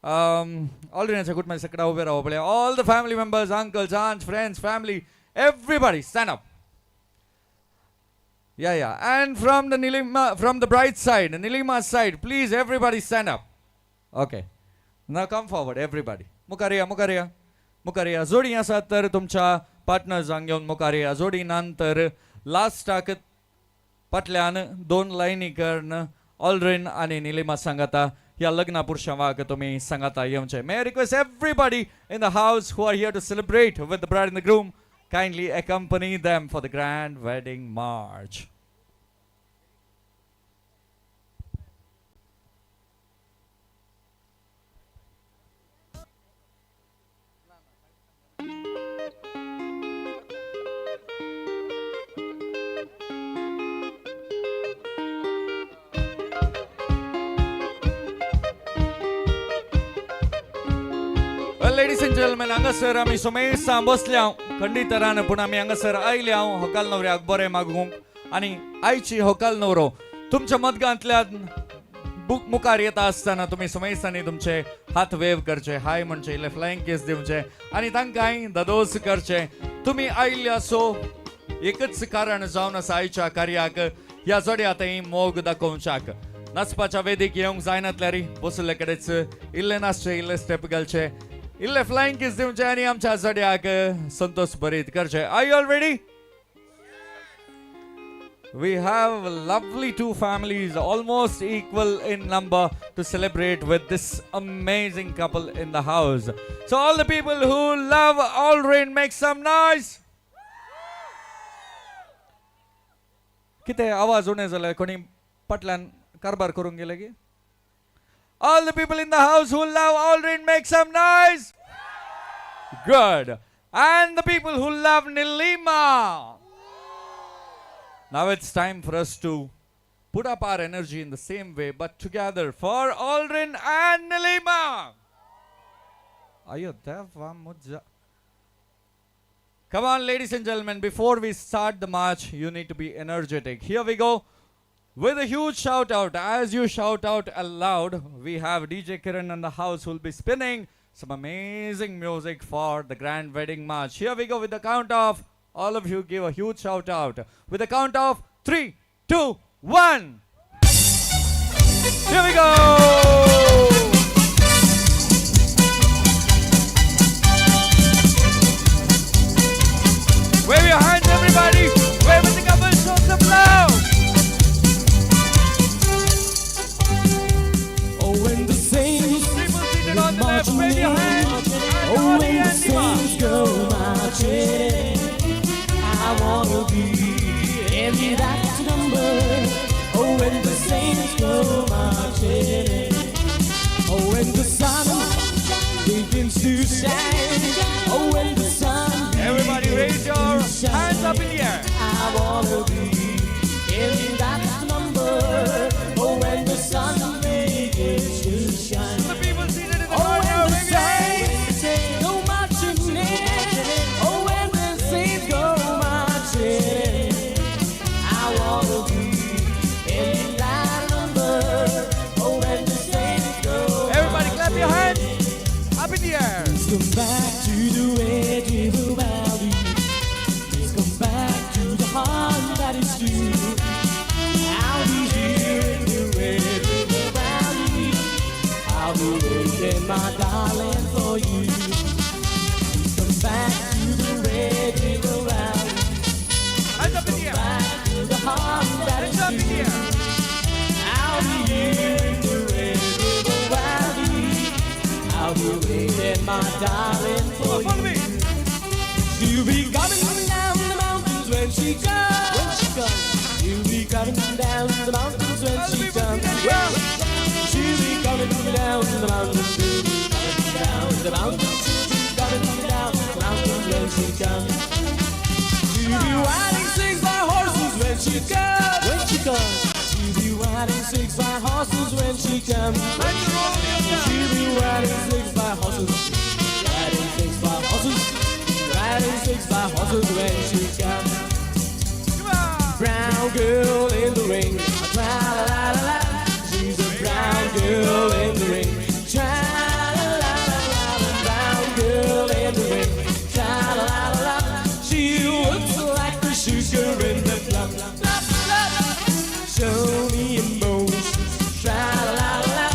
ऑलरेडीच्या कुटुंबात सकडा उबे राव पळय. All the family members, uncles, aunts, friends, family, everybody stand up. Yeah. And from the Nilima, from the bride side, Nilima side, please everybody stand up. Okay. Now come forward, everybody. मुखार या, मुखार या, मुखार या. जोडी आसात तर तुमच्या पार्टनर्सांक घेवन मुखार या. जोडी नंतर लास्टाक फाटल्यान दोन लायनी करून ऑलरेन आनी निलिमा सांगाता ह्या लग्ना पुरशावाक तुमी सांगाता येवचें. May I request everybody in the house who are here to celebrate with the bride and the groom, kindly accompany them for the grand wedding march. Well, ladies and gentlemen, हांगासर आमी सुमेसा बसल्या खंडीतरान, पूण आमी हांगासर आयल्या होकाल नवऱ्याक बरें मागूंक आनी आयची होकाल नवरो तुमच्या मतगांतल्यान बुक मुखार येता आसतना तुमी सुमेसांनी तुमचे हात वेव करचे, हाय म्हणचे, इल्ले फ्लायिंग केस दिवचे आनी तांकांय ददोस करचे. तुमी आयिल्ले सो एकच कारण जावन आसा आयच्या कार्याक ह्या जोड्या थंय मोग दाखोवच्याक. नाचपाच्या वेदीक येवंक जायनातल्यारी बसले कडेच इल्ले नाचचे, इल्ले स्टेप घालचे, इल्ले फ्लायिंग किस दिवचे आनी आमच्या जोड्याक संतोष भरीत करचे. Are you all ready? We have lovely two families, almost equal in number, to celebrate with this amazing couple in the house. So all the people who love Aldrin, make some noise. कितें आवाज उणे जाले? कोणी फाटल्यान कारबार करूंक गेले की? All the people in the house who love Aldrin, make some noise. Good. And the people who love Nilima. Now it's time for us to put up our energy in the same way, but together for Aldrin and Nilima. Come on, ladies and gentlemen, before we start the march, you need to be energetic. Here we go. With a huge shout out, as you shout out aloud, we have DJ Kiran in the house who will be spinning some amazing music for the grand wedding march. Here we go with the count of, all of you give a huge shout out. With the count of 3, 2, 1. Here we go. Wave your hands, everybody. Wave with the couple, show some love. Oh, when the saints people seated on the left, wave your hands. Oh, when the saints go marching, I wanna be in that number. Oh, when the saints go marching. Oh, when the sun begins to shine. Oh, when the sun. Everybody raise your hands up in the air. I wanna be in that number. Oh, when the sun begins to shine. The people seated in the corner, wave your hands. Go marching in. Oh, when the saints go marching in. I wanna be in that number. Oh, when the saints go. Everybody clap your hands up in the air. Please come back to the Red River Valley. Please come back to the heart that is true. I'll be here in the Red River Valley. I'll be waiting, my darling, for you. Please come back to the Red River Valley. Hands up in the air. Back to the heart that is Hands up in the true. air. I'll be here in the Red River Valley. my darling, for you. She'll be coming down the mountains when she comes. When she comes, she'll be coming down the mountains when she comes. She'll be coming down the mountains. She'll be coming down the mountains. She'll be coming down the mountains when she comes. She'll be riding six by horses when she comes. When she comes, she'll be riding six by horses when she comes. She'll be riding six by horses, riding six by horses, riding six by horses when she comes. Brown girl in the ring, tra la la la la. She's a brown girl in the ring, tra la la la la. Brown girl in the ring, tra la la la la. She looks like the sugar in the plum. Show me emotions, tra la la la.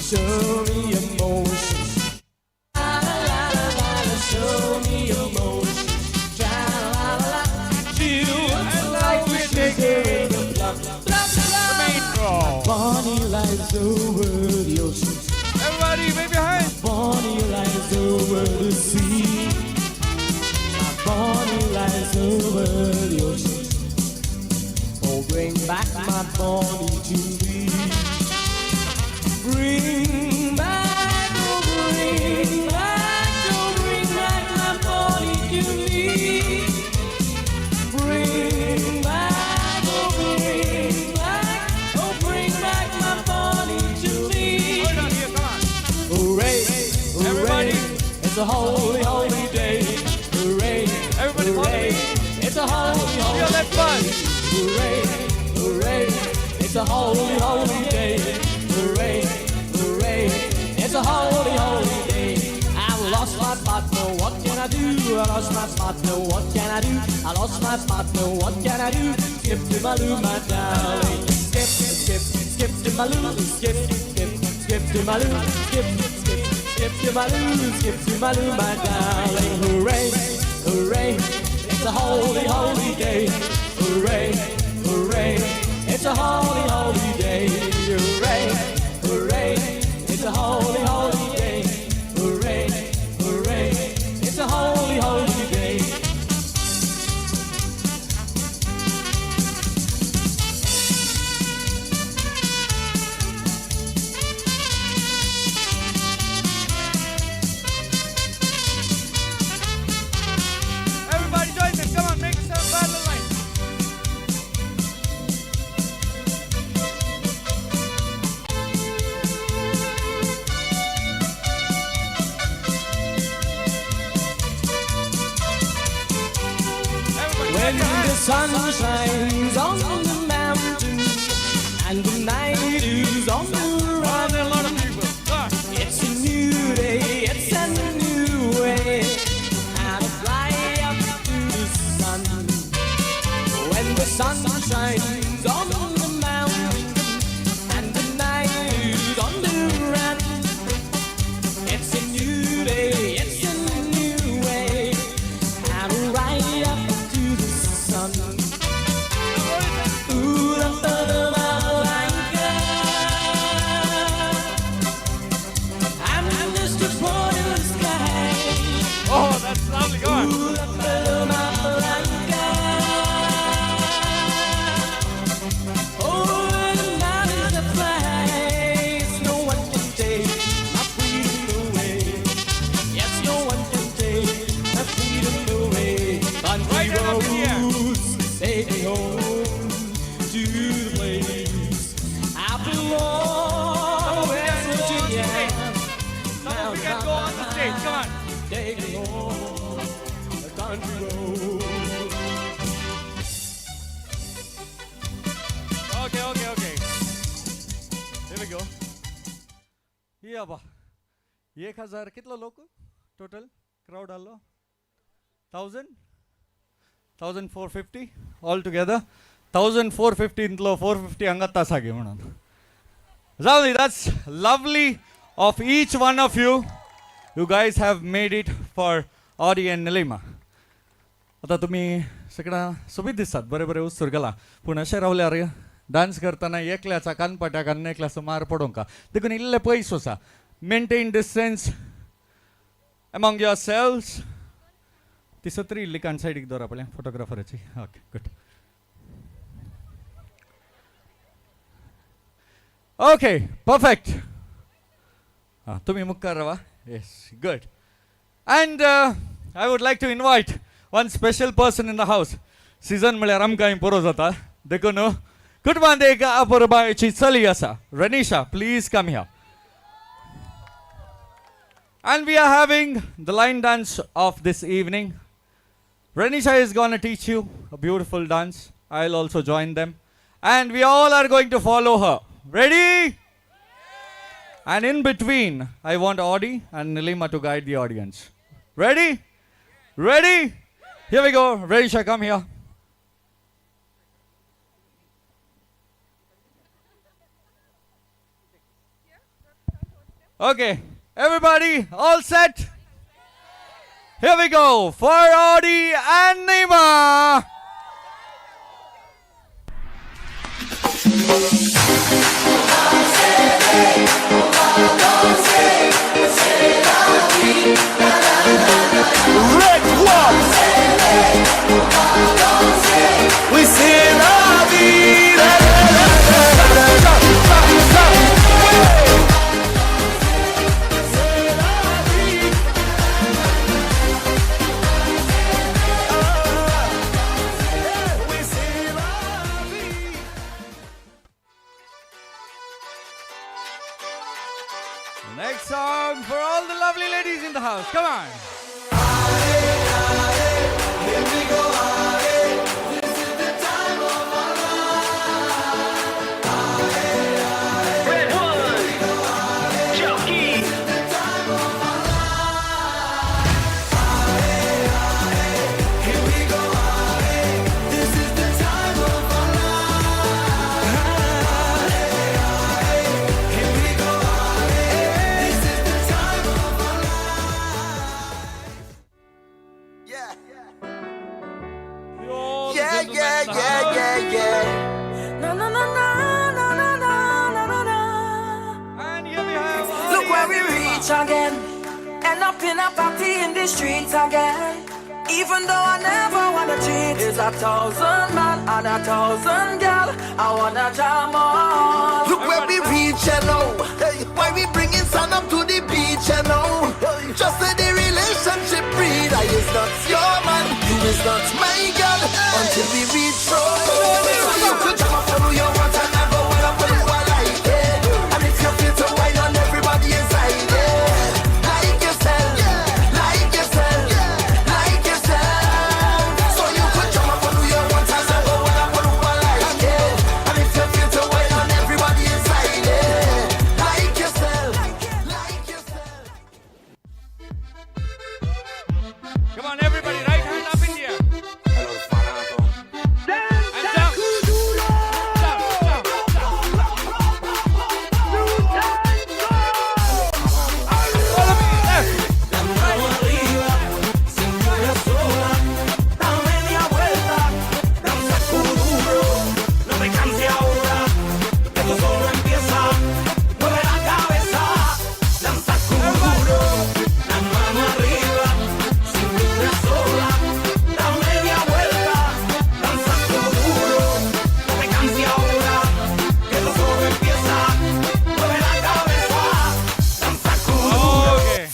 Show me emotions, la la la la la. Show me emotions, tra la la la. She looks like the sugar in the plum. Bonnie lies over the ocean. Everybody, wave your hands. Bonnie lies over the sea. My Bonnie lies over the ocean. Oh, bring back my Bonnie to me. Bring back, oh, bring back, oh, bring back my Bonnie to me. Bring back, oh, bring back, oh, bring back my Bonnie to me. Hooray, hooray, Everybody. It's a holy, holy day. Hooray, everybody, hooray, it's a holy, holy Feel that fun. day. Hooray, hooray, it's a holy, holy day. Hooray, hooray, it's a holy, holy day. I lost my partner, what can I do? I lost my partner, what can I do? I lost my partner, what can I do? Skip to my loo, my darling. Skip, skip, skip to my loo. Skip, skip, skip to my loo. Skip, skip, skip to my loo. Skip to my loo, my darling. Hooray, hooray, it's a holy, holy day. Hooray, hooray, it's a holy, holy day. Hooray, hooray, it's a holy, holy day. Hooray, hooray, it's a holy, holy day. Everybody join them. Come on, make some battle line. When the sun shines on the mountain and the night is on the run, it's a new day, it's a new way, and I fly up to the sun. When the sun shines on the mountain and the night is on the run, it's a new day, it's a new way, and right up to the sun. Ooh, la, la, la, la, la, la. I'm just a point in the sky. Oh, that's lovely. Go on. Ooh, la, la, la, la, la. Over the mountains I fly. No one can take my freedom away. Yes, no one can take my freedom away. Country roads, take me home to the place I belong. West Virginia. Some of you can go on the stage. Come on. Take me home, the country road. Okay, okay, okay. Here we go. Yeah, ba. 1000 कितलो लोक total crowd आलो 1000 1450 all together 1450 450 हांगा तासागे म्हणून जाऊ. That's lovely of each one of you. You guys have made it for Audi and Nilima. आता तुम्ही सगळा सोबीत दिसतात, बरे बरे उत्सूर गेला, पूण अशें रावल्यार डान्स करतना एकल्याचा कानपाट्याक आनी एकल्याचो मार पडोंक देखून इल्ले पयस वचा, मेंटेन डिस्टन्स. Among yourselves. ती सत्री इल्ली कान सायडीक दवरा पळय फोटोग्राफराची. Okay, good. Okay, perfect. हां, तुमी मुखार रावा. Yes, good. And I would like to invite one special person in the house. Season म्हळ्यार आमकांय पुरो जाता, देखून कुटुंबांत एक अपुरबायेची चली आसा. Renisha, please come here. And we are having the line dance of this evening. Renisha is going to teach you a beautiful dance. I'll also join them. And we all are going to follow her. Ready? And in between, I want Audi and Nilima to guide the audience. Ready? Ready? Here we go. Renisha, come here. Okay, everybody, all set? Here we go for Audi and Nima. Red one. We say la vida. Next song for all the lovely ladies in the house. Come on. Here we go, this is the time of our life. Red one, Jockey. This is the time of our life. Here we go, this is the time of our life. Here we go, this is the time of our life. Yeah. Yeah, yeah, yeah, yeah, yeah. Na na na na na na na na na. And here we have. Look where we reach again. End up in a party in the streets again. Even though I never wanna cheat, it's 1,000 man and 1,000 girl. I wanna jam on. Look where we reach, you know. Why we bringing sun up to the beach, you know. Just say the relationship breed. I is not your man, you is not my girl. Until we reach road. So you could jam up for who you want and I go one up for who I like, yeah. And if you feel to wine on everybody inside, yeah. Like yourself, like yourself, like yourself. So you could jam up for who you want and I go one up for who I like, yeah. And if you feel to wine on everybody inside, yeah. Like yourself, like yourself. Come on, everybody, right hand up in the air. And jump. Jump, jump, jump. Follow me, left, right. Da media vuelta, da un sacuduro. No te canses ahora, que esto solo empieza. Mueve la cabeza, da un sacuduro. La mano arriba, cintura sola. Da media vuelta, da un sacuduro. No te canses ahora, que esto solo empieza. Mueve la cabeza, da un sacuduro. Okay.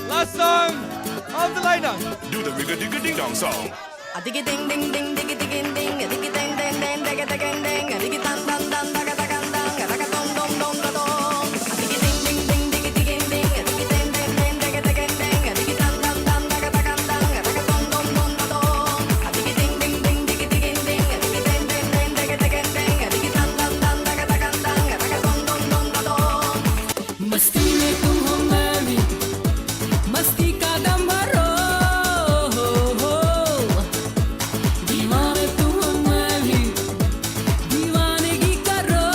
Last song of the lineup. Do the rigga digga ding dong song. A diggy ding ding ding diggy diggy ding, a diggy ding ding ding diggy diggy ding, a diggy dan dan dan daga daga dan, a daga dong dong dong da dong. A diggy ding ding ding diggy diggy ding, a diggy ding ding ding diggy diggy ding, a diggy dan dan dan daga daga dan, a daga dong dong dong da dong. A diggy ding ding ding diggy diggy ding, a diggy ding ding ding diggy diggy ding, a diggy dan dan dan daga daga dan, a daga dong dong dong da dong. मस्ती में तुम हो मैं भी मस्ती का दम भरो हो हो दीवाने तुम हो मैं भी दीवानगी करो।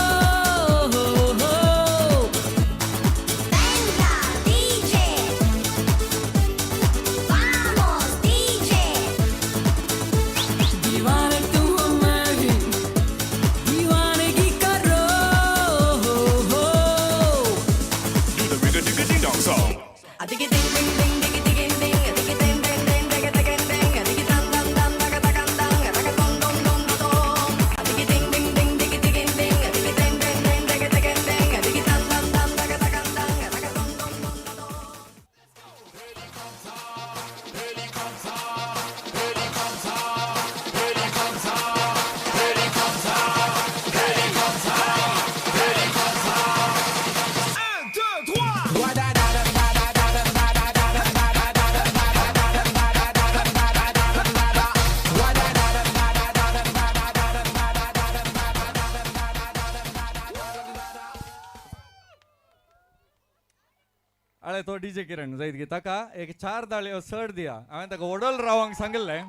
अळे तो डीजे किरण जायत गे ताका एक चार दाळयो चड दिया. हांवें ताका ओडल रावंक सांगिल्लें,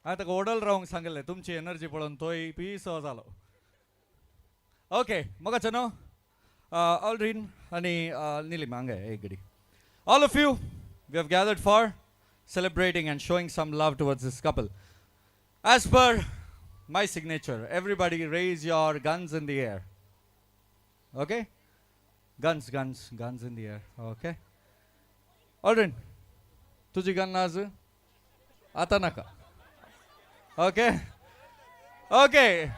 हांवें ताका ओडल रावंक सांगिल्लें. तुमची एनर्जी पळोवन तोय पिसो जालो. ओके मोगाचो न्हू ऑल्ड्रीन आनी निलिमा हांगा एक घडी. All of you we have gathered for celebrating and showing some love towards this couple. As per my signature, everybody raise your guns in the air. Okay? Guns, guns, guns in the air. Okay? Aldrin, तुझी gun आज आता नाका. Okay? Okay.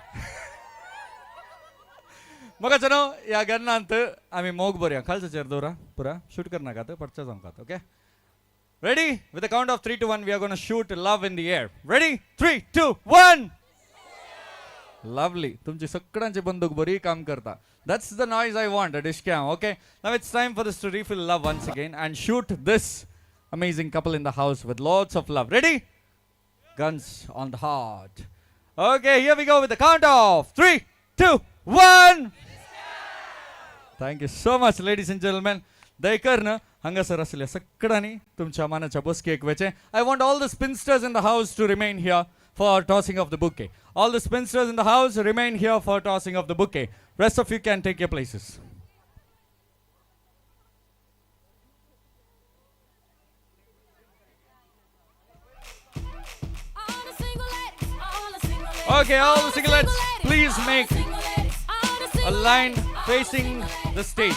मग न्हू ह्या गन्नांत आमी मोग बरया. खालचो चेर दवरा पुरा शूट करनाकात पडचा जावंकात. Okay? Ready? With the count of 3, 2, 1, we are going to shoot love in the air. Ready? 3, 2, 1. Lovely. तुमची सगळ्यांची बंदूक बरी काम करता. That's the noise I want, a dish cam. Okay. Now it's time for this to refill love once again and shoot this amazing couple in the house with lots of love. Ready? Guns on the heart. Okay, here we go with the count of 3, 2, 1. Thank you so much, ladies and gentlemen. दयकर्न हांगासर आसल्या सगळ्यांनी तुमच्या मानाच्या बसकेक वचें. I want all the spinsters in the house to remain here for tossing of the bouquet. All the spinsters in the house remain here for tossing of the bouquet. Rest of you can take your places. Okay, all the singlets, please make a line facing the stage.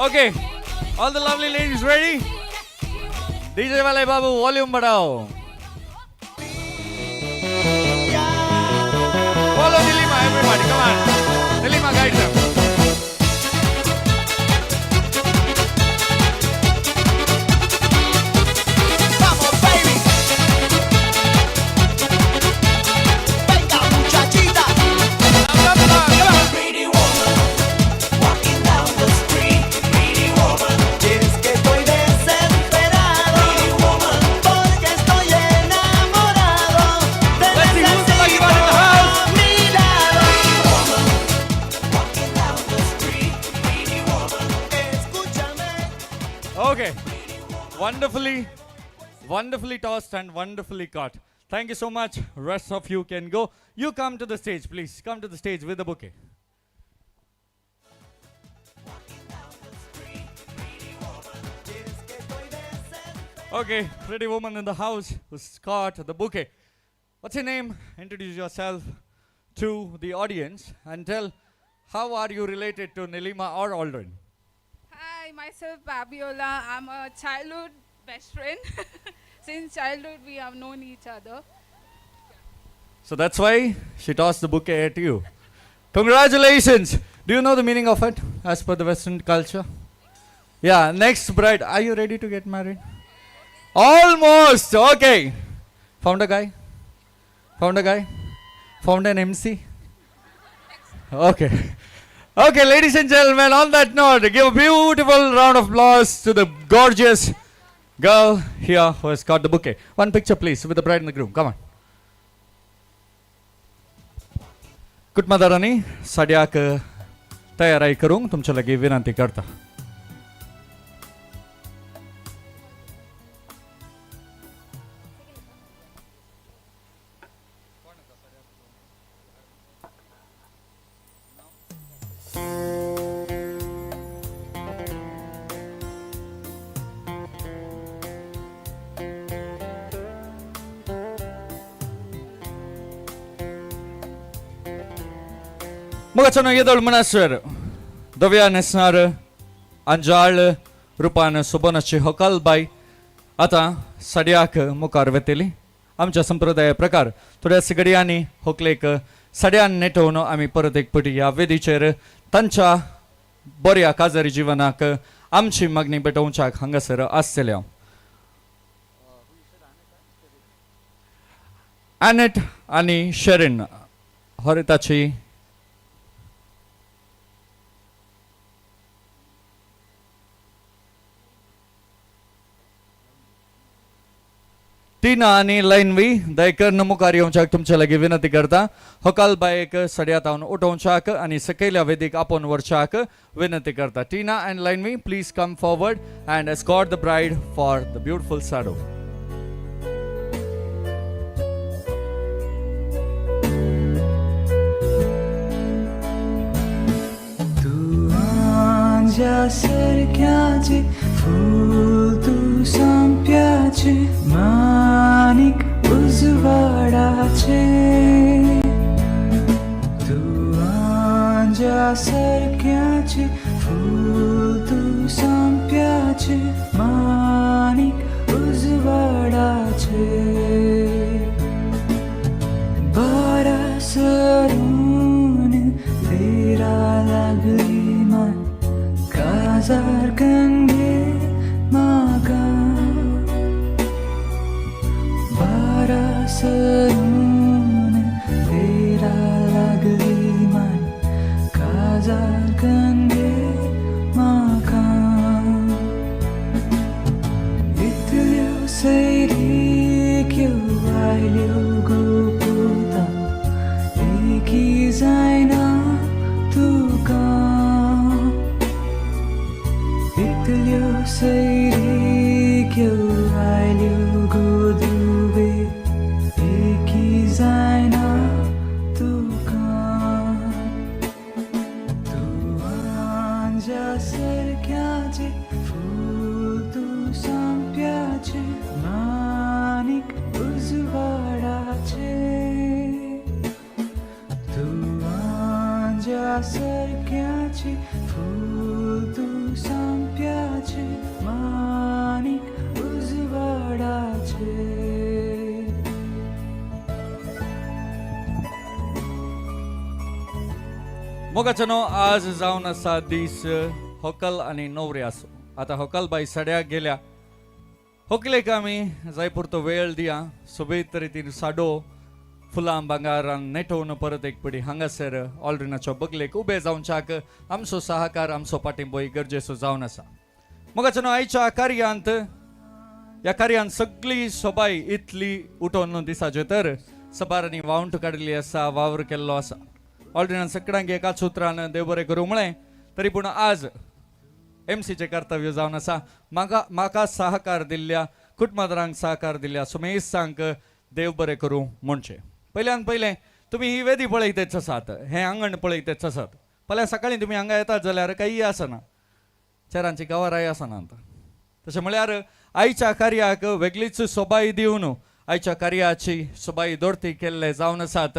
Okay, all the lovely ladies ready? DJ वाले बाबू volume बढ़ाओ. Follow Nilima, everybody, come on. Nilima, guide them. Vamos, baby. Venga, muchachita. Pretty woman, walking down the street. Pretty woman, es que estoy desesperado. Pretty woman, porque estoy enamorado. Te necesito a mi lado. Pretty woman, walking down the street. Pretty woman, escúchame. Okay, wonderfully, wonderfully tossed and wonderfully caught. Thank you so much. Rest of you can go. You come to the stage, please. Come to the stage with the bouquet. Okay, pretty woman in the house who's caught the bouquet. What's your name? Introduce yourself to the audience and tell how are you related to Nilima or Aldrin? Hi, myself Fabiola. I'm a childhood best friend. Since childhood, we have known each other. So that's why she tossed the bouquet at you. Congratulations! Do you know the meaning of it as per the Western culture? Yeah, next bride. Are you ready to get married? Almost! Okay. Found a guy? Found a guy? Found an MC? Okay. Okay, ladies and gentlemen, on that note, give a beautiful round of applause to the gorgeous girl here who has got the bouquet. One picture, please, with the bride and the groom. Come on. कुटुंबादारांनी साड्याक तयाराय करूंक तुमच्या लागीं विनंती करता. मोगाचो येदोळ म्हणसर धव्या न्हेसणार अंजाळ रुपान सोबोनाची होकल बाय आतां साडयाक मुखार वेतली. आमच्या संप्रदाय प्रकार थोड्याच घडयांनी होकलेक साड्यान नेटोवन आमी परत एक पटी ह्या वेदीचेर तांच्या बऱ्या काजारी जिवनाक आमची मागणी पेटोवच्याक हांगासर आसतल्या. एनेट आनी शेरीन हरिताची टिना आनी लायनवी दयकर मुखार येवच्याक तुमच्या लागीं विनंती करता. होकाल बायक सड्यात हांव उठोवच्याक आनी सकयल्या वेदीक आपोवन व्हरच्याक विनंती करता. Tina and Lainvi please come forward and escort the bride for the beautiful sado. सारख्याचे फूल तू संप्याचे माणिक उजवाडाचे तू आंजा सारख्याचे फूल तू संप्याचे माणिक उजवाडाचे बारा सरून तेरा लागली मन काजार कंगे मागा बारा सरून तेरा लागली मन काजार कंगे मागा इतल्यो सैरिक्यो आयल्यो गोपुता एकी जायना तुका इतल्यो सैरिक्यो आयल्यो गोदुवे एकी जायना तुका तू आंजा सारख्याचे फूल तू संप्याचे माणिक उजवाडाचे तू आंजा सारख्याचे फूल तू संप्याचे माणिक उजवाडाचे. मोगाचनो आज जावन आसा दीस होकल आनी नवरे आसो. आतां होकल बाय सड्याक गेल्या होकलेक आमी जाय पुरतो वेळ दिया सोबीत रितीन साडो फुलां भांगारान नेटोवन परत एक पिडी हांगासर ऑल्ड्रिनाच्या बगलेक उबे जावच्याक आमचो सहकार आमचो पाठिंबो गरजेचो जावन आसा. मोगाचनो आयच्या कार्यांत ह्या कार्यांत सगळी सोबाय इतली उठोवन दिसाचे तर सबारांनी वावंट काडिल्ली आसा वावर केल्लो आसा. ऑल्ड्रिनान सगळ्यांक एकाच उतरान देव बरें करूं म्हळें तरी पूण आज एमसीचें कर्तव्य जावन आसा. म्हाका सहकार दिल्ल्या कुटुंबादारांक सहकार दिल्ल्या सुमेसांक देव बरें करूं म्हणचें. पयल्यान पयलें तुमी ही वेदी पळयतेच आसात हें आंगण पळयतेच आसात. फाल्यां सकाळीं तुमी हांगा येतात जाल्यार कांय आसना चेरांची कवराय आसना. तशें म्हळ्यार आयच्या कार्याक वेगळीच सोबाय दिवन आयच्या कार्याची सोबाय दोर्ती केल्ले जावन आसात.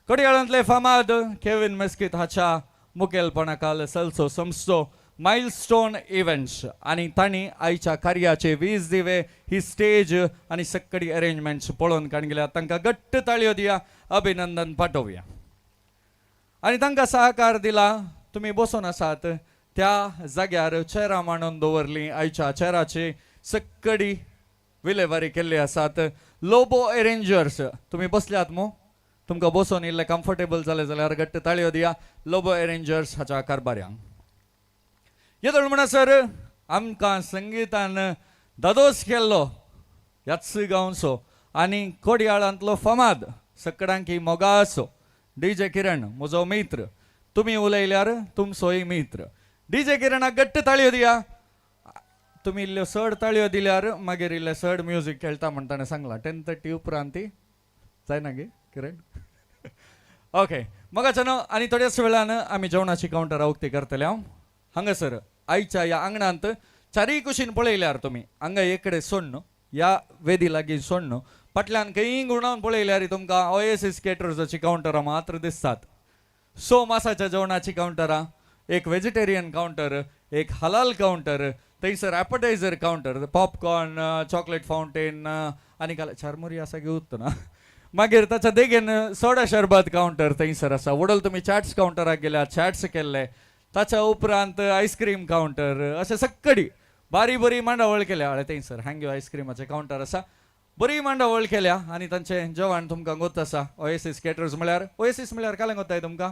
कोडयाळांतले फामाद केविन मेस्कीत हाच्या मुखेलपणाखाल सलसो संस्थो मायलस्टोन इव्हेंट्स आनी तांणी आयच्या कार्याचे 20 दिवे ही स्टेज आनी सक्कडी अरेंजमेंट्स पळोवन काण गेल्या. तांकां घट्ट ताळयो दिया अभिनंदन पाठोवया आनी तांकां सहकार दिला. तुमी बसून आसात त्या जाग्यार चेरां मांडून दवरली आयच्या चेराची सक्कडी विलेवारी केल्ली आसात. लोबो अरेंजर्स तुमी बसल्यात मू तुमकां बसून इल्लें कम्फर्टेबल जालें जाल्यार घट्ट ताळयो दिया लोबो अरेंजर्स हाच्या कारभाऱ्यांक. येदोळ म्हणसर आमकां संगितान दादोस केल्लो ह्याच गांवचो आनी कोडयाळांतलो फामाद सकडांकी मोगाचो डी जे किरण म्हजो मित्र. तुमी उलयल्यार तुमचोय मित्र डी जे किरणाक घट्ट ताळयो दिया. तुमी इल्ल्यो चड ताळयो दिल्यार मागीर इल्लें चड म्युजीक खेळटा म्हण ताणें सांगलां. 10:30 उपरांत ती जायना गे किरण? ओके मोगाच्यानो आनी थोड्याच वेळान आमी जेवणाची कावंटरां उक्ती करतले. हांव हांगासर आयच्या ह्या आंगणांत चारीय कुशीन पळयल्यार तुमी हांगा एक कडेन सोडन ह्या वेदी लागीं सोडन फाटल्यान खंयी गुणावन पळयल्यार तुमकां ओएसीस केटर्साची कावंटरां मात्र दिसतात. स मासाच्या जेवणाची कावंटरां, एक वेजिटेरियन कावंटर, एक हलाल कावंटर, थंयसर appetizer counter, popcorn, chocolate fountain आनी काल चारमुरी आसा घेवत ना. मागीर ताच्या देगेन सोडा शरबत कावंटर थंयसर आसा. वडल तुमी चॅट्स कावंटराक गेल्या, चॅट्स केल्ले. ताच्या उपरांत आयस्क्रीम कावंटर, अशें सक्कडी बारी बरी मांडावळ केल्या. हय, थंयसर हँग्यो आयस्क्रिमाचें कावंटर आसा. बरी मांडावळ केल्या आनी तांचें जेवण तुमकां गोत आसा. ओएसीस केटर्स म्हळ्यार, ओएसीस म्हळ्यार कालें गोताय तुमकां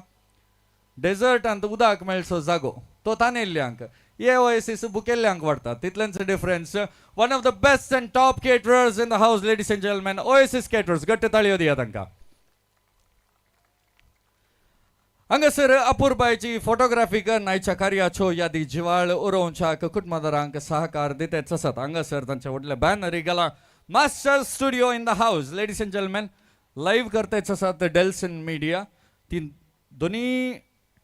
डेझर्टांत उदक मेळचो जागो तो तानेल्ल्यांक, हे ओएसीस बुकेल्ल्यांक वाडटा, तितलेंच difference. One of the best and top caterers in the house, ladies and gentlemen, Oasis Caterers. घट्ट ताळयो दिया तांकां. हांगासर अपुरबायची फोटोग्राफी करून आयच्या कार्याच्यो यादी जिवाळ उरोवच्याक कुटुंबदारांक सहकार दितेच आसात. हांगासर तांचे व्हडले बॅनर गेला. Master studio in the house, ladies and gentlemen. Live करतेच आसात डेल्सन मिडिया. ती दोनी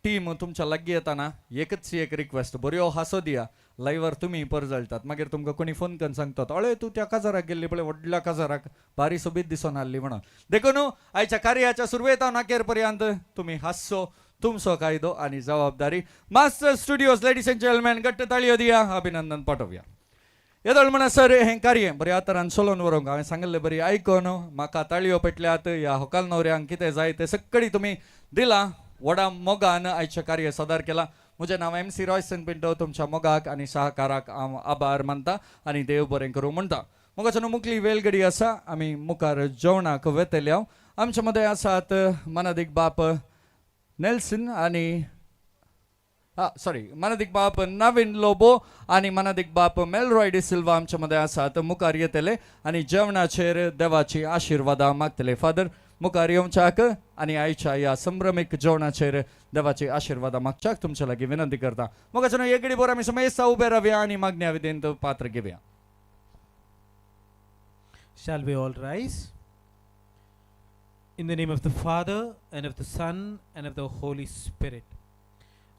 टीम तुमच्या लागीं येताना एकच एक रिक्वेस्ट, बऱ्यो हांसो दिया. लायव्हार तुमी परजळटात, मागीर तुमकां कोणी फोन करून सांगतात, अळे तूं त्या काजाराक गेल्ली पळय, व्हडल्या काजाराक बारी सोबीत दिसून आहली म्हणून. देखून आयच्या कार्याच्या सुरवेतावन अखेर पर्यंत तुमी हांसचो, तुमचो कायदो आनी जबाबदारी. Master studios, ladies and gentlemen, घट्ट ताळयो दिया, अभिनंदन पाठोवया. येदोळ म्हणसर हें कार्य बऱ्या तरान चलोवन व्हरूंक हांवें सांगिल्लें बरी आयकून म्हाका ताळयो पेटल्यात. ह्या होकाल न्हवऱ्यांक कितें जाय तें सक्कडी तुमी दिलां. व्हडा मोगान आयचें कार्य सादर केलां. म्हजें नांव एम सी रॉयसन पिंटो. तुमच्या मोगाक आनी सहकाराक हांव आभार मानता आनी देव बरें करूं म्हणटा. मोगाच्यान मुखली वेलगडी आसा, आमी मुखार जेवणाक वेतले. हांव आमच्या मदें आसात मनादीक बाप नेल्सन आनी सॉरी मनादीक बाप नवीन लोबो आनी मनादीक बाप मेलरॉय डिसिल्वा आमच्या मदें आसात. मुखार येतले आनी जेवणाचेर देवाची आशिर्वादां मागतले. फादर मुखार येवच्याक आनी आयच्या ह्या संभ्रमीक जेवणाचेर देवाची आशिर्वादां मागच्याक तुमच्या लागीं विनंती करता. मोगाच्यान एगडी बोर आमी समेस्ता उबे रावया आनी मागण्या विधींत पात्र घेवया. Shall we all rise? In the name of the Father, and of the Son, and of the Holy Spirit.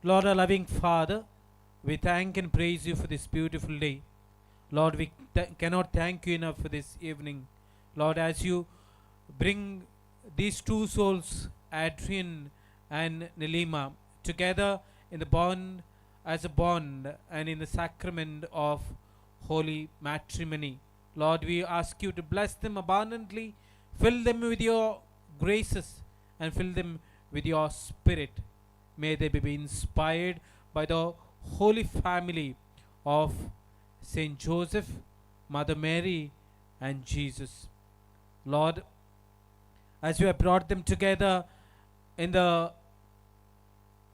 Lord, our loving Father, we thank and praise you for this beautiful day. Lord, we cannot thank you enough for this evening. Lord, as you bring these two souls, Adrian and Nilima, together in the bond, as a bond and in the sacrament of holy matrimony. Lord, we ask you to bless them abundantly, fill them with your graces and fill them with your spirit. May they be inspired by the holy family of Saint Joseph, Mother Mary, and Jesus. Lord, as you have brought them together in the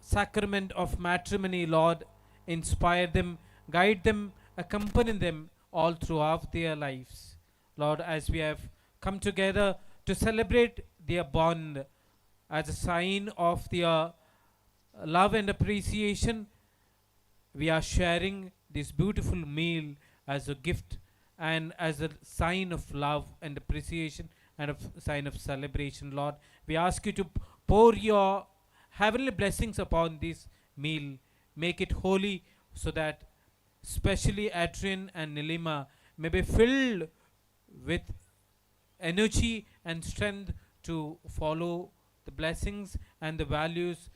sacrament of matrimony, Lord, inspire them, guide them, accompany them all throughout their lives. Lord, as we have come together to celebrate their bond as a sign of their love and appreciation, we are sharing this beautiful meal as a gift and as a sign of love and appreciation and a sign of celebration. Lord, we ask you to pour your heavenly blessings upon this meal. Make it holy so that especially Adrian and Nilima may be filled with energy and strength to follow the blessings and the values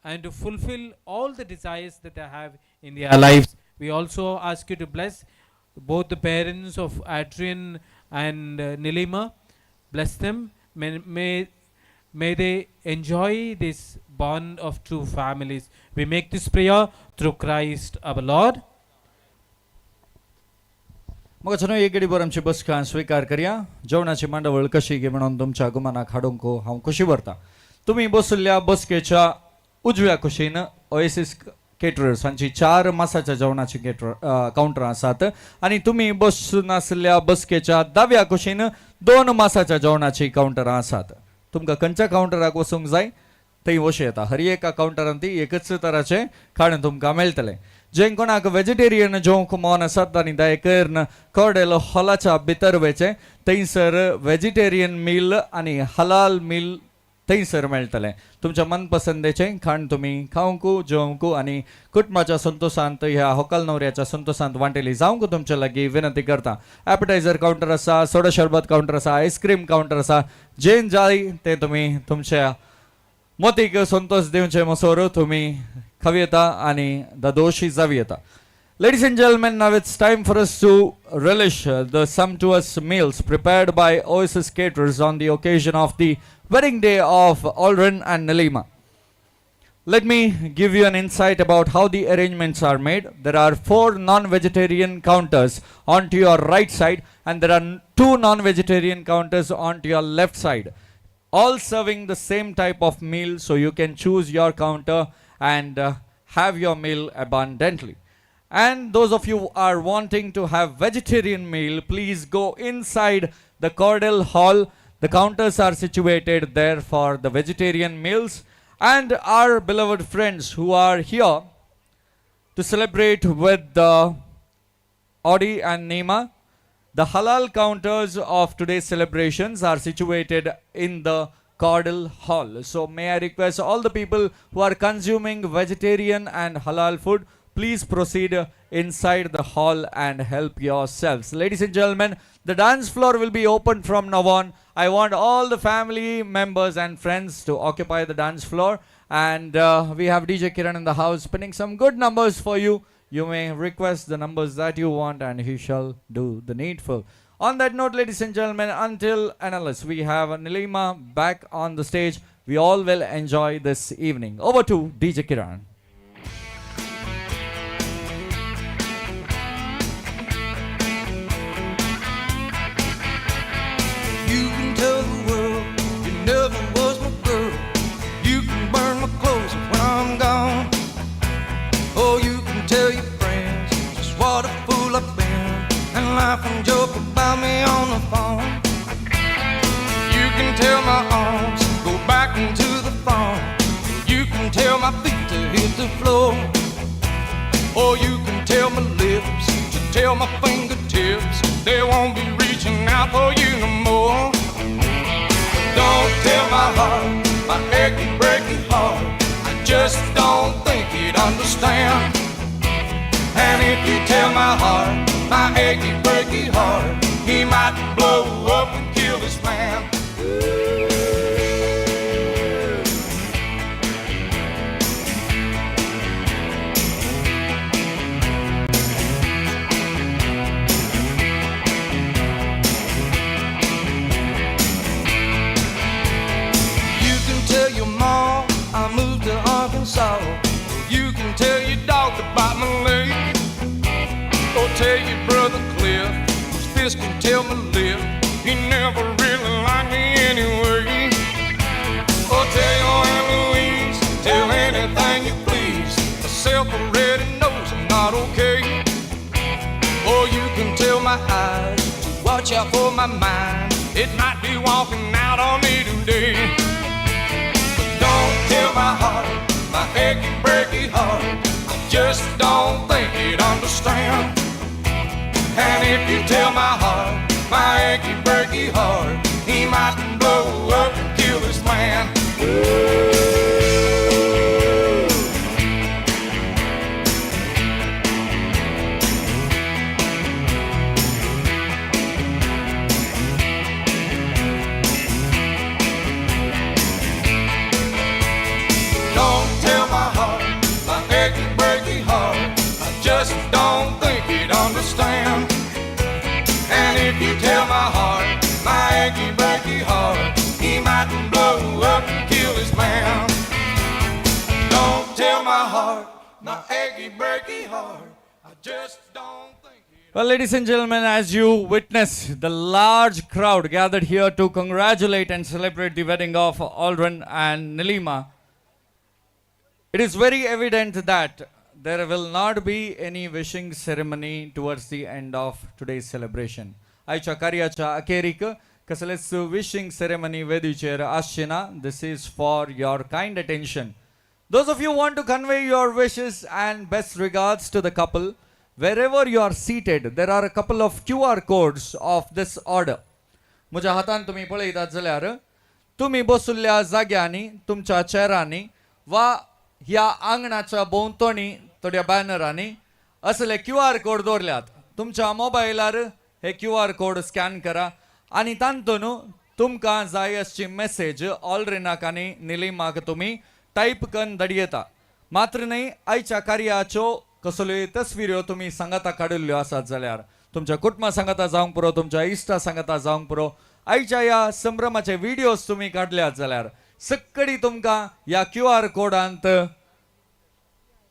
and to fulfill all the desires that they have in their lives. We also ask you to bless both the parents of Adrian and Nilima. Bless them. May they enjoy this bond of two families. We make this prayer through Christ our Lord. मग एक गडीभर आमची बसका स्वीकार करया. जेवणाची मांडावळ कशी गे म्हणून तुमच्या गुमानाक हाडूंक हांव खुशी भरता. तुमी बसल्या बसकेच्या उजव्या कुशीन ओएसीस केटरर्स हांची 4 मासाच्या जेवणाची केटर कावंटरां आसात आनी तुमी बसून आसल्या बसकेच्या दाव्या कुशीन 2 मासाच्या जेवणाची कावंटरां आसात. तुमकां खंयच्या कावंटराक वचूंक जाय थंय वचूं येता. हर एका कावंटरान ती एकच तराचें खाण तुमकां मेळटलें. जे कोणाक वेजिटेरियन जेवंक मन आसात आनी दया करून कॉर्डेल हॉलाच्या भितर वचें, थंयसर वेजिटेरियन मील आनी हलाल मील थंयसर मेळटलें. तुमच्या मनपसंदेचें खाण तुमी खावंक जेवंक आनी कुटुंबाच्या संतोशांत ह्या होकाल न्हवऱ्याच्या संतोशांत वांटेली जावंक तुमच्या लागीं विनंती करता. एपटायझर कावंटर आसा, सोडा शरबत कावंटर आसा, आयस्क्रीम कावंटर आसा. जें जाय तें तुमी तुमच्या मोतीक संतोष दिवचे मसोर तुमी खावयेता आनी दादोशी जावयेता. Ladies and gentlemen, now it's time for us to relish the sumptuous meals prepared by Oasis Caterers on the occasion of the wedding day of Aldrin and Nilima. Let me give you an insight about how the arrangements are made. There are 4 non-vegetarian counters onto your right side and there are 2 non-vegetarian counters onto your left side, all serving the same type of meal, so you can choose your counter and have your meal abundantly. And those of you who are wanting to have vegetarian meal, please go inside the Cordell Hall. The counters are situated there for the vegetarian meals. And our beloved friends who are here to celebrate with the Audi and Nima, the halal counters of today's celebrations are situated in the Cordell Hall. So may I request all the people who are consuming vegetarian and halal food, please proceed inside the hall and help yourselves. Ladies and gentlemen, the dance floor will be open from now on. I want all the family members and friends to occupy the dance floor. And we have DJ Kiran in the house spinning some good numbers for you. You may request the numbers that you want and he shall do the needful. On that note, ladies and gentlemen, until and unless we have Nilima back on the stage, we all will enjoy this evening. Over to DJ Kiran. You can tell the world you never was my girl. You can burn my clothes when I'm gone. Oh, you can tell your friends just what a fool I've been, and laugh and joke about me on the phone. You can tell my arms go back into the farm. You can tell my feet to hit the floor. Or you can tell my lips to tell my fingertips they won't be reaching out for you no more. Don't tell my heart, my achy, breaky heart, I just don't think he'd understand. And if you tell my heart, my achy, breaky heart, he might blow up and kill this man. You can tell your mom I moved to Arkansas. You can tell your dog to bite my leg. Or tell your brother Cliff, whose fist can tell my lip, he never really liked me anyway. Or tell your Aunt Louise, tell anything you please, myself already knows I'm not okay. Or you can tell my eyes to watch out for my mind, it might be walking out on me today. But don't tell my heart, my achy, breaky heart, I just don't think he'd understand. And if you tell my heart, my achy, breaky heart, he might blow up and kill this man. Ooh. Don't tell my heart, my achy, breaky heart, I just don't think he'd understand. And if you tell my heart, my achy, breaky heart, he might blow up and kill his man. Don't tell my heart, my achy, breaky heart, I just don't think. Well, ladies and gentlemen, as you witness the large crowd gathered here to congratulate and celebrate the wedding of Aldrin and Nilima, it is very evident that there will not be any wishing ceremony towards the end of today's celebration. आयच्या कार्याच्या अखेरीक कसलेच wishing ceremony वेदीचेर आसची ना. This is for your kind attention. Those of you who want to convey your wishes and best regards to the couple, wherever you are seated, there are a couple of QR codes of this order. म्हज्या हातान तुमी पळयतात जाल्यार तुमी बसुल्ल्या जाग्यांनी, तुमच्या चेरांनी वा ह्या आंगणाच्या भोंवतणी थोड्या बॅनरांनी असले QR code दवरल्यात. तुमच्या मोबायलार हे QR code scan करा आनी तातूंत तुमकां जाय आसची मॅसेज ऑलरेनाक आनी निलिमाक तुमी टायप करून धाडयेता. मात्र न्हय, आयच्या कार्याच्यो कसल्योय तस्विऱ्यो तुमी सांगाता काडिल्ल्यो आसात जाल्यार तुमच्या कुटुंबा सांगाता जावंक पुरो, तुमच्या इश्टा सांगाता जावंक पुरो, आयच्या ह्या संभ्रमाचे व्हिडियोज तुमी काडल्यात जाल्यार सक्कडी तुमकां ह्या क्यू आर कोडांत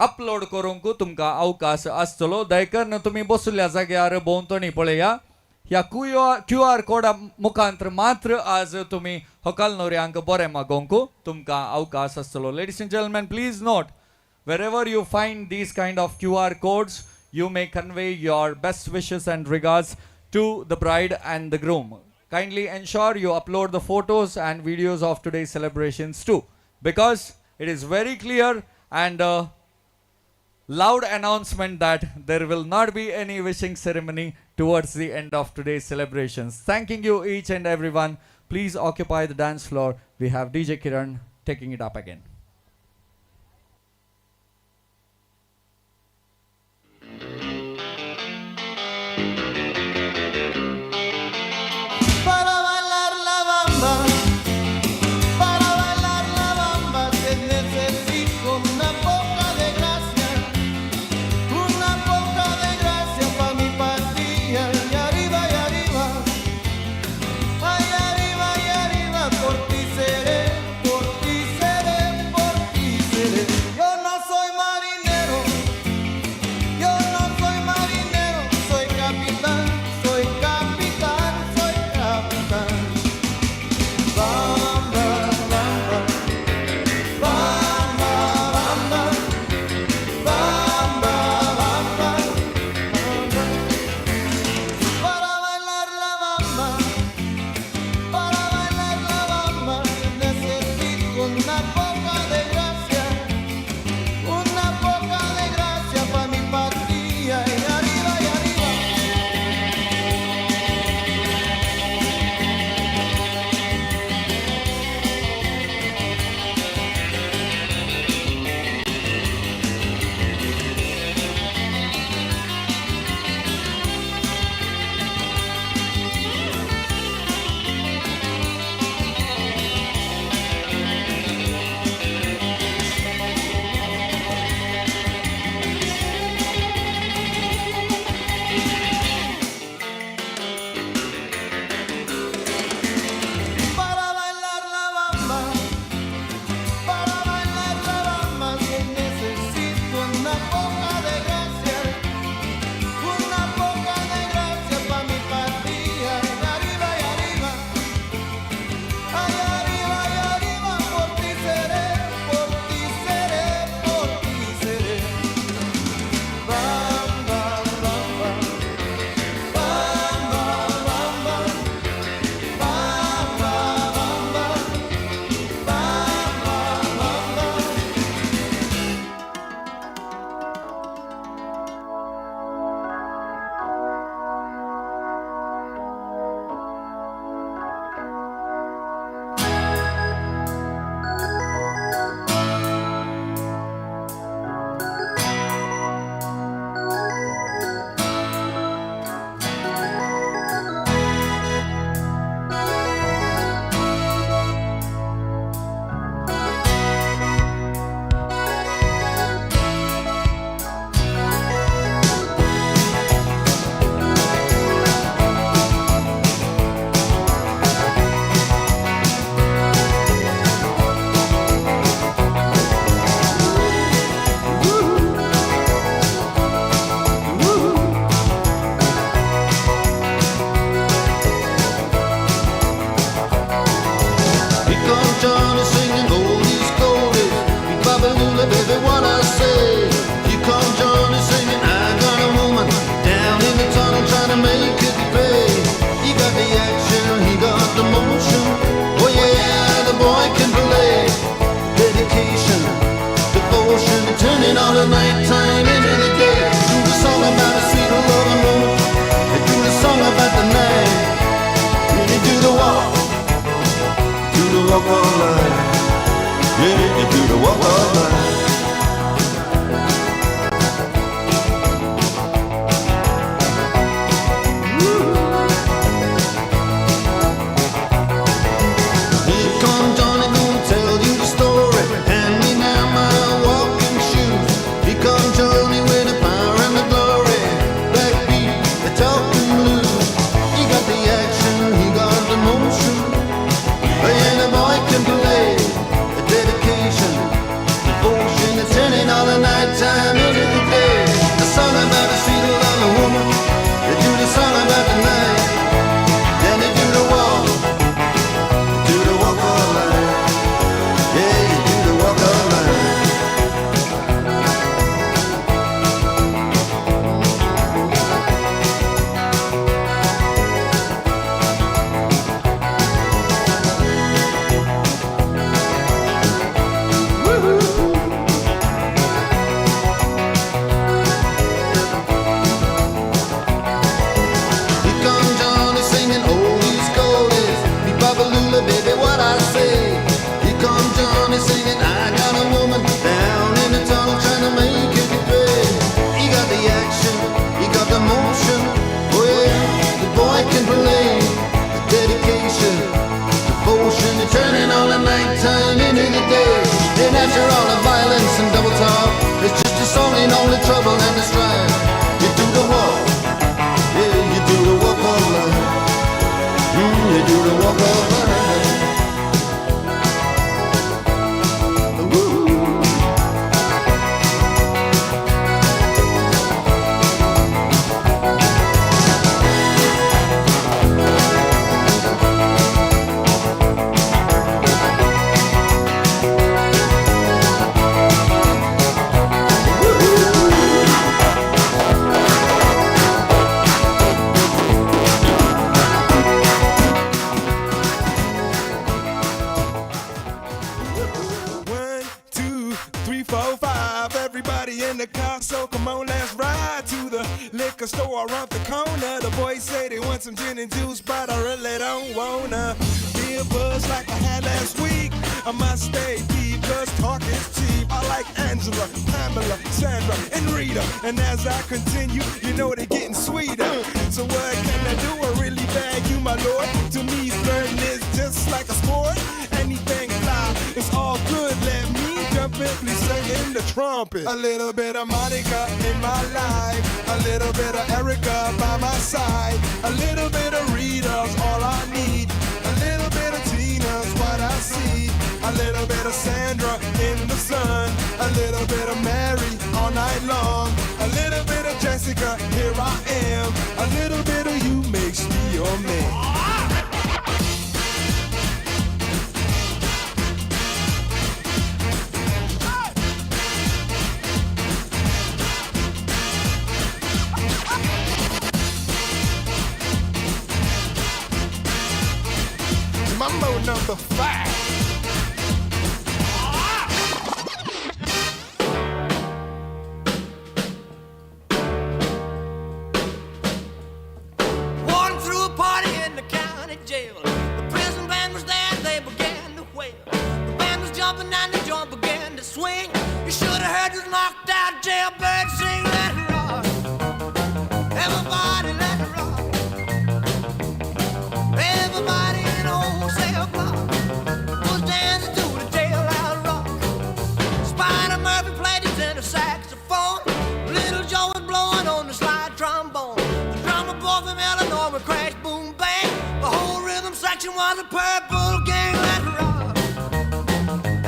अपलोड करूंक तुमकां अवकाश आसतलो. दयकरून तुमी बसल्या जाग्यार भोंवतणी पळया, ह्या क्यू आर कोडा मुखांत मात्र आज तुमी होकाल न्हवऱ्यांक बरें मागोवंक तुमकां अवकाश आसतलो. Ladies and gentlemen, please note, wherever you find these kind of QR codes, you may convey your best wishes and regards to the bride and the groom. Kindly ensure you upload the photos and videos of today's celebrations too, because it is very clear and loud announcement that there will not be any wishing ceremony towards the end of today's celebrations. Thanking you each and everyone. Please occupy the dance floor. We have DJ Kiran taking it up again. Para bailar la bamba, para bailar la bamba te necesito una poca de gracia, una poca de gracia pa' mi pastilla. Y arriba y arriba, ay arriba y arriba, por ti seré, por ti seré, por ti seré. Yo no soy marinero, yo no soy marinero, soy capitán, soy capitán, soy capitán. Bamba, bamba, bamba, bamba, bamba, bamba, bamba. Para bailar la bamba, para bailar la bamba, necesito una poca de gracia, una poca de gracia pa' mi pastilla. Y arriba y arriba. Para bailar la bamba, para bailar la bamba, se necesito una poca de gracia, una poca de gracia pa' mi pastilla. Y arriba y arriba, ay arriba y arriba, por ti seré, por ti seré, por ti seré. Bamba, bamba, bamba, bamba. Bamba, bamba, bamba, bamba. Here comes Johnny singing oldies, goldies. Babalula, baby, what I say. Here comes Johnny singing, I got a woman down in the tunnel trying to make it pay. He got the action, he got the motion. Oh yeah, the boy can play. Dedication, devotion, turning all the nighttime into the day. Do the song about a sweet loving woman. Do the song about the night. Really do the walk. Do the walk all night. Yeah, you do the walk all night. answer all the violence and double talk. It's just a song in only trouble and the strife. You do the walk, yeah, you do the walk of life. You do the walk of life. One, two, three, four, five. Everybody in the car, so come on, let's ride to the liquor store around the corner. The boys say they want some gin and juice, but I really don't wanna be a buzz like I had last week. I must stay deep, 'cause talk is cheap. I like Angela, Pamela, Sandra, and Rita. And as I continue, you know they're getting sweeter. So what can I do? I really bag you, my lord. To me, flirting is just like a sport. Anything fly, it's all good. Let me jump in, please sing in the trumpet. A little bit of Monica in my life, a little bit of Erica by my side, a little bit of Rita's all I need, a little bit of Tina's what I see, a little bit of Sandra in the sun, a little bit of Mary all night long, a little bit of Jessica, here I am, a little bit of you makes me your man. Mambo number 5. Warden threw a party in the county jail. The prison band was there and they began to wail. The band was jumping and the joint began to swing. You should have heard this knocked out jailbird sing. Let it rock. Everybody let it rock. Everybody in old cell block was dancing to the jailhouse rock. Spider Murphy played his tenor saxophone. Little Joe was blowing on the slide trombone. The drummer boy from Illinois would crash, boom, bang. The whole rhythm section was a purple gang. Let's rock.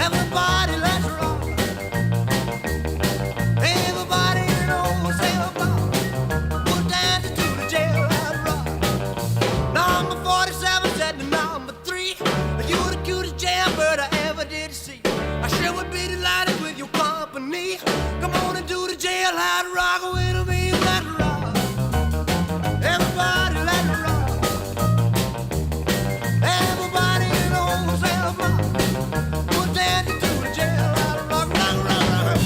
Everybody, let's rock. Everybody in old cell block was dancing to the jailhouse rock. Number 47 said to number 3, you the cutest jailbird I ever did see. I sure would be delighted with your company. Come on and do the jailhouse rock with me. Let's rock. Everybody, let's rock. Everybody in the whole cell block was dancing to the jailhouse rock, rock, rock, rock.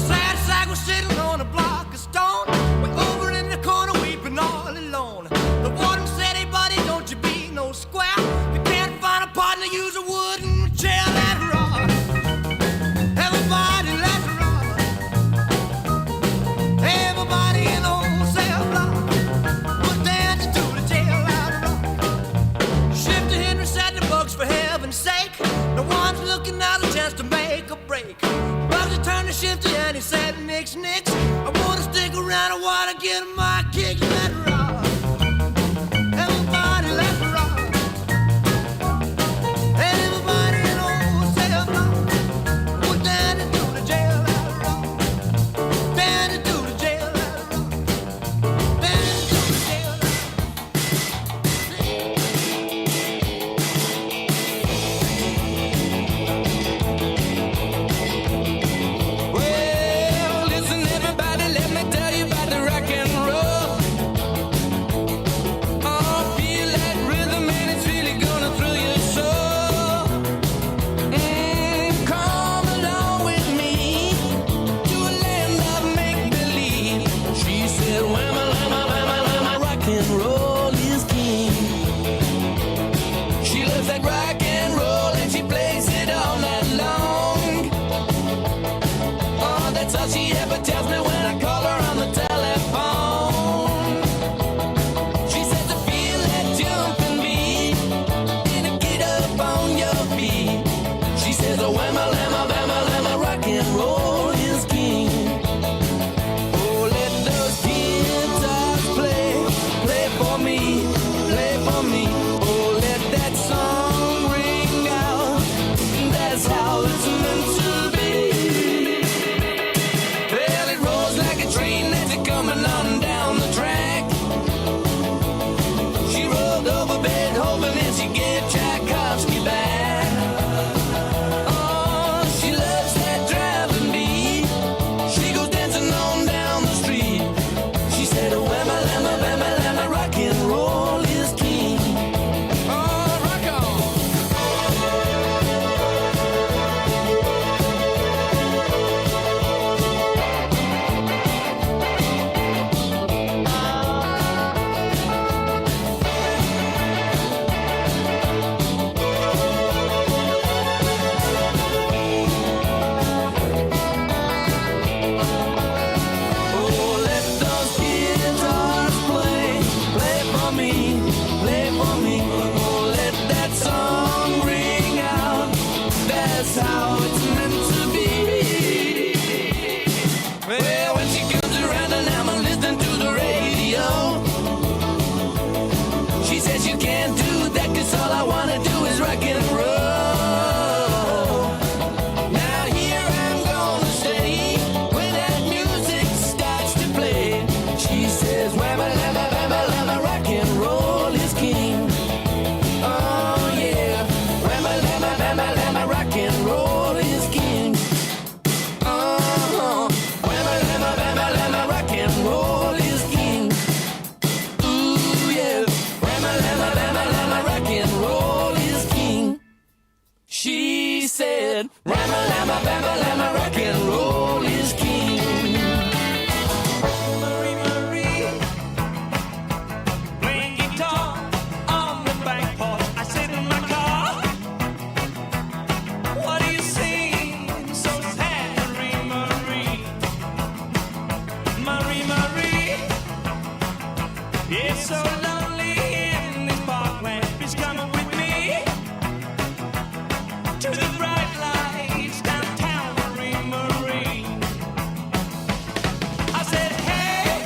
Sad sack was sitting on a block of stone, way over in the corner weeping all alone. The water It's so lonely in this parkland. Please come with me to the bright lights downtown, Marie Marie. I said, hey,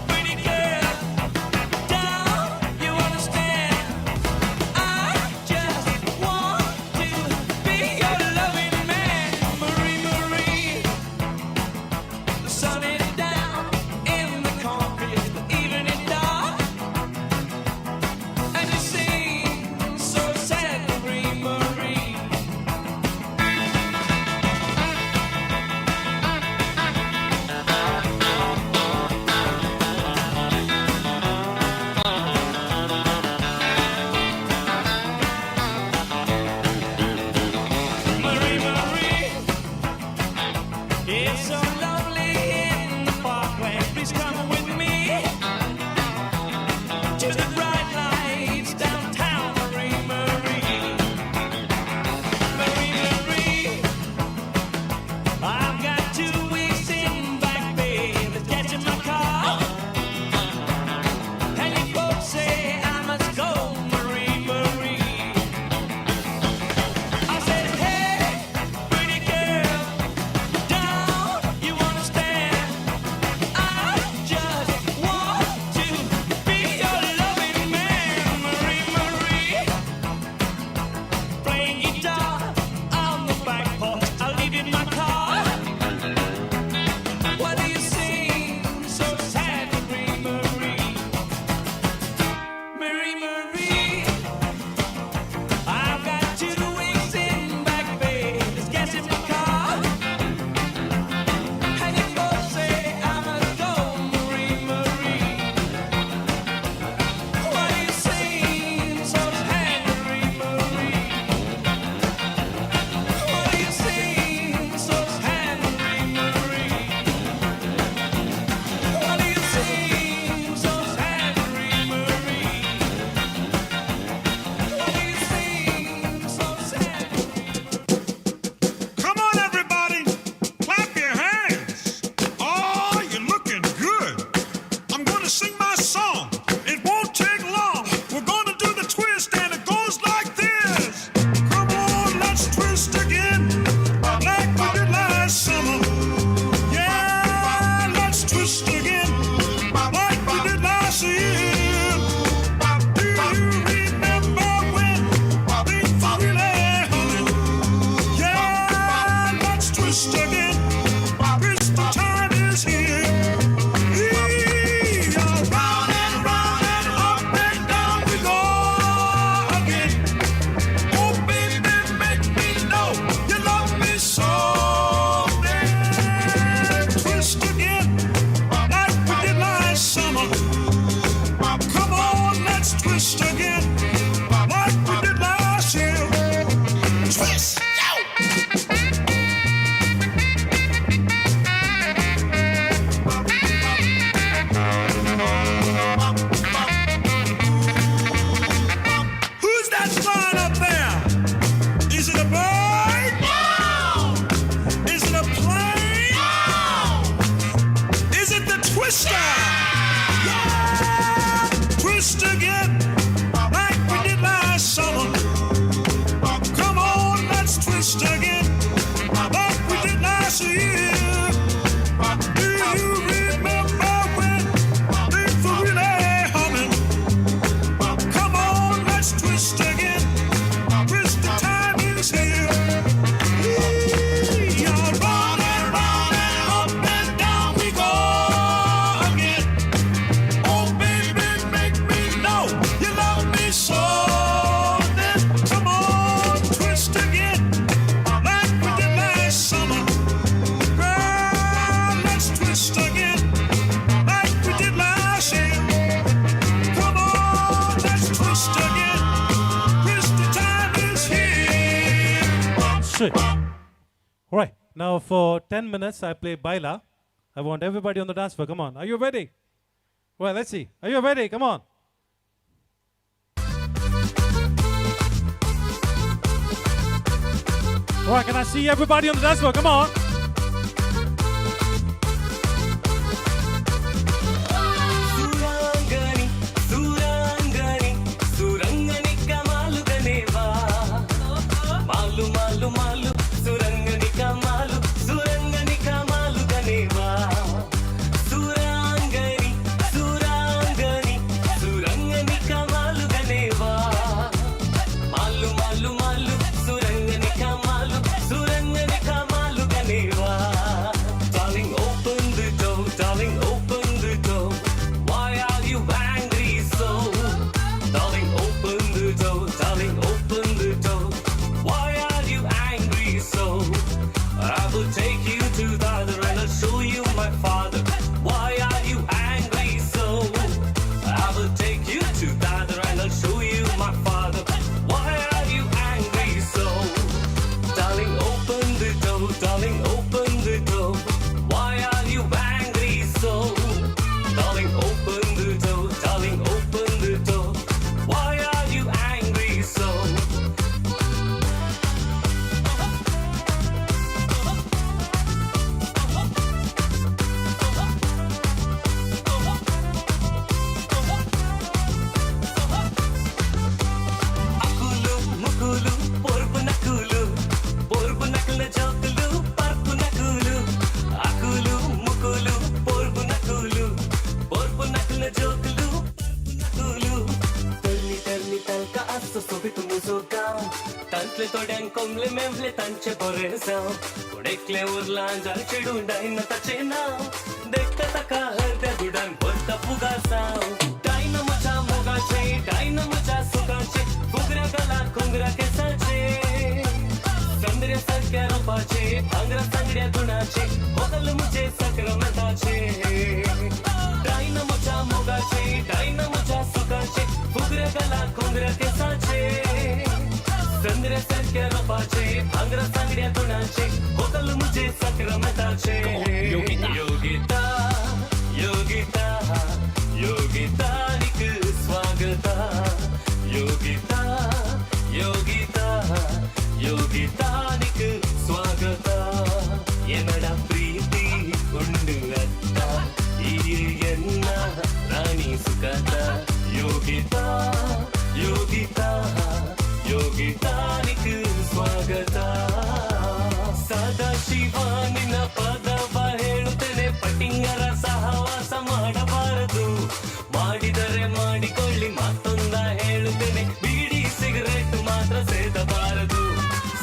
pretty girl, don't you understand? I just want to be your loving man, Marie Marie. The sun is down in the cornfield, the evening dark, and you seem so sad, Marie Marie. Marie Marie, it's so lonely in the parkland. Please come with me to the bright lights downtown, Marie Marie. Marie Marie, I've got 2 weeks in Back Bay. Let's get in my car. And you folks say I must go, Marie Marie. I said, hey, pretty girl, don't you understand? I just want to be your loving man, Marie Marie. Playing guitar on the back porch, I leave in my car. Why do you sing so sad, Marie Marie? Marie Marie. I've got 2 weeks in Back Bay. There's gas in my car. And you folks say I must go, Marie Marie. Why do you seem so sad, Marie Marie? Why do you seem so sad, Marie Marie? Why do you seem so sad, Marie Marie? Come on, everybody. Clap your hands. Oh, you're looking good. I'm going to sing my song. It won't take long. We're going to do the twist, and it goes like this. Come on, let's twist again, like we did last summer. Yeah, let's twist again, like we did last year. Do you remember when things were really humming? Yeah, let's twist again. Crystal time is here. We are round and round and up and down we go again. Oh, baby, make me know you love me so. Then twist again, like we did last summer. Come on, let's twist again, like we did last year. Twist! Who's that flying up there? Is it a bird? No! Is it a plane? No! Is it the twister? Yeah! Twist again, like we did last summer. Come on, let's twist again, like we did last year. Do you remember when things were really humming? Come on, let's twist again. Twist the time is here. We are round and round and up and down we go again. Oh, baby, make me know you love me so. Then come on, twist again, like we did last summer. Girl, let's twist again, like we did last year. Come on, let's twist again. Twist the time is here. Shit. All right. Now for 10 minutes, I play Baila. I want everybody on the dance floor. Come on. Are you ready? Well, let's see. Are you ready? Come on. All right, can I see everybody on the dance floor? Come on. सुरांगणी थोड्यांक कोमले मेवले तांचे बरें जावं. पूण एकलें उरलां जाल चेडूं Diana ताचें नांव. देखता ताका हरद्या गुडान भरता फुगासांव. डायना म्हज्या मोगाचें, डायना म्हज्या सुखाचें, फुगऱ्या गला घुंगरा केसाचें, संद्र्या सारक्या रुपाचें, भांगरा सांगड्या गुणाचें, होगल म्हजें सक्रमताचें. डायना म्हज्या मोगाचें, डायना म्हज्या सुखाचें, फुगऱ्या गला घुंगरा केसाचें, संद्र्या सारक्या रुपाचें, भांगरा सांगड्या गुणाचें, होगल म्हजें सक्रमताचें. योगिता, योगिता, योगिता, योगितानिक स्वागता. योगिता, योगिता, योगितानिक स्वागता. ಎನ್ನಡ ಪ್ರೀತಿ ಉಂಡು ಅತ್ತ, ಈ ಎನ್ನ ರಾಣಿ ಸುಖತ. ಯೋಗಿತಾ, ಯೋಗಿತಾ, ಯೋಗಿತಾನಿಕ್ ಸ್ವಾಗತ. ಸದಾಶಿವ ನಿನ್ನ ಪದವ ಹೇಳುತ್ತೇನೆ, ಪಟಿಂಗರ ಸಹವಾಸ ಮಾಡಬಾರದು. ಮಾಡಿದರೆ ಮಾಡಿಕೊಳ್ಳಿ, ಮತ್ತೊಂದ ಹೇಳುತ್ತೇನೆ, ಬೀಡಿ ಸಿಗರೇಟ್ ಮಾತ್ರ ಸೇದಬಾರದು.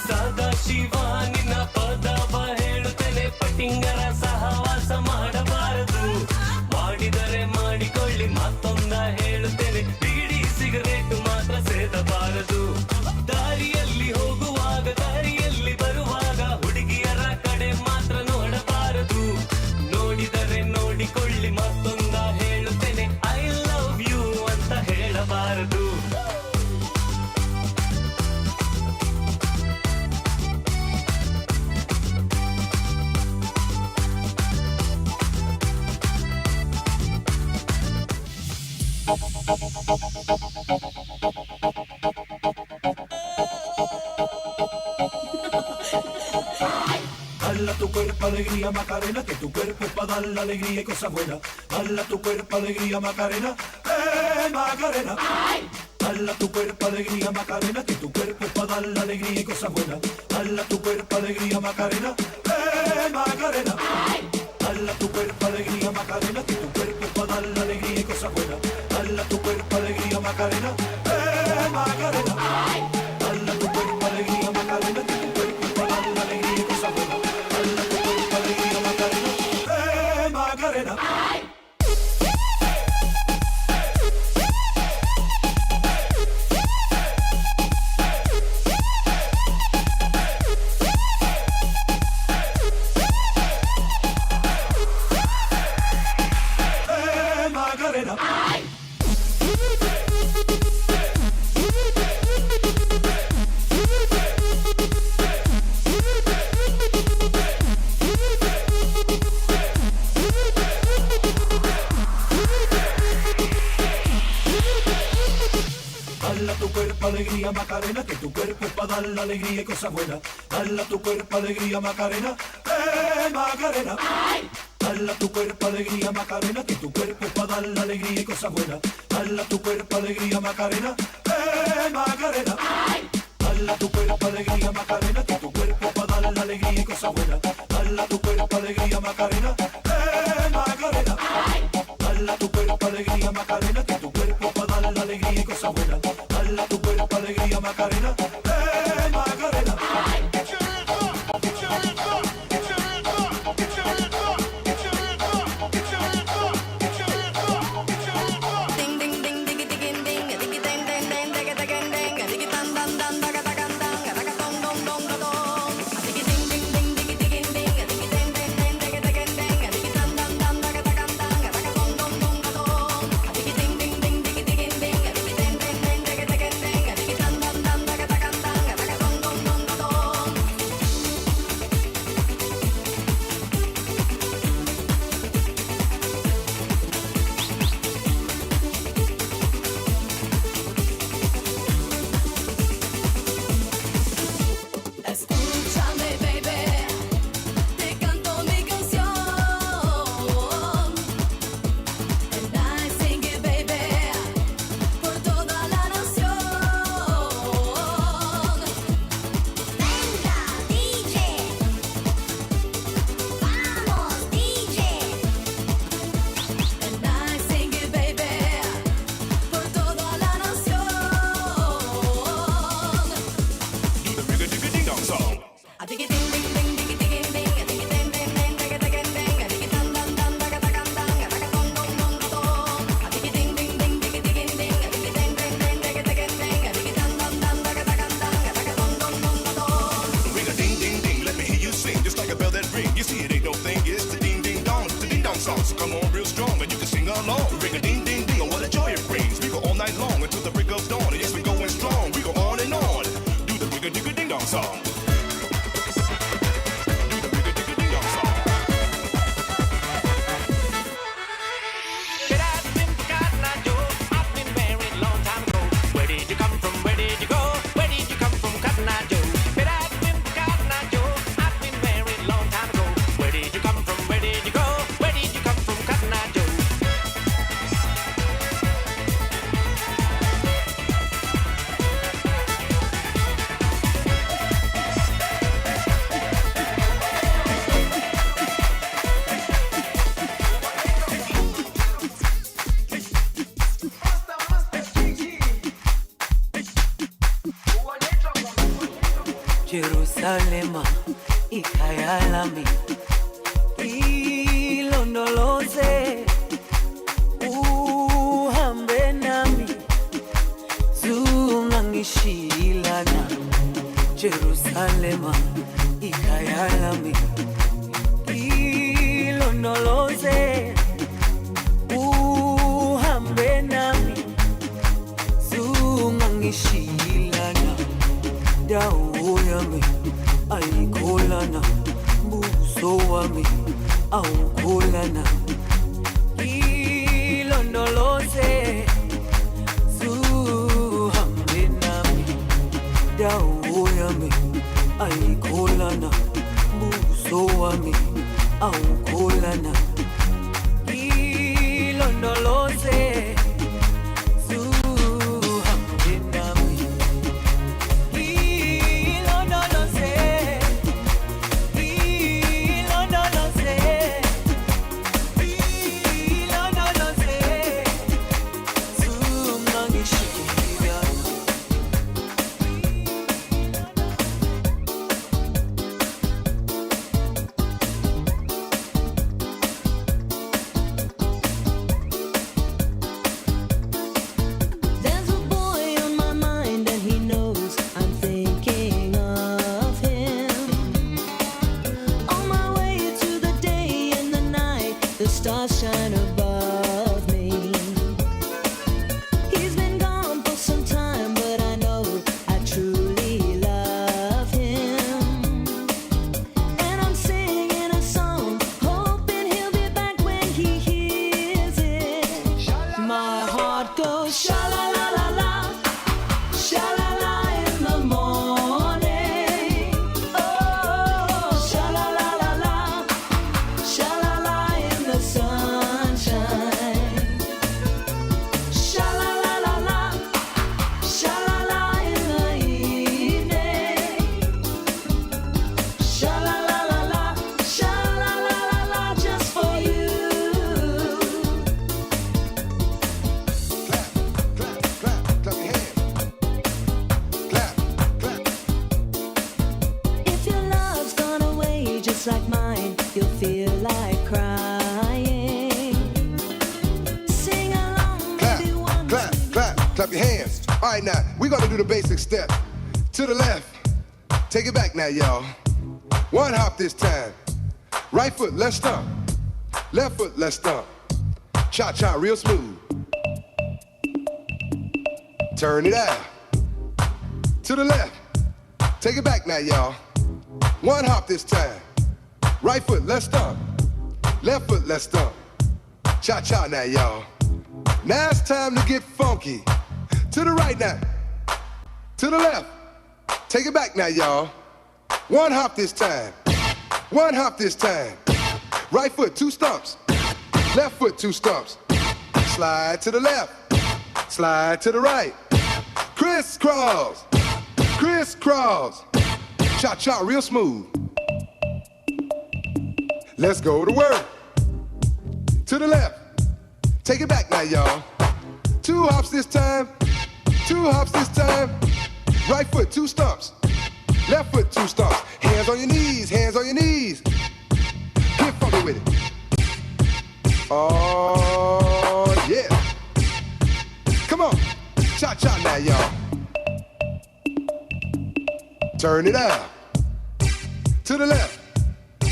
ಸದಾಶಿವ ನಿನ್ನ ಪದವ ಹೇಳುತ್ತೇನೆ, ಪಟಿಂಗರ ಸಹವಾಸ ಮಾಡಬಾರದು. ಮಾಡಿದರೆ ಮಾಡಿಕೊಳ್ಳಿ, ಮತ್ತೊಂದ ಹೇಳುತ್ತೇನೆ, ಬೀಡಿ ಸಿಗರೇಟ್ ಮಾತ್ರ ಸೇದಬಾರದು. ದಾರಿಯಲ್ಲಿ ಹೋಗುವಾಗ, ದಾರಿಯಲ್ಲಿ ಬರುವಾಗ, ಹುಡುಗಿಯರ ಕಡೆ ಮಾತ್ರ ನೋಡಬಾರದು. ನೋಡಿದರೆ ನೋಡಿಕೊಳ್ಳಿ, ಮತ್ತೊಂದ ಹೇಳುತ್ತೇನೆ, I love you ಅಂತ ಹೇಳಬಾರದು. Dale a tu cuerpo alegría, Macarena, que tu cuerpo es para dar la alegría y cosas buenas. Dale a tu cuerpo alegría, Macarena, Macarena. Dale a tu cuerpo alegría, Macarena, que tu cuerpo es para dar la alegría y cosas buenas. Dale a tu cuerpo alegría, Macarena, Macarena. Dale a tu cuerpo alegría, Macarena, que tu cuerpo es para dar la alegría y cosas buenas. Dale a tu cuerpo alegría, Macarena, Macarena. Dale a tu cuerpo alegría, Macarena, que tu cuerpo es para dar la alegría y cosas buenas. Dale a tu cuerpo alegría, Macarena, Macarena. Macarena. Dale a tu cuerpo alegría, Macarena, que tu cuerpo es para dar la alegría y cosas buenas. Dale a tu cuerpo alegría, Macarena, Macarena. Dale a tu cuerpo alegría, Macarena, que tu cuerpo es para dar la alegría y cosas buenas. Dale a tu cuerpo alegría, Macarena, Macarena. Dale a tu cuerpo alegría, Macarena, que tu cuerpo es para dar la alegría y cosas buenas. Dale a tu cuerpo alegría, Macarena, Macarena. Dale a tu cuerpo alegría, Macarena, que tu cuerpo es para dar la alegría y cosas buenas. Dale a tu cuerpo alegría, Macarena, Macarena. Get your hands up, get your hands up, get your hands up, get your hands up, get your hands up, get your hands up, get your hands up, get your hands up. Ding ding ding digi digi ding digi ding ding ding digi digi ding digi dan dan dan daga daga dang daga dong dong dong da dong. Digi ding ding ding digi digi ding digi ding ding ding digi digi ding digi dan dan dan daga daga dang daga dong dong dong da dong. Digi ding Sing along, ring a ding ding ding. Oh, what a joy it brings. We go all night long until the break of dawn. Yes, we going strong. We go on and on. Do the ring a ding a ding dong song. Do the ring a ding a ding dong song. If it hadn't been for Cotton Eye Joe, I'd been married a long time ago. Where did you come from? Where did you go? Where did you come from, Cotton Eye Joe? If it hadn't been for Cotton Eye Joe, I'd been married a long time ago. Where did you come from? Where did you go? Where did you come from, Cotton Eye Joe? Jerusalema ikhaya lami ilondoloze uhambe nami zungangishilana Jerusalema ikhaya lami ilondoloze uhambe nami zungangishilana dawo yami ayikholana buso wami awukholana ilondoloze zuhambe nami dawo yami ayikholana buso wami awukholana ilondoloze zuhambe nami ilondoloze ilondoloze ilondoloze zungangishilana. There's a boy on my mind and he knows I'm thinking of him. On my way to the day and the night, the stars shine above me. He's been gone for some time, but I know I truly love him. And I'm singing a song, hoping he'll be back when he hears it. My heart goes sha la la la la, sha la la in the morning. Oh, sha la la la la, sha la la in the sunshine. Sha la la la la, sha la la in the evening. Sha la la la la, sha la la la la, just for you. Clap your hands. Clap, clap. If your love's gone away just like mine, you'll feel like crying. Sing along, Clap, maybe once. clap, clap, clap your hands. All right, now, we're gonna do the basic step. To the left. Take it back now, y'all. One hop this time. Right foot, left stomp. Left foot, left stomp. Cha cha, real smooth. Turn it out. To the left. Take it back now, y'all. One hop this time. Right foot, left stomp. Left foot, left stomp. Cha cha now, y'all. Now it's time to get funky. To the right now. To the left. Take it back now, y'all. One hop this time. One hop this time. Right foot, two stumps. Left foot, two stumps. Slide to the left. Slide to the right. Crisscross. Crisscross. Cha cha, real smooth. Let's go to work. To the left. Take it back now, y'all. Two hops this time. Two hops this time. Right foot, two stumps. Left foot, two stumps. Hands on your knees, hands on your knees. Get funky with it. Oh, yeah. Come on. Cha-cha now, y'all. Turn it out. To the left.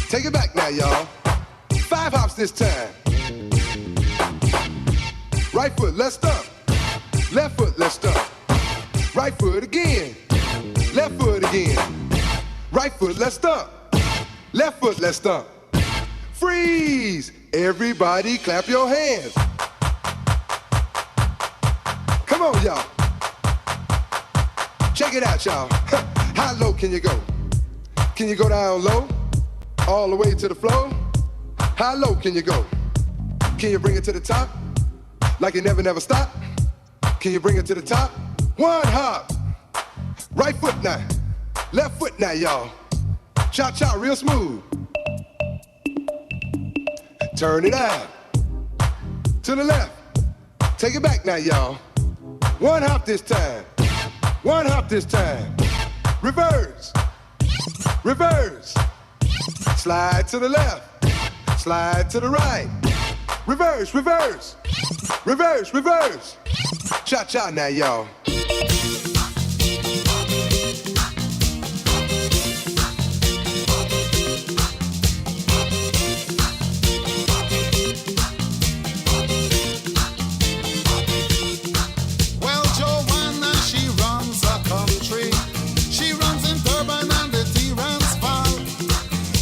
Take it back now, y'all. 5 hops this time. Right foot, let's stomp. Left foot, let's stomp. Right foot again. Left foot again. Right foot, let's stomp. Left foot, let's stomp. Freeze! Everybody clap your hands. Come on, y'all. Check it out, y'all. How low can you go? Can you go down low? All the way to the floor? How low can you go? Can you bring it to the top? Like you never, never stop? Can you bring it to the top? One hop. Right foot now. Left foot now, y'all. Cha cha, real smooth. Turn it out. To the left. Take it back now, y'all. One hop this time. One hop this time. Reverse. Reverse. Slide to the left. Slide to the right. Reverse, reverse. Reverse, reverse. Cha cha now, y'all. Well, Joanna, she runs a country. She runs in Durban and the Transvaal.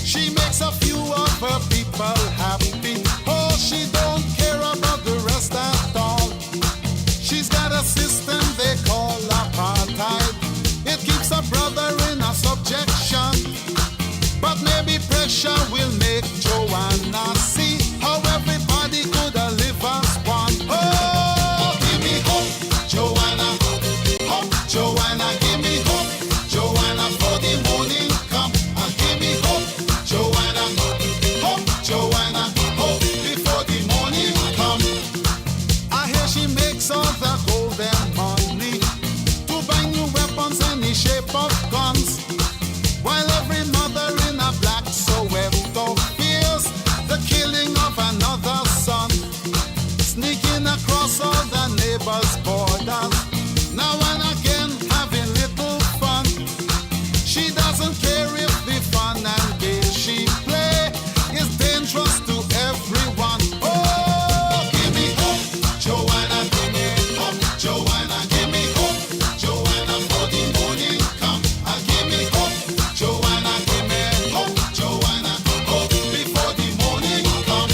She makes a few of her people happy. Oh, she don't care about the rest at all. She's got a system they call apartheid. It keeps a brother in a subjection. But maybe pressure will make Joanna see how everybody could live as one. Oh, give me hope, Joanna. Hope, Joanna, give me hope. Joanna, for the morning come. And give me hope, Joanna. Hope, Joanna, hope before the morning come. I hear she makes all the golden money to buy new weapons any shape of guns. While every mother in a black Soweto fears the killing of another son, sneaking across all the neighbors' borders, now and again having little fun. She doesn't care if the fun and game she play is dangerous to everyone. Oh, give me hope, Joanna, give me hope, Joanna, give me hope, Joanna, for the morning come. Give me hope, Joanna, give me hope, Joanna, hope before the morning come.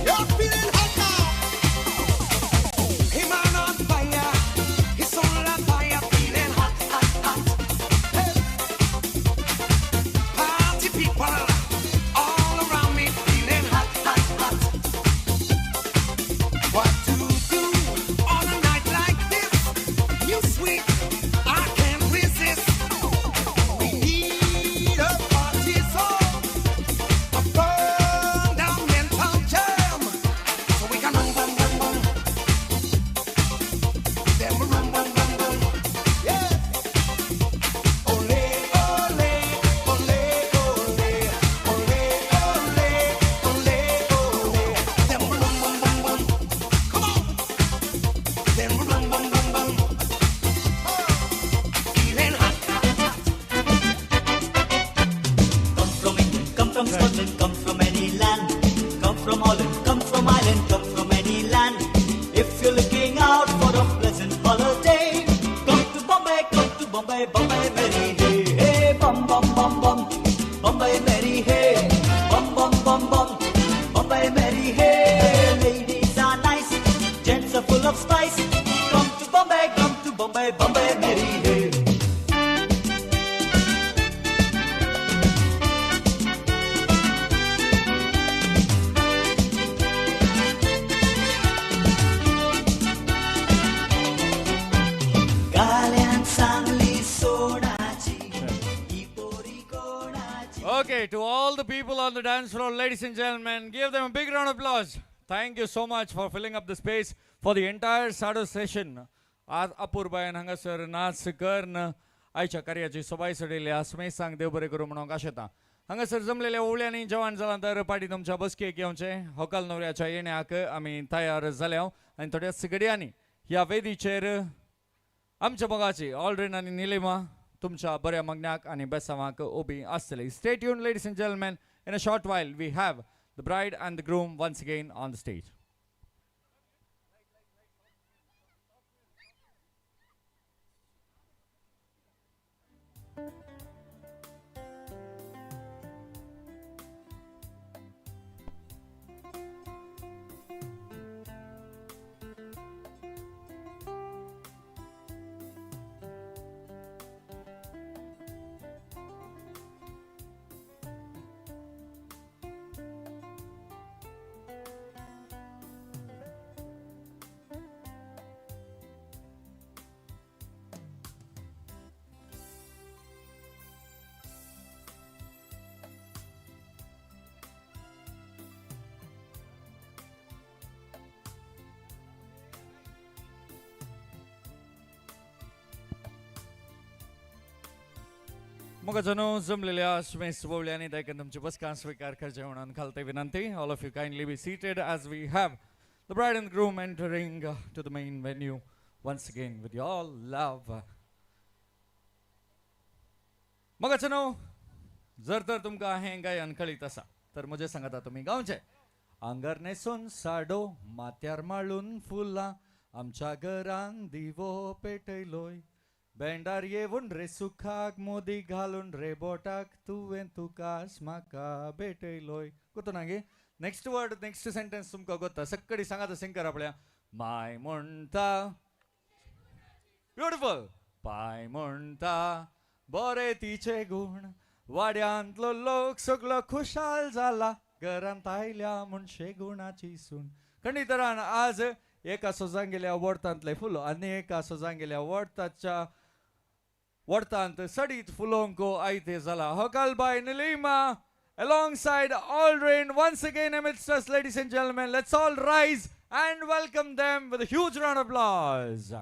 You're feeling hot now. Hey man on fire, it's all on fire, feeling hot, hot, hot. Hey. Party people all around me, feeling hot, hot, hot. What to do on a night like this? You sweet, I can't resist. We need a party song, a fundamental jam. So we can boom, boom, boom, boom. Then we boom, boom, boom, boom. Yeah. Ole, ole, ole, ole, ole, ole, ole, ole. Then we boom, boom, boom, boom. Come on. Then we boom, boom, boom, boom. Feeling hot, hot, hot. Come from England, come from Scotland, come from any land. Come from Holland, come from Ireland, come from any land. If you're looking out for a pleasant holiday, come to Bombay, Bombay Mary, hey, hey, bum, bum, bum, bum. Bombay Mary, hey, bum, bum, bum, bum. Bombay Mary, hey. Ladies are nice, gents are full of spice. Come to Bombay, Bombay Mary, hey. Galing sang Okay, to all the people on the dance floor, ladies and gentlemen, give them a big round of applause. Thank you so much for filling up the space for the entire Sado session. आज अपूर्बायन हांगासर नाच करन आयच्या कार्याची सोबाय सडयल्या स्मेसांक देव बरें करूं म्हणूंक आशेता. हांगासर जमलेल्या ओवळ्यांनी जेवण जालां तर पाटी तुमच्या बसकेक येवचें. होकाल न्हवऱ्याच्या येण्याक आमी तयार जाल्या आनी थोड्याच घडयांनी ह्या वेदीचेर आमच्या मोगाची ऑलरेन आनी निलिमा तुमच्या बऱ्या मागण्याक आनी बेसांवाक उबी आसतली. Stay tuned, ladies and gentlemen. In a short while we have the bride and the groom once again on the stage. मोगाजनो जमलेल्या स्मेस वोवळ्यांनी दायकन तुमची बसका स्वीकार करचे म्हणून खालते विनंती. All of you kindly be seated as we have the bride and groom entering to the main venue once again with your love. मोगाजनो जर तर तुमकां हें गायन कळीत आसा तर म्हजें सांगाता तुमी गावचें. आंगार न्हेसून साडो माथ्यार माळून फुलां आमच्या घरान दिवो पेटयलोय बेंडार येवन रे सुखाक मोदी घालून रे बोटाक तुवें तुकास म्हाका भेटयलोय. कोतो ना गे नेक्स्ट वर्ड नेक्स्ट सेंटेन्स तुमकां गोता सक्कडी सांगात सिंकर आपल्या माय म्हणटा ब्युटिफूल पाय म्हणटा बरे तिचे गुण वाड्यांतलो लोक सगळो खुशाल जाला घरांत आयल्या म्हूण शेगुणाची सून. खंडितरान आज एका सोजांगेल्या वोर्तांतले फुलो आनी एका सोजांगेल्या वोर्ताच्या वोर्तांत सडीत फुलोंक आयते जाला. होकाल बाय Nilima alongside Aldrin once again amidst us, ladies and gentlemen. Let's all rise and welcome them with a huge round of applause.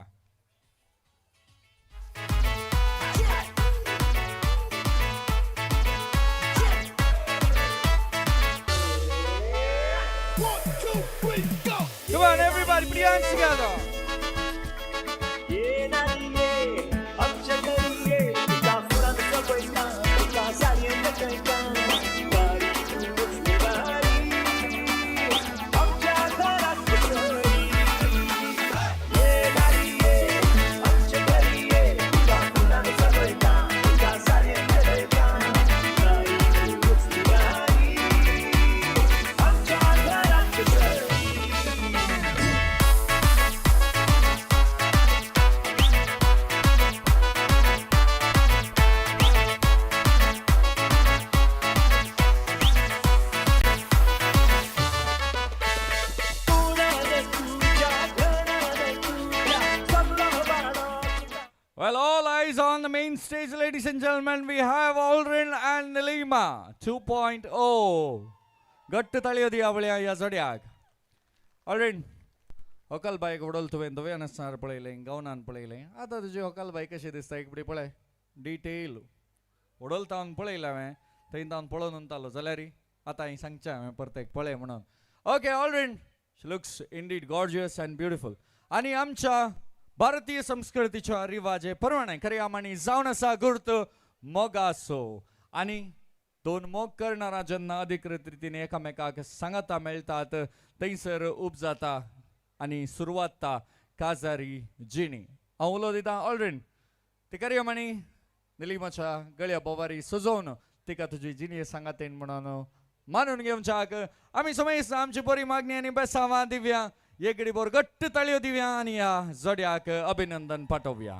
One, two, three, go! Come on, everybody, put your hands together. Well, all eyes on the main stage, ladies and gentlemen. We have Aldrin and Nilima 2.0. घट्ट ताळयो दिया वळया ह्या जोड्याक. Aldrin, होकाल बायक उडोल तुवें धव्या न्हेसणार पळयलें, गावनान पळयलें. आतां तुजी होकाल बाय कशी दिसता एक पडी पळय डिटेल. उडोल तावन पळयलें हांवें, थंय तावन पळोवन उरतालो जाल्यार आतां हांवें सांगचें हांवें परत एक पळय म्हणून. Okay, Aldrin, she looks indeed gorgeous and beautiful. आनी आमच्या भारतीय संस्कृतीच्या रिवाजे प्रमाणे खरे आमानी जावन आसा गुर्त मोगासो. आनी दोन मोग करणारा जेन्ना अधिकृत रितीन एकामेकाक सांगाता मेळटात थंयसर उपजाता आनी सुरवात काजारी जिणी. हांव उलो दिता ऑलरेन ती खरी आमानी निलिमाच्या गळ्या बोवारी सजोवन तिका तुजी जिणी सांगातेन म्हणून मानून घेवच्याक आमी समेस्त आमची बरी मागणी आनी बेसांवां दिव्या. एक बोर घट्ट ताळयो दिव्या आनी ह्या जोड्याक अभिनंदन पाठोवया.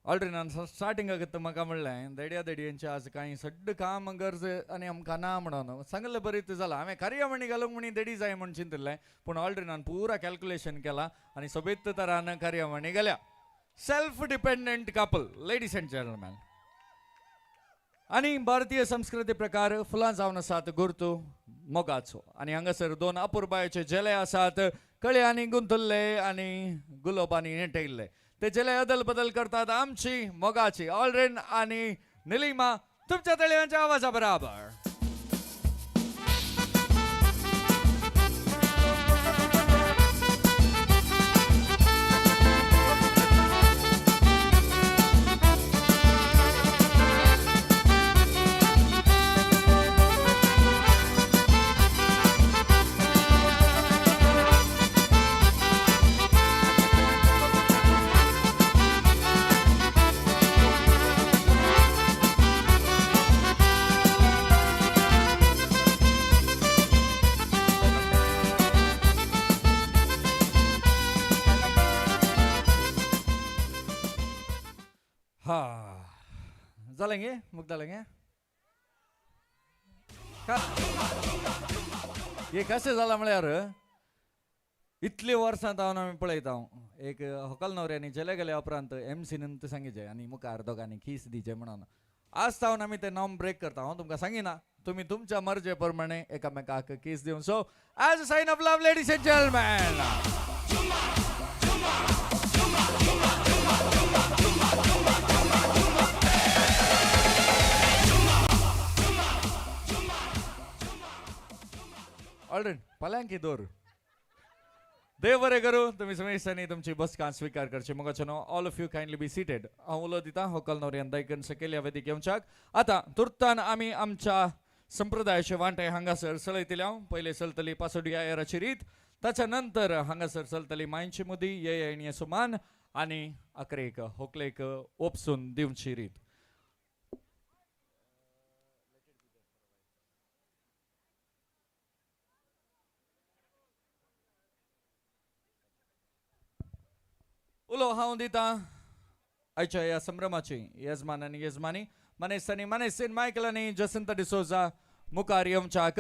ऑलरेडी स्टार्टिंगाक म्हाका म्हणलें देड्या देडयेंचें आज कांय सड्ड काम गरज आनी आमकां ना म्हणून सांगलें बरीत जालां. हांवें कार्यावणी घालूंक म्हणी देडी जाय म्हूण चिंतिल्लें, पूण ऑलरेडी पुरा कॅल्क्युलेशन केलां आनी सोबीत तरान कार्यावणी घाल्या. Self dependent couple, ladies and gentleman. आनी भारतीय संस्कृती प्रकार फुलां जावन आसात गुर्तू मोगाचो. आनी हांगासर दोन अपुरबायेचे झेले आसात, कळयांनी गुंतुल्ले आनी गुलोबांनी नेटयल्ले. ते झेले अदल बदल करतात आमची मोगाची ऑलरेन आनी निलिमा तुमच्या तळयांच्या आवाजा बराबर. हा जालें गे मुगदालें गे हे कशें जालां म्हळ्यार इतली वर्सां तावन आमी पळयता एक होकल नवऱ्यांनी झेले गेल्या उपरांत एमसीन सांगिचें आनी मुखार दोगांनी कीस दिचे म्हणून. आज तावन आमी ते नॉर्म ब्रेक करता. हांव तुमकां सांगिना, तुमी तुमच्या मर्जे प्रमाणे एकामेकाक कीस दिवन. So as a sign of love, ladies and gentleman. Aldrin पल्यांकी दोर देव बरें करूं. तुमी समेस्तांनी तुमची बसका स्विकार करची मोगाचो न्हू. All of you kindly be seated. हांव उलो दिता होकल नवऱ्यान दायकन सकयल्या वेदीक येवच्याक. आतां तुर्तान आमी आमच्या संप्रदायाचे वांटे हांगासर चलयतले. हांव पयले चलतली पासोडिया येराची रीत, ताच्या नंतर हांगासर चलतली मांयची मुदी ये येणे सुमान आनी अकरेक होकलेक ओपसून दिवची रीत. उलो हांव दिता आयच्या ह्या संभ्रमाची येजमान आनी येजमानी मानेस्त आनी मानेस्तीन मायकल आनी जसंत डिसोजा मुखार येवच्याक.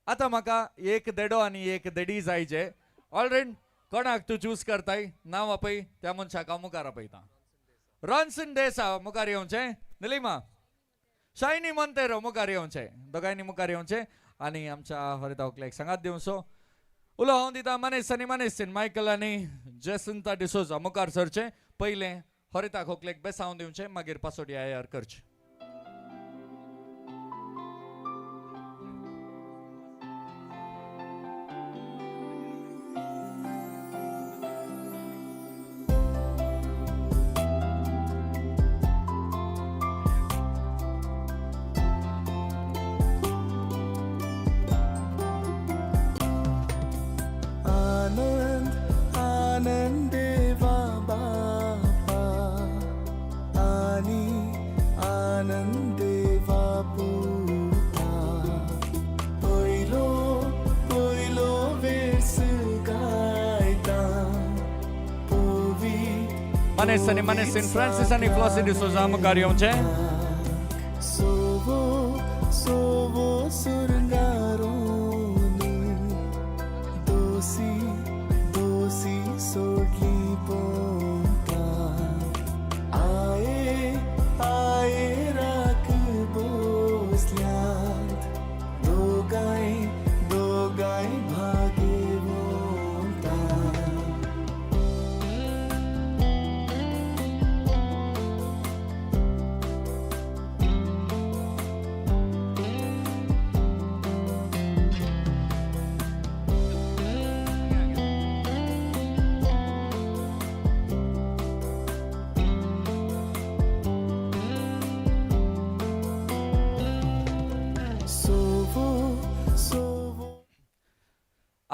आतां म्हाका एक देडो आनी एक देडी जायचे. ऑलरेडी कोणाक तूं चूज करताय नांव आपय त्या मनशाक हांव मुखार आपयता. रॉन्सन देसा मुखार येवचें, निलिमा शायनी मोंतेरो मुखार येवचें, दोगांयनी मुखार येवचें आनी आमच्या हरिता होकलेक सांगात दिवचो. उलो हांव दिता मानेस्त आनी मानेस्तीन मायकल आनी जसंता डिसोजा मुखार सरचें. पयलें हरिता खोकलेक बेसावन दिवचें, मागीर पासोडी आयार करचें. मानेस्तीन फ्रांसीस आनी फ्लॉसी डिसोजा मुखार येवचें. सोवो सोवो सुरंगारोन दोसी दोसी सोडली पोंता आये आये राख बोसल्यांत दोगांय दोगांय भागेवंता.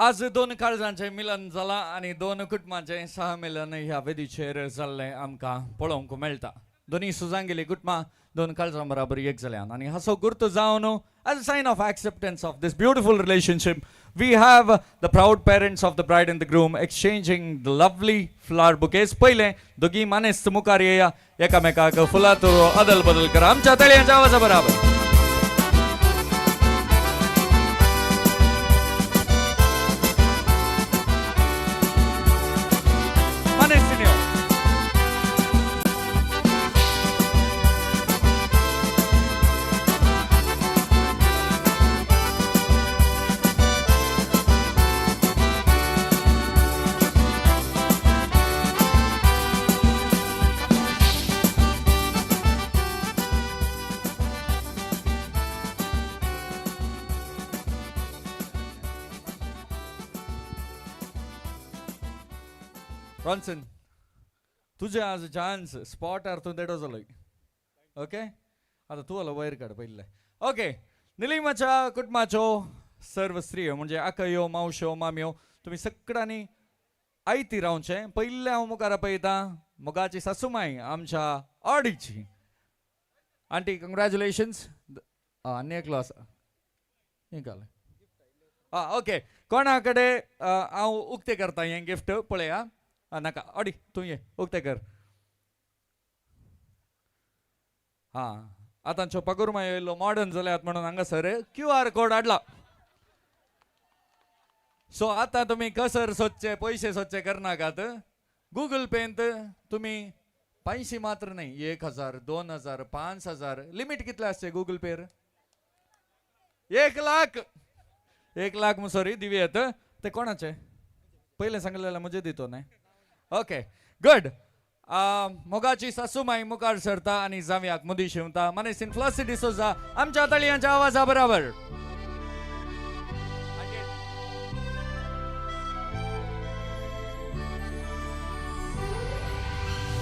आज दोन काळजांचें मिलन जालां आनी दोन कुटुंबांचें सहमिलन ह्या वेदीचेर जाल्लें आमकां पळोवंक मेळटा. दोनी सुजांगेली कुटुंबां दोन काळजां बराबर एक जाल्यान आनी हाचो गुर्त जावन as a sign of acceptance of this beautiful relationship we have the proud parents of the bride and the groom exchanging the lovely flower bouquets. पयलें दोगी मानेस्त मुखार येया, एकामेकाक फुलां तुरो अदल बदल करा आमच्या ताळयांच्या आवाजा बराबर. मानेस्त न्यो. रॉन्सन, तुझे आज चान्स स्पॉटार तूं देडो जालोय. ओके, आतां तूं आलो वयर काड पयलें. ओके, निलिमाच्या कुटुंबाच्यो सर्व स्त्रियो म्हणजे आकयो, मावश्यो, माम्यो, तुमी सगळ्यांनी आयती रावचें. पयलें हांव मुखार पळयतां मोगाची सासूमाय आमच्या ऑडीची. आंटी कंग्रेच्युलेशन्स. आनी एकलो आसा हें घाल. आं ओके, कोणा कडेन हांव उक्तें करता हें गिफ्ट पळया. नाका ऑडी तूं ये उक्तें कर. हां, आतांच्यो पगुरमाय येयल्लो मॉडर्न जाल्यात म्हणून हांगासर क्यू आर कोड हाडला. सो आतां तुमी कसर सोदचे पयशे सोदचे करनाकात. गुगल पेंत तुमी 500 मात्र न्हय, 1000, 2000, 5000 लिमीट कितले आसचे गुगल पेर? 1 लाख. 1 लाख सॉरी दिवयेत. ते कोणाचे पयलें सांगलें म्हजे दितो न्हय. Okay good. मोगाची सासूमाई मुखार सरता आनी जावयाक मुदी शिंवता. मनेसिन फ्लॉसी डिसोजा आमच्या ताळयांच्या आवाजा बराबर.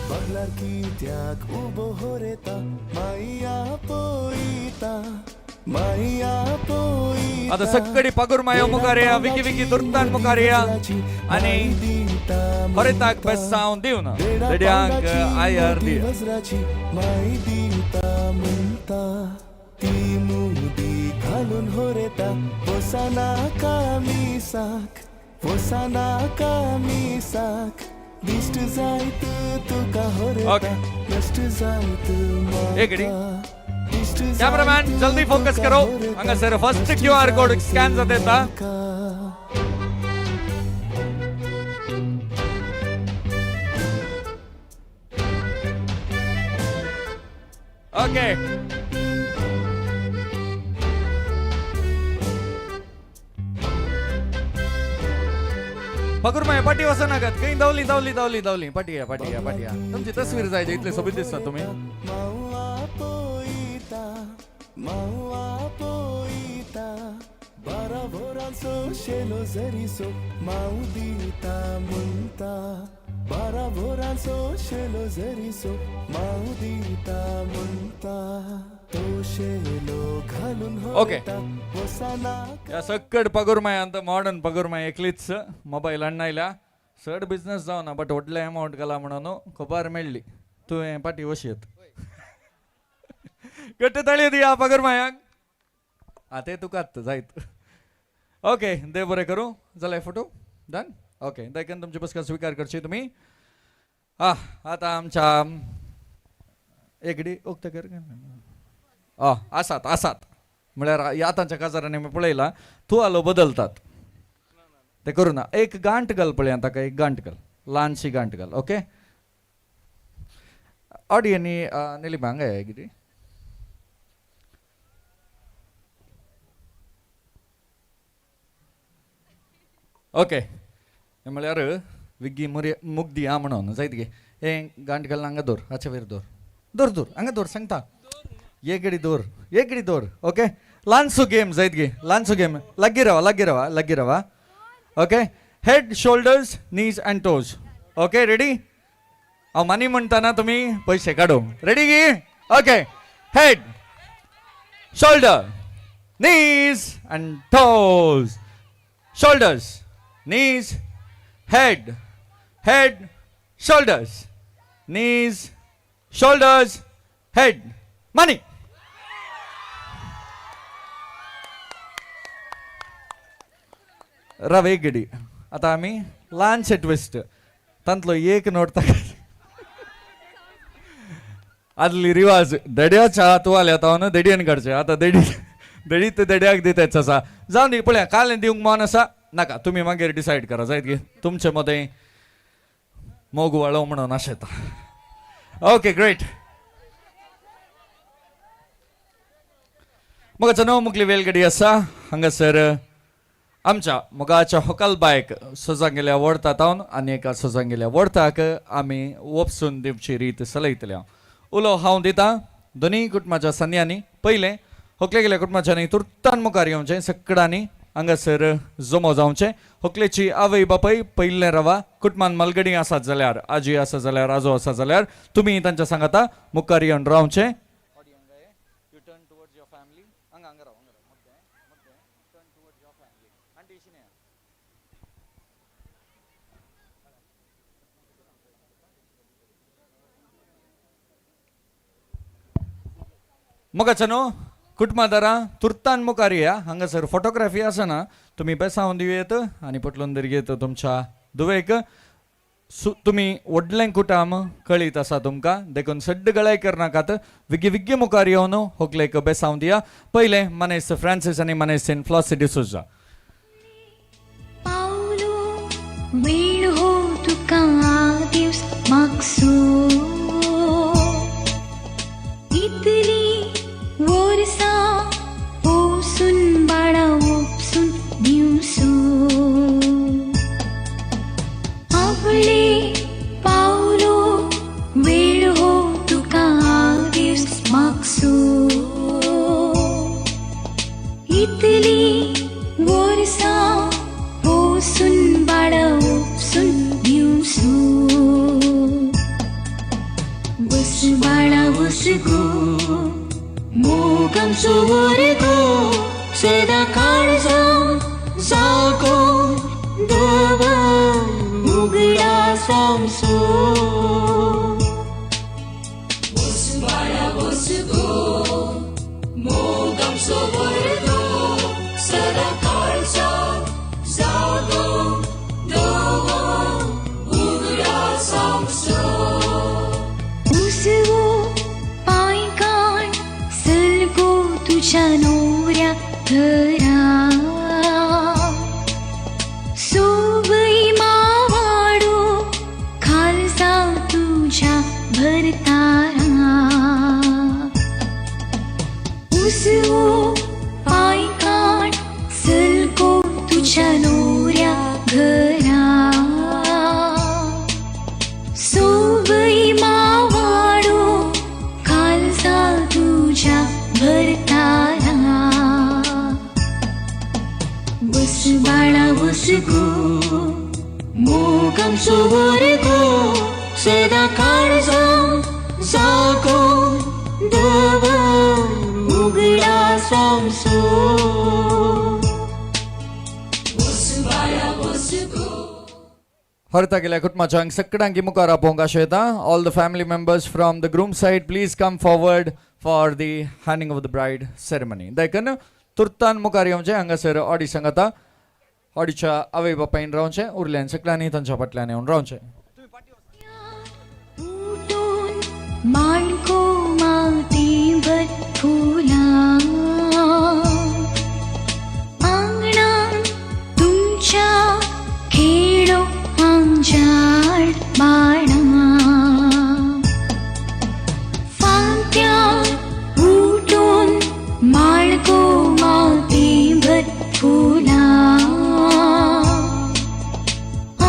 बगलार कित्याक उबो होरेता माया पोयता माया पोयता. आतां सगळी पगुरमायो मुखार या, विकी विकी दुर्तान मुखार या आनी हरेताक बेसांव दिवन रेड्यांक आयर दी. वज्राची माई दिता म्हणटा ती मुदी घालून होरेता पोसाना कामिसाक पोसाना कामिसाक दिश्ट जायत तुका होरेता नश्ट जायत एक कैमरामैन जल्दी फोकस करो. हांगासर फर्स्ट क्यूआर कोड स्कॅन जाता येता. ओके, पगुरमाय पाटी वचनाकात, खंय धांवली धांवली धांवली धांवली. पाटी या पाटी या पाटी या. तुमची तस्वीर जायची इतले सोबीत दिसता तुमी. मावा पोयता बारा वरांचो शेलो जरीसो माव दिता म्हणटा बारा वरांचो शेलो जरीसो माव दिता म्हणटा तो शेलो घालून ओके. ह्या सक्कड पगुरमाय आतां मॉडर्न पगुरमाय एकलीच मोबायल हाडून चड बिजनस जावना बट व्हडलें एमावंट घाला म्हणून खबर मेळ्ळी. तुवें पाटी वशयत घट्ट ताळयो दिया पगुरमायांक. आं ते तुकाच जायत. ओके, देव बरें करूं. जालें फोटो डन. ओके, देखून तुमची बसका स्विकार करची तुमी. आं आतां आमच्या एगडी उक्तें कर. आं आसात आसात म्हळ्यार आतांच्या काजारांनी आमी पळयलां तुवालो बदलतात ते करूं ना. एक गांठ घाल पळया ताका, एक गांठ घाल, ल्हानशी गांठ घाल. ओके, ऑडी आनी निलिमा हांगा या कितें. ओके, म्हळ्यार विग्गी मुरी मुग्दी आ म्हणून जायत गे. हें गांठ घालून हांगा दवर, हाचे वयर दवर, दवर दवर हांगा दवर सांगता. एक गडी दवर, एक गडी दवर. ओके, ल्हानसो गेम जायत गे, ल्हानसो गेम. लागीं रावा लागीं रावा लागीं रावा. Okay, head shoulders knees and toes. Okay ready? हांव मानी म्हणटाना तुमी पयशे काडू. रेडी गी? Okay, head shoulder knees and toes, shoulders knees head head shoulders knees Shoulders, head, money. राव एक गडी, आतां आमी ल्हानशे ट्विस्ट, तांतलो एक नोट ताका. आदली रिवाज देड्याच्या तुवाल्या तावन देडयेन काडचे, आतां देडी देडीत देड्याक दिताच आसा. जावन दी पळया, कालें दिवंक मन आसा नाका, तुमी मागीर डिसायड करा जायत गे, तुमचे मदें मोग वाळो म्हणून आशेता. Okay, great. मगाचो णव मुखली वेलगडी आसा. हांगासर आमच्या मोगाच्या होकल बायक सजांगेल्या वडता तावन आनी एका सजांगेल्या वडताक आमी वपसून दिवची रीत चलयतल्या. उलो हांव दिता दोनूय कुटुंबाच्या संद्यांनी. पयलें होकले गेल्या कुटुंबाच्यांनी तुर्तान मुखार येवचें, सगळ्यांनी हांगासर जमो जावचें. होकलेची आवय बापाय पयलें रावा, कुटुंबान मलगडी आसात जाल्यार, आजी आसा जाल्यार, आजो आसा जाल्यार तुमी तांच्या सांगाता मुखार येवन रावचें. मोगाच्या न्हू कुटुंबादारां तुर्तान मुखार या. हांगासर फोटोग्राफी आसना, तुमी बेसावन दिवं येत आनी पोटलून दर तुमच्या धुवेक. तुमी व्हडलें कुटाम कळीत आसा तुमकां, देखून सड्ड गळाय करनाकात, विगी विगी मुखार येवन होकलेक बेसावन दिया. पयलें मनेस फ्रांसीस आनी मनेस सेंट फ्लॉसी डिसोजा. पावलो वेळ हो तुका दिवस मागसो, इतली वर्सां पोसून बाळा ओपसून दिवसो. आवळे पावलो वेळ हो तुका दिवस मागसो, इतली वर्सां पोसून बाळा ओपसून दिवसो. बस बाळा बस गो, मोगम सुवर गो, सदा काळजां जागो दवर उगडा सामसो. बस बाळा बस गो, मोगम सुवर गो, सदा काळजां जागो दवर उगडा सामसो. उसवो पांयकाण सलगो तुझ्या नोऱ्या घरा, सोबय मावाडो खालसा तुझ्या भरतारा. उसवो पांयकाण सलगो तुझ्या नोऱ्या घरा, सोबय मावाडो खालसा तुझ्या भरतारा. बस बाळा बस गो, मोगम सुवर गो, सदा काळजां जागो दवर उगडा सामसो. बस बाळा बस गो. हरता गेल्या कुटुंबाच्या सगळ्यांकी मुखार आपोवंक आशयता. All the family members from the groom side please come forward for the handing of the bride ceremony. देखून तुर्तान मुखार येवचें, हांगासर ऑडी सांगाता ऑडीच्या आवय बापायन रावचें, उरल्यान सगळ्यांनी तांच्या फाटल्यान येवन रावचें. माणको मातीभर फुलां आंगणान तुमच्या खेळो आमच्याड बाणां, फांत्यार उठून माणको मातीभर फुलां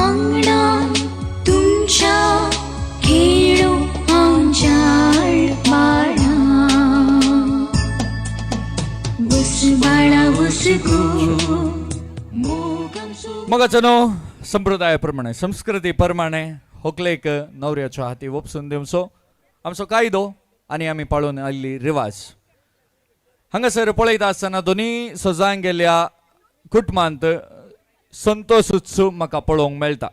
आंगणान तुमच्या खेळो आमच्याड बाळा. बस बाळा बस गो, मोगम मोगाचो न्हू संप्रदाय प्रमाणे संस्कृती प्रमाणे होकलेक नवऱ्याच्या हाती वपसून दिवचो आमचो कायदो आनी आमी पाळून आयिल्ली रिवाज. हांगासर पळयता आसतना दोनूय सजांक गेल्या कुटुंबांत संतोश उत्सव म्हाका पळोवंक मेळटा.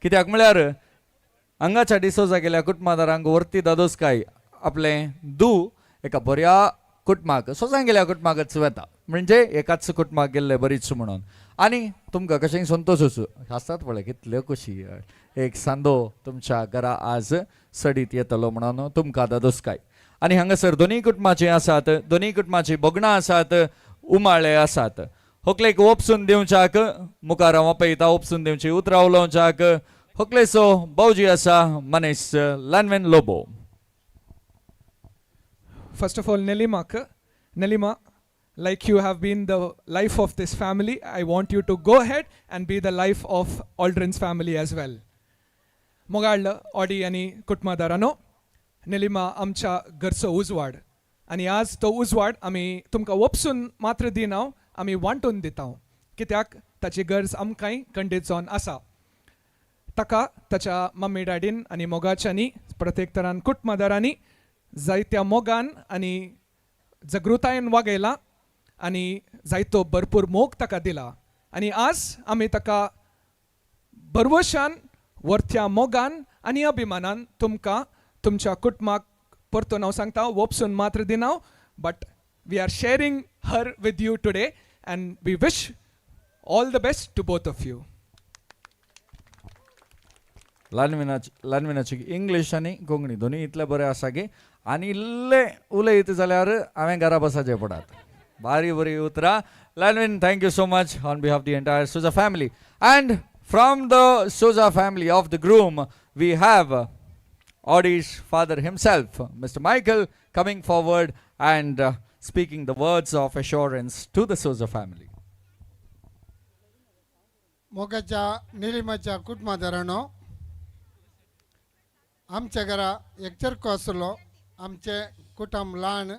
कित्याक म्हळ्यार हांगाच्या डिसोजा गेल्या कुटुंबादारांक वर्ती दादोसकाय आपलें दू एका बऱ्या कुटुंबाक सोजां गेल्या कुटुंबाकच वता म्हणजे एकाच कुटुंबाक गेल्ले बरीच म्हणून आनी तुमकां कशें संतोश असो आसतात पळय कितल्यो खोशी एक सांदो तुमच्या घरा आज सडीत येतलो म्हणून तुमकां दादोसकाय. आनी हांगासर दोनूय कुटुंबाचीं आसात, दोनूय कुटुंबाचीं भोगणां आसात, उमाळे आसात. होकलेक ओपसून दिवच्याक मुखार हांव पळयता ओपसून दिवची उतरां उलोवच्याक होकलेचो भावजी आसा मनीस लानवेन Lobo. First of all, Nelima, like you have been the life of this family, I want you to go ahead and be the life of Aldrin's family as well. मोगाळ Audi आनी कुटुंबादारांनो, नेलिमा आमच्या घरचो उजवाड आनी आज तो उजवाड आमी तुमकां वपसून मात्र दिना, आमी वांटून दिता, कित्याक ताची गरज आमकांय खंडीत जावन आसा. ताका ताच्या मम्मी डॅडीन आनी मोगाच्यांनी प्रत्येक तरान कुटुंबादारांनी जायत्या मोगान आनी जागृतायेन वागयला आनी जायतो भरपूर मोग ताका दिला आनी आज आमी ताका भरवशान वरत्या मोगान आनी अभिमानान तुमकां तुमच्या कुटुंबाक परतून हांव सांगता वोपसून मात्र दिना, but we are sharing her with you today and we wish all the best to both of you. लानविनाची English आनी कोंकणी दोनूय इतले बरें आसा की आनी इल्लें उलयत जाल्यार हांवें घरा बसाचें पडात. बारी बरी उतरां. Lanvin, thank you so much on behalf the entire Souza family. And from the Souza family of the groom we have Audi's father himself, Mr. Michael, coming forward and speaking the words of assurance to the Souza family. मोगाच्या निलिमाच्या कुटुंबादारांनो, आमच्या घरा एक चरको आसलो. आमचें कुटुंब ल्हान,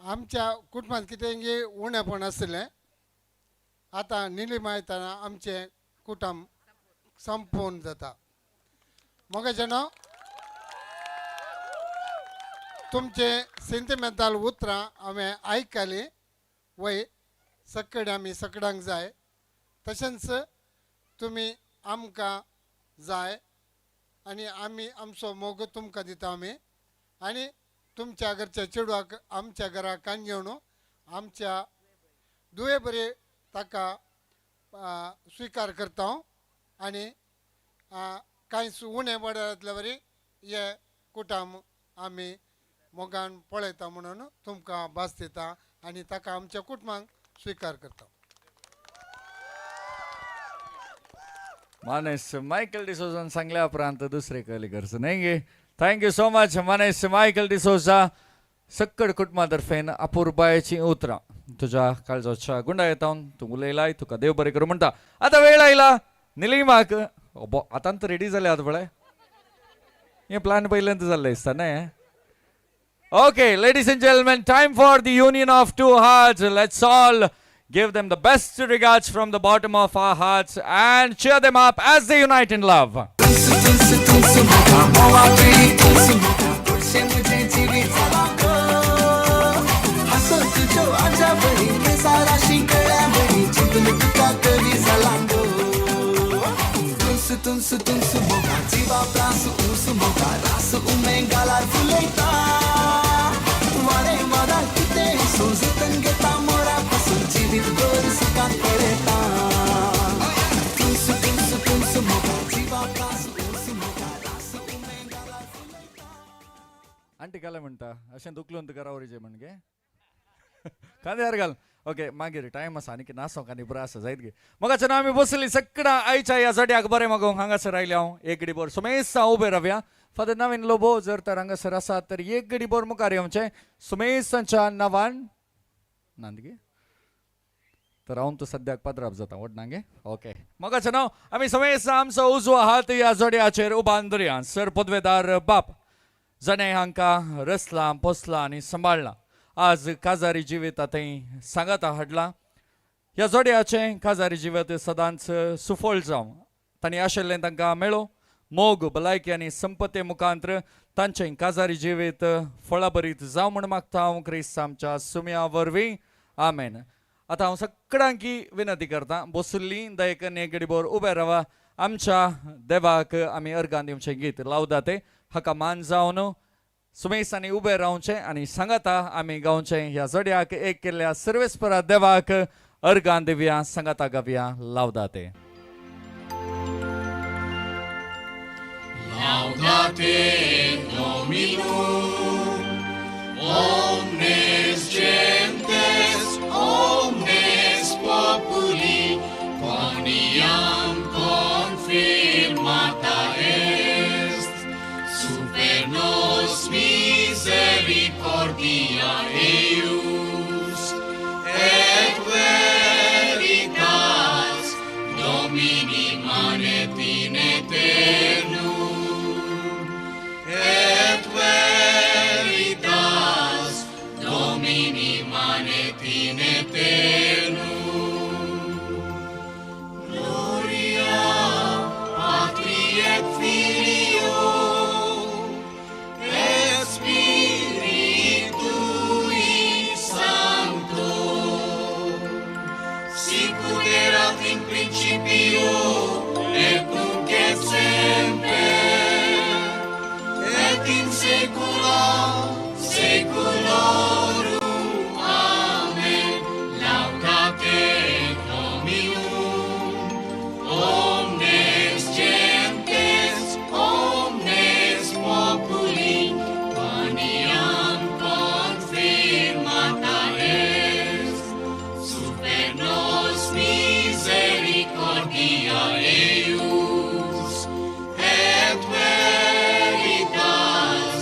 आमच्या कुटुंबांत कितेंगी उणेपण आसलें. आतां निलिमा येतना आमचें कुटुंब संपूर्ण जाता. मोगाच्यानो, तुमचे सेंतिमेंताल उतरां हांवें आयकलीं. वय सकड आमी सकडांक जाय, तशेंच तुमी आमकां जाय आनी आमी आमचो मोग तुमकां दिता आमी. आनी तुमच्या घरच्या चेडवाक आमच्या घरा कान घेवन आमच्या दुवे बरे ताका स्विकार करता आनी कांय उणें पडतले वरी हे कुटुंब आमी मोगान पळयता म्हणून तुमकां भास दिता आनी ताका आमच्या कुटुंबाक स्विकार करता. मानेस मायकल डिसोजान सांगल्या उपरांत दुसरे कली गरज न्ही गे. Thank you so much मानेस मायकल डिसोजा. सक्कड कुटुंबा तर्फेन अपुरबायेचीं उतरां तुज्या काळजाच्या गुंडा येतावन तूं उलयलाय, तुका देव बरें करूं म्हणटा. आतां वेळ आयला निलिमाक. आतां तर रेडी जाले आतां पळय, हें प्लान पयल्यान जाल्लें दिसता न्ही. Okay, ladies and gentlemen, time for the union of two hearts. Let's all give them the best regards from the bottom of our hearts and cheer them up as they unite in love. Aunty घाला म्हणटा अशें दुखलून तुका रावरीचें म्हण गे कांद्यार घाल. Okay, मागीर time आसा आनी नासोंक आनी बरो आसा जायत गे. मोगाच्यान आमी बसली सगळ्या आयच्या ह्या जोड्याक बरें मागोवंक हांगासर आयले हांव. एक गडी बोर सुमेस्ता उबे रावया. फादर नवीन लोबो जर तर हांगासर आसा तर एक गडी बोर मुखार येवचें सुमेस्तांच्या नांवान नांदगे तर हांव तो सद्याक पाद्राप जाता वट नागे. ओके, मोगाचें नांव आमी समेस्त आमचो उजवो हात ह्या जोड्याचेर उबान धरया. सर पदवेदार बाप जाणें हांकां रचलां पोसलां आनी सांबाळ्ळां, आज काजारी जिविता थंय सांगाता हाडलां. ह्या जोड्याचें काजारी जिवीत सदांच सुफळ जावं. तांणी आशिल्लें तांकां मेळो मोग, भलायकी आनी संपत्ती मुखांत्र तांचें काजारी जिवीत फळाभरीत जावं म्हूण मागता हांव क्रिस्त आमच्या सुम्या वरवीं. आमेन. आतां हांव सगळ्यांकी विनंती करता, बसुल्ली दयकन एक गडीभर उबे रावा. आमच्या देवाक आमी अर्गां दिवचें गीत लावदाते हाका मान जावन सुमेसांनी उबें रावचें आनी सांगाता आमी गावचें ह्या जोड्याक एक केल्ल्या सर्वेस्परा देवाक अर्गां दिवया सांगाता गावया लावदाते. Laudate Dominum, omnes gentes, omnes populi, quoniam confirmata est, super nos misericordia eius, et veritas Domini manet in aeternum. Et veritas Domini manet in aeternum. Gloria Patri et Filio et Spiritui Sancto, sicut erat in principio et nunc et semper et in saecula saeculorum. Amen. Laudate Dominum, omnes gentes, omnes populi, quoniam confirmata est, super nos misericordia eius, et veritas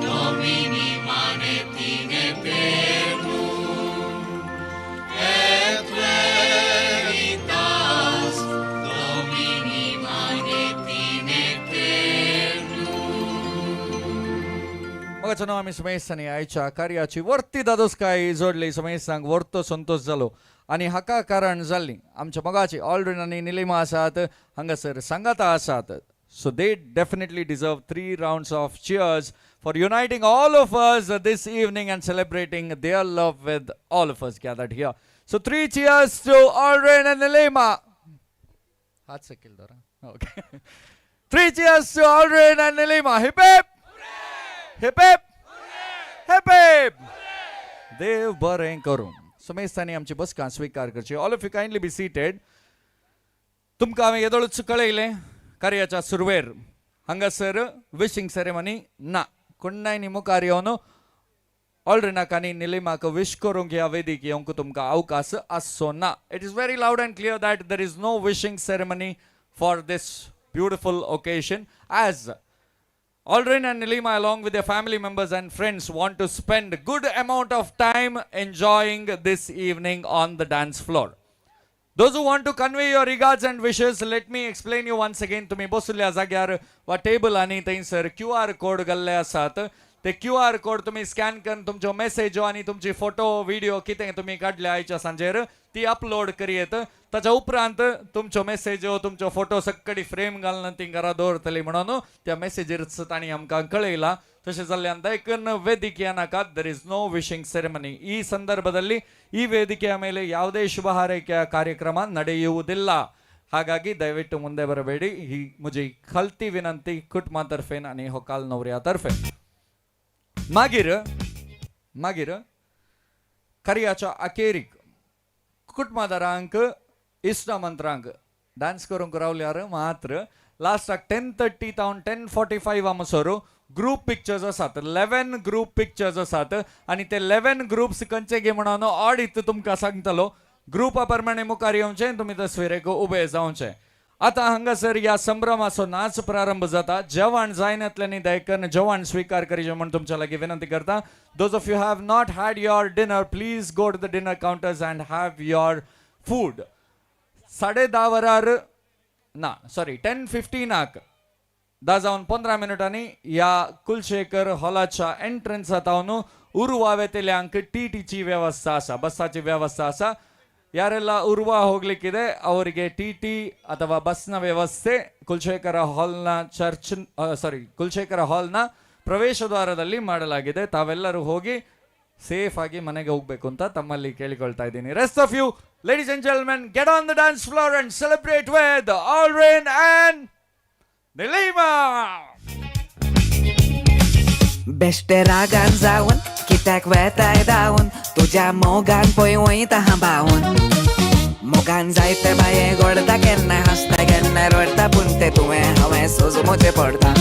Domini manet in aeternum. Et veritas Domini manet in aeternum. मगाचो आमी सुमेसांनी आयच्या कार्याची वर्ती दादोसकाय जोडली. सुमेसांक वर्तो संतोश जालो आनी हाका कारण जाल्ली आमच्या मगाची ऑल्ड्रीन आनी निलिमा आसात हांगासर सांगाता आसात. So they definitely deserve 3 rounds of cheers for uniting all of us this evening and celebrating their love with all of us gathered here. So 3 cheers to Aldrin and Nilima. हात सकयल दवरा. Okay. 3 cheers to Aldrin and Nilima. Hip hip! Hip hip! Hip hip! देव बरें करूं. सुमेस्तांनी आमची बसका स्विकार करची. All of you kindly be seated. तुमकां हांवें येदोळूच कळयलें कार्याच्या सुरवेर हांगासर विशींग सेरेमनी ना. कोण्णायनी मुखार येवन ऑल्ड्रिनाक आनी निलिमाक विश करूंक ह्या वेदीक येवंक तुमकां अवकाश आसचो ना. It is very loud and clear that there is no wishing ceremony for this beautiful occasion, as Aldrin and Nilima along with their family members and friends want to spend good amount of time enjoying this evening on the dance floor. Those who want to convey your regards and wishes, let me explain you once again. तुम्ही बसुल्ल्या जाग्यार वा टेबलांनी थंयसर QR code घाल्ले आसात. ते QR code तुम्ही scan करून तुमच्यो मेसेजो आनी तुमची फोटो व्हिडिओ कितें तुमी काडल्या आयच्या सांजेर ती अपलोड करयेत. ताच्या उपरांत तुमच्यो मेसेजो तुमच्यो फोटो सक्कडी फ्रेम घालून ती घरा दवरतली म्हणून त्या मेसेजीरच तांणी आमकां कळयला. तशें जाल्ल्यान दयकन ವೇದಿಕೆಯ ನಾಕ there is no wishing ceremony. ಈ ಸಂದರ್ಭದಲ್ಲಿ ಈ ವೇದಿಕೆಯ ಮೇಲೆ ಯಾವುದೇ ಶುಭ ಹಾರೈಕೆಯ ಕಾರ್ಯಕ್ರಮ ನಡೆಯುವುದಿಲ್ಲ. ಹಾಗಾಗಿ ದಯವಿಟ್ಟು ಮುಂದೆ ಬರಬೇಡಿ. ಈ ಮುಜಿ ಖಲ್ತಿ ವಿನಂತಿ ಕುಟುಂಬ ತರ್ಫೇನ್ आणि होकाल नवऱ्या तर्फे. मागीर मागीर कार्याच्या अखेरीक कुटुंबादारांक इश्टा मंत्रांक डान्स करूंक रावल्यार मात्र लास्टाक 10:30 तावन 10:45 आमसर ग्रूप पिक्चर्स आसात. 11 ग्रूप पिक्चर्स आसात आनी ते 11 ग्रुप्स खंयचे गे म्हणून ऑडीत तुमकां सांगतलो. ग्रुपा प्रमाणे मुखार येवचें, तुमी तस्विरेक उबे जावचें. आतां हांगासर ह्या संभ्रमाचो नाच प्रारंभ जाता. जेवण जायनातल्यांनी दयकन जेवण स्विकार करचें म्हूण तुमच्या लागीं विनंती करता. Those of you have not had your dinner, please go to the dinner counters and have your food. 10:30 वरार ना, सॉरी, 10:15 10 जावन 15 मिनटांनी ह्या कुलशेखर हॉलाच्या एंट्रन्सा तावन उर्वा वेतल्यांक टीटीची वेवस्था आसा, बसाची वेवस्था आसा. ಯಾರೆಲ್ಲ ಉರ್ವಾ ಹೋಗ್ಲಿಕ್ಕಿದೆ ಅವರಿಗೆ ಟಿ ಟಿ ಅಥವಾ ಬಸ್ನ ವ್ಯವಸ್ಥೆ ಕುಲಶೇಖರ ಹಾಲ್ನ ಚರ್ಚ್ ಸಾರಿ ಕುಲಶೇಖರ ಹಾಲ್ನ ಪ್ರವೇಶ ದ್ವಾರದಲ್ಲಿ ಮಾಡಲಾಗಿದೆ. ತಾವೆಲ್ಲರೂ ಹೋಗಿ ಸೇಫ್ ಆಗಿ ಮನೆಗೆ ಹೋಗಬೇಕು ಅಂತ ತಮ್ಮಲ್ಲಿ ಕೇಳಿಕೊಳ್ತಾ ಇದ್ದೀನಿ. Rest of you ladies and gentlemen, get on the dance floor and celebrate with Aldrin and Nilima. बेश्टे रागान जावन कित्याक वेताय धांवन तुज्या मोगान पळय वयता हांव बावन मोगान जायते बाये गोडता केन्ना हांसता केन्ना रडटा पूण तें तुवें हांवें सोजमोचें पडटा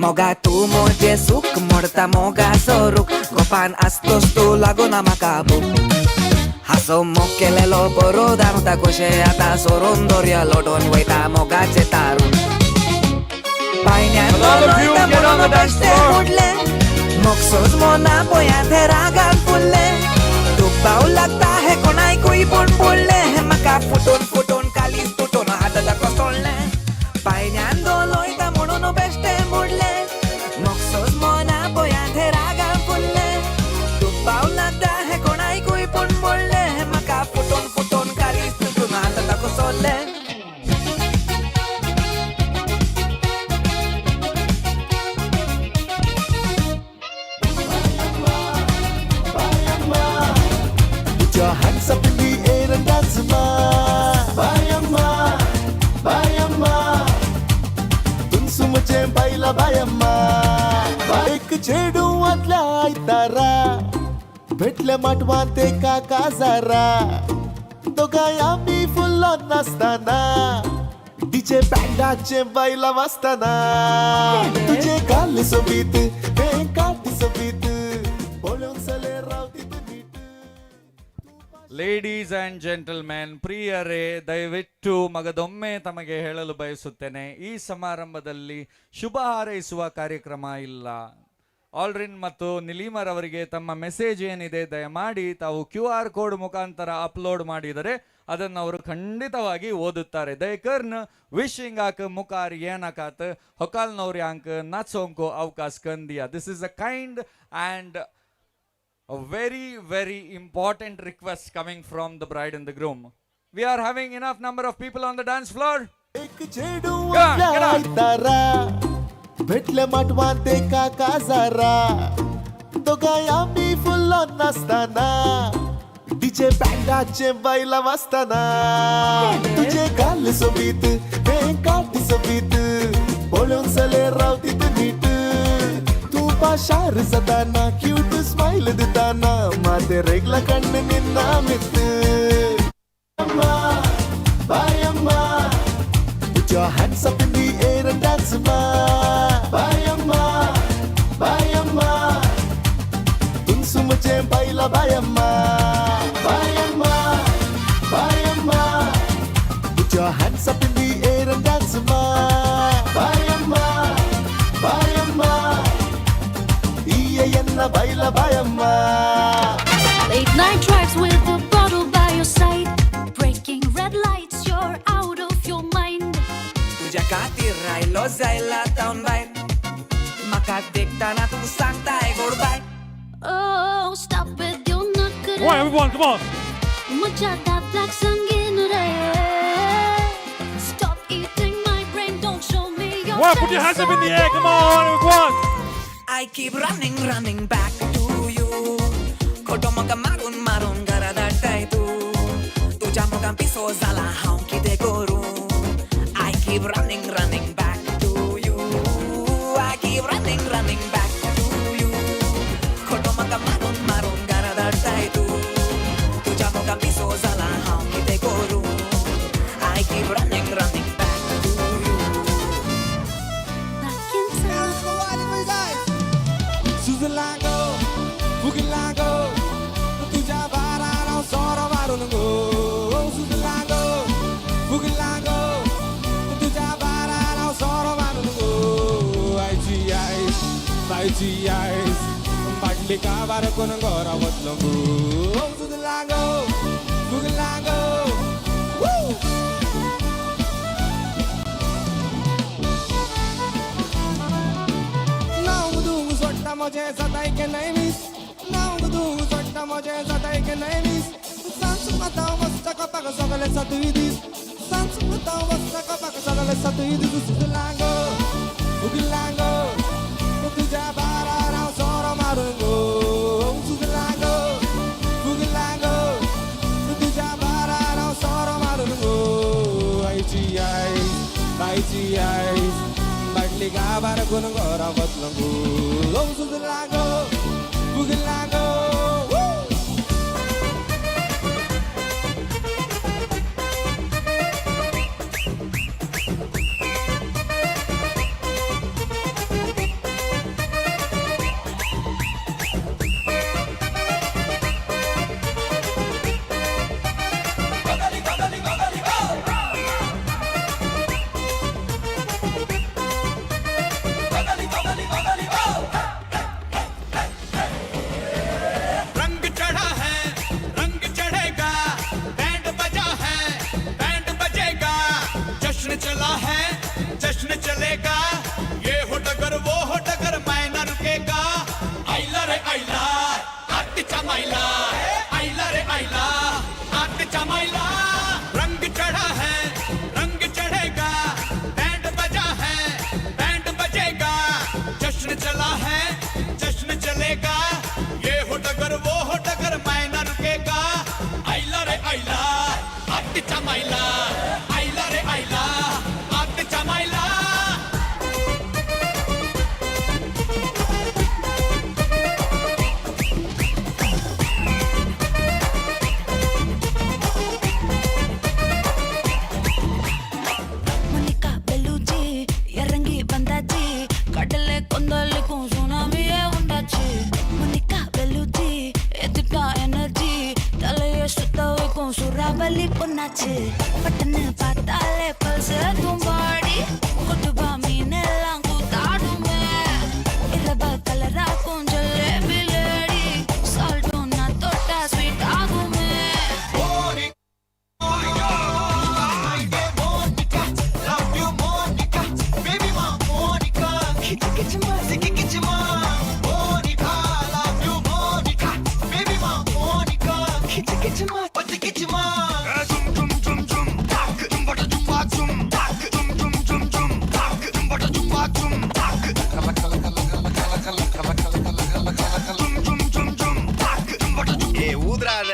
मोगा तूं म्हजें सूख मोडता मोगाचो रूख गोपान आसतोच तूं लागूना म्हाका भूक हांसो मोग केलेलो बरो धांवता कशें आतां सोरून दर्या लोटून वयता मोगाचें तारून मोग सोजमोना पळयात हे रागान फुल्लें दुबाव लागता हे कोणायकूय पूण पडलें म्हाका फुटून फुटून कालीज तुटून हात दाखो सोडलें पायन्यान दोलयता म्हणून बेश्टें मोडलें मोग सोजमोना पळयात हे रागान फुल्लें दुबाव लागता हे कोणायकूय पूण पडलें म्हाका फुटून फुटून कालीज तुटून हात दाखो सोडलें. Put your hands up in the air and dance, ma. Bayamma, bayamma. तुमसु मुझे बायला बायम्मा. एक चेडूवांतल्या आयतारा भेटले माटवांत एका काजारा दोगांय आमी फुल्लो नासतना डीजे बँडाचे बायला वाजतना तुजे गाल सोबीत तें काटी सोबीत पळोवंक चले रावती. ಲೇಡೀಸ್ ಆ್ಯಂಡ್ ಜೆಂಟಲ್ಮೆನ್, ಪ್ರಿಯರೇ, ದಯವಿಟ್ಟು ಮಗದೊಮ್ಮೆ ತಮಗೆ ಹೇಳಲು ಬಯಸುತ್ತೇನೆ, ಈ ಸಮಾರಂಭದಲ್ಲಿ ಶುಭ ಹಾರೈಸುವ ಕಾರ್ಯಕ್ರಮ ಇಲ್ಲ. ಆಲ್ರಿನ್ ಮತ್ತು ನಿಲೀಮರವರಿಗೆ ತಮ್ಮ ಮೆಸೇಜ್ ಏನಿದೆ ದಯಮಾಡಿ ತಾವು ಕ್ಯೂ ಆರ್ ಕೋಡ್ ಮುಖಾಂತರ ಅಪ್ಲೋಡ್ ಮಾಡಿದರೆ ಅದನ್ನು ಅವರು ಖಂಡಿತವಾಗಿ ಓದುತ್ತಾರೆ. ದಯಕರ್ನ್ ವಿಶಿಂಗ್ ಆಕ್ ಮುಖಾರ್ ಏನಕಾತ್ ಹೊಕಾಲ್ನವ್ರಿ ಅಂಕ್ ನಾಚೋಂಕೋ ಅವಕಾಶ ಕಂದಿಯ. This is a kind and a very, very important request coming from the bride and the groom. We are having enough number of people on the dance floor. चेडूवांतल्या आयतारा भेटले माटवांत एका काजारा दोगांय आमी फुल्लो नासतना डीजे बँडाचे बायला वाजतना तुजे गाल सोबीत तें काटी सोबीत पळोवंक चले रावती नीट तूं पाशार जाताना क्यूट स्मायल दिताना माते रेगला कण्ण निन्न मिತ್ತು. Bayamma, put your hands up in the air and dance, ma. Bayamma, bayamma, तुमसु मुझे बायला बायम्मा. Bayamma, bayamma, put your hands up in the air and dance, ma. Bayamma, bayamma, iye enna baila bayamma. Late night drives with a bottle by your side, breaking red lights, you're out of your mind. तुज्या खातीर आयलो जायला town भायर म्हाका देखतना तूं सांगताय गोड bye. Oh, stop with your नखरे. Come on, everyone, come on. म्हज्या दादल्याक संगीन रे. Stop eating my brain, don't show me your Come on, put your hands up in the air, come on, everyone. I keep running, running back to you. खोटो म्हाका मारून मारून घरा धाडटाय तूं तुज्या मोगान पिसो जाला हांव कितें करूं. I keep running, running back to you. I keep running, running back to you. खोटो म्हाका मारून मारून घरा धाडटाय तूं तुज्या मोगान पिसो जाला हांव कितें करूं. I keep running, running back to you. Back in time. सुजलागो फुगलागो तुझ्या बारार हांव सोरो मारून गो. सुजलागो फुगलागो तुझ्या बारार हांव सोरो मारून गो. आयची आयस बायची आयस बाटली काबार करून घरा वतलो गो. सुजलागो फुगलागो. नाव तूं सोडटा म्हजें जाताय केन्नाय मीस. नाव तूं सोडटा म्हजें जाताय केन्नाय मीस. सांज माता वचता कपाक सगळे सातूय दीस. सांज माता वचता कपाक सगळे सातूय दीस. सुजलागो फुगलागो तुझ्या बारार हांव सोरो मारून गो. सुजलागो चुकून घरा वतलो गो. सुज लागो फुग लागो. रंग चढ़ा है रंग चढ़ेगा, बैंड बजा है बैंड बजेगा, जश्न चला है जश्न चलेगा, ये हो डगर वो हो डगर मैं न रुकेगा. आईला रे आईला आत्तीच्या माईला, आईला रे आईला आत्तीच्या माईला. रंग चढ़ा है रंग चढ़ेगा, बैंड बजा है बैंड बजेगा, जश्न चला है जश्न चलेगा, ये हो डगर वो हो डगर मैं न रुकेगा. आईला रे आईला आत्तीच्या माईला, आईला रे आईला आत्तीच्या माईला. மோனிகா பெலூச்சி இறங்கி வந்தாச்சு, கடலே கொந்தளிக்கும் சுனாமியே உண்டாச்சு. மோனிகா பெலூச்சி எதுக்கா எனர்ஜி, தலைய சுத்த வைக்கும் சூறாவளி பொண்ணாச்சு. பட்டுன்னு பார்த்தாலே பல்ஸ் தும்பாடி, கொட்டுபா மீனெல்லாம் கூத்தாடுமே. இரவ கலராக்கும் ஜலேபி லேடி, சால்ட்டும் நான் தொட்டா ஸ்வீட் ஆகுமே. Love you, Monica. Baby, ma, Monica. Kitty, kitty, ma, ziggy, kitty, ma. Monica, love you, Monica. Baby, ma, Monica. Kitty, kitty, ma, kitty, kitty, ma. Zum zum zum zum, tak, zum bada zum ba zum, tak, zum zum zum zum, tak, zum bada zum ba zum, tak. Zum zum zum zum, tak, zum bada zum. ஏ ஊதுறாத.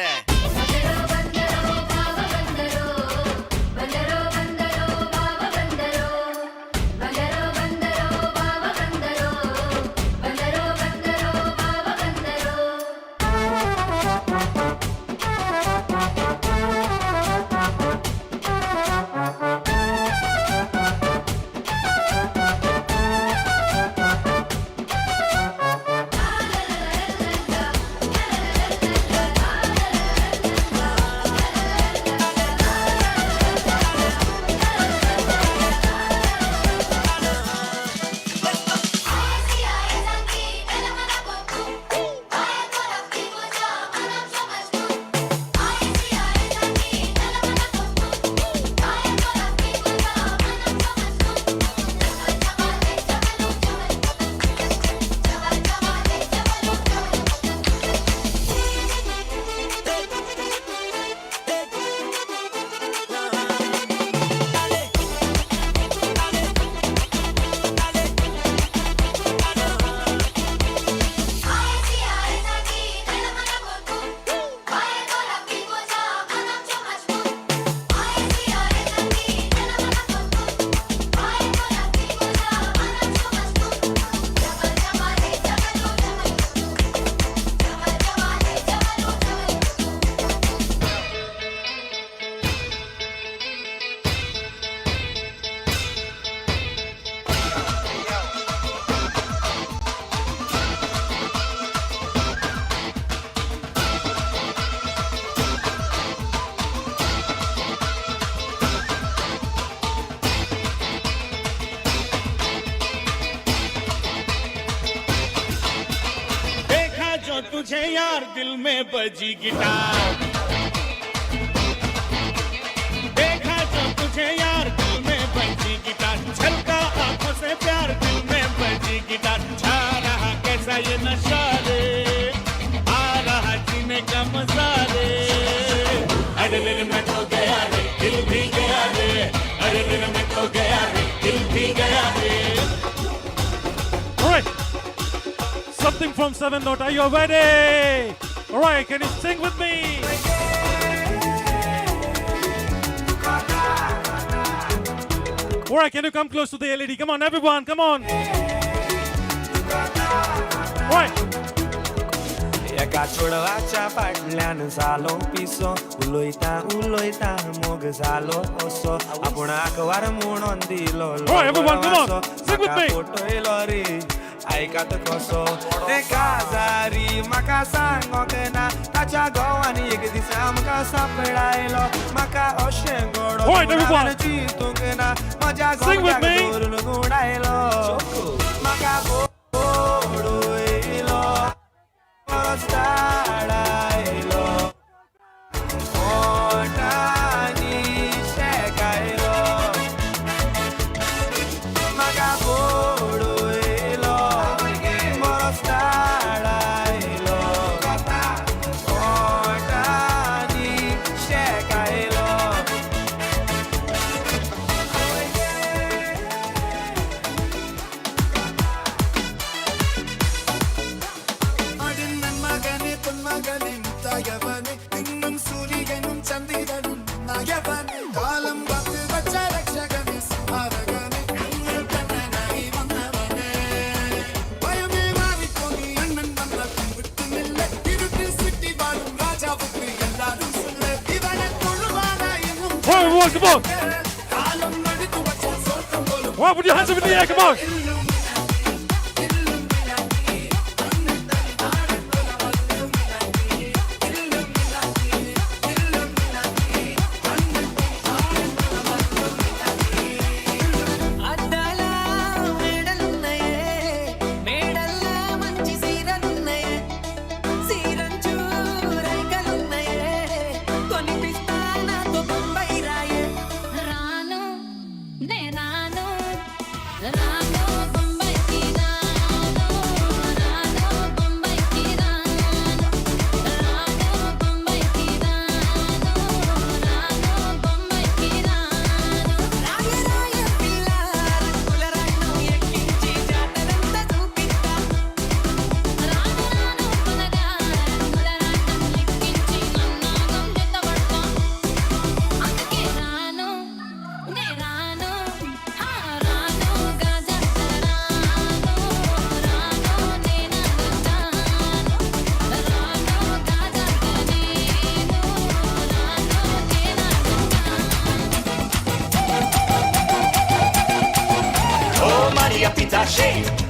देखा जो तुझे यार दिल में बजी guitar, देखा जो तुझे यार दिल में बजी गिटार, छलका आंखों से प्यार दिल में बजी गिटार, छा रहा कैसा ये नशा रे, आ रहा जीने का मजा रे. अरे दिल में तो गया रे दिल भी गया रे, अरे दिल में तो गया रे दिल भी गया रे. All right. Something from 7 Dot. Are you ready? All right, can you sing with me? All right, can you come close to the LED? Come on, everyone, come on. एका चेडवाच्या फाटल्यान जालो पिसो, उलयता उलयता मोग जालो असो, आपूण आकवार म्हणून दिलो फोटोयलो रे आयकात कसो. ते काजारी म्हाका सांगोंक ना, ताच्या घोवान एक दीस आमकां सापडायलो, म्हाका अशें घडोवन चिंतूंक ना, म्हज्या घोवाक धरून गुंडायलो, म्हाका बोडयलो रस्ताडायलो ओठांनी शेकायलो, म्हाका बोडयलो रस्ताडायलो ओठांनी शेकायलो. Come on. Wow, put your hands up in the air, come on.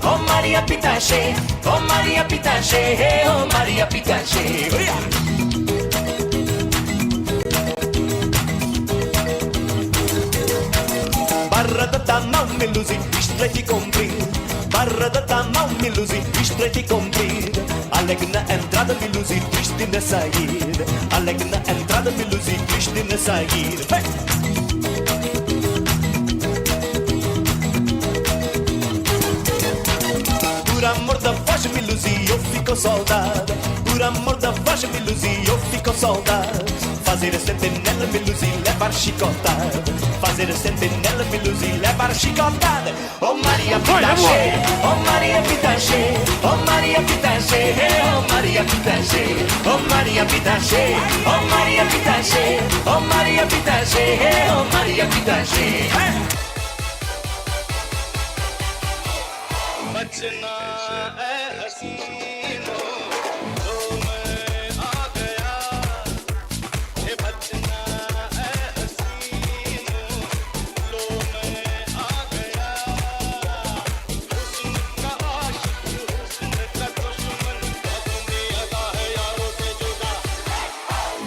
Oh Maria Pitache, oh Maria Pitache, oh Maria Pitache. Barra da tamau meluzi, estreito e comprido. Barra da tamau meluzi, estreito e comprido. Alegre na entrada, meluzi, triste na saída. Alegre na entrada, meluzi, triste na saída. Hey! Por amor da voz me ilusi, eu fico saudade. Por amor da voz me ilusi, eu fico saudade. Fazer a sentinela me ilusi, levar chicotada. Fazer a sentinela me ilusi, levar chicotada. Oh Maria Pitache, oh Maria Pitache, oh Maria Pitache, oh Maria Pitache, oh Maria Pitache, oh Maria Pitache, oh Maria Pitache, oh Maria Pitache. बचना ऐ हसीनो जो मैं आ गया, हे बचना ऐ हसीनो लो मैं आ गया, हुस्न का आशिक हुस्न का दुश्मन अपनी अदा है यारों से जुदा,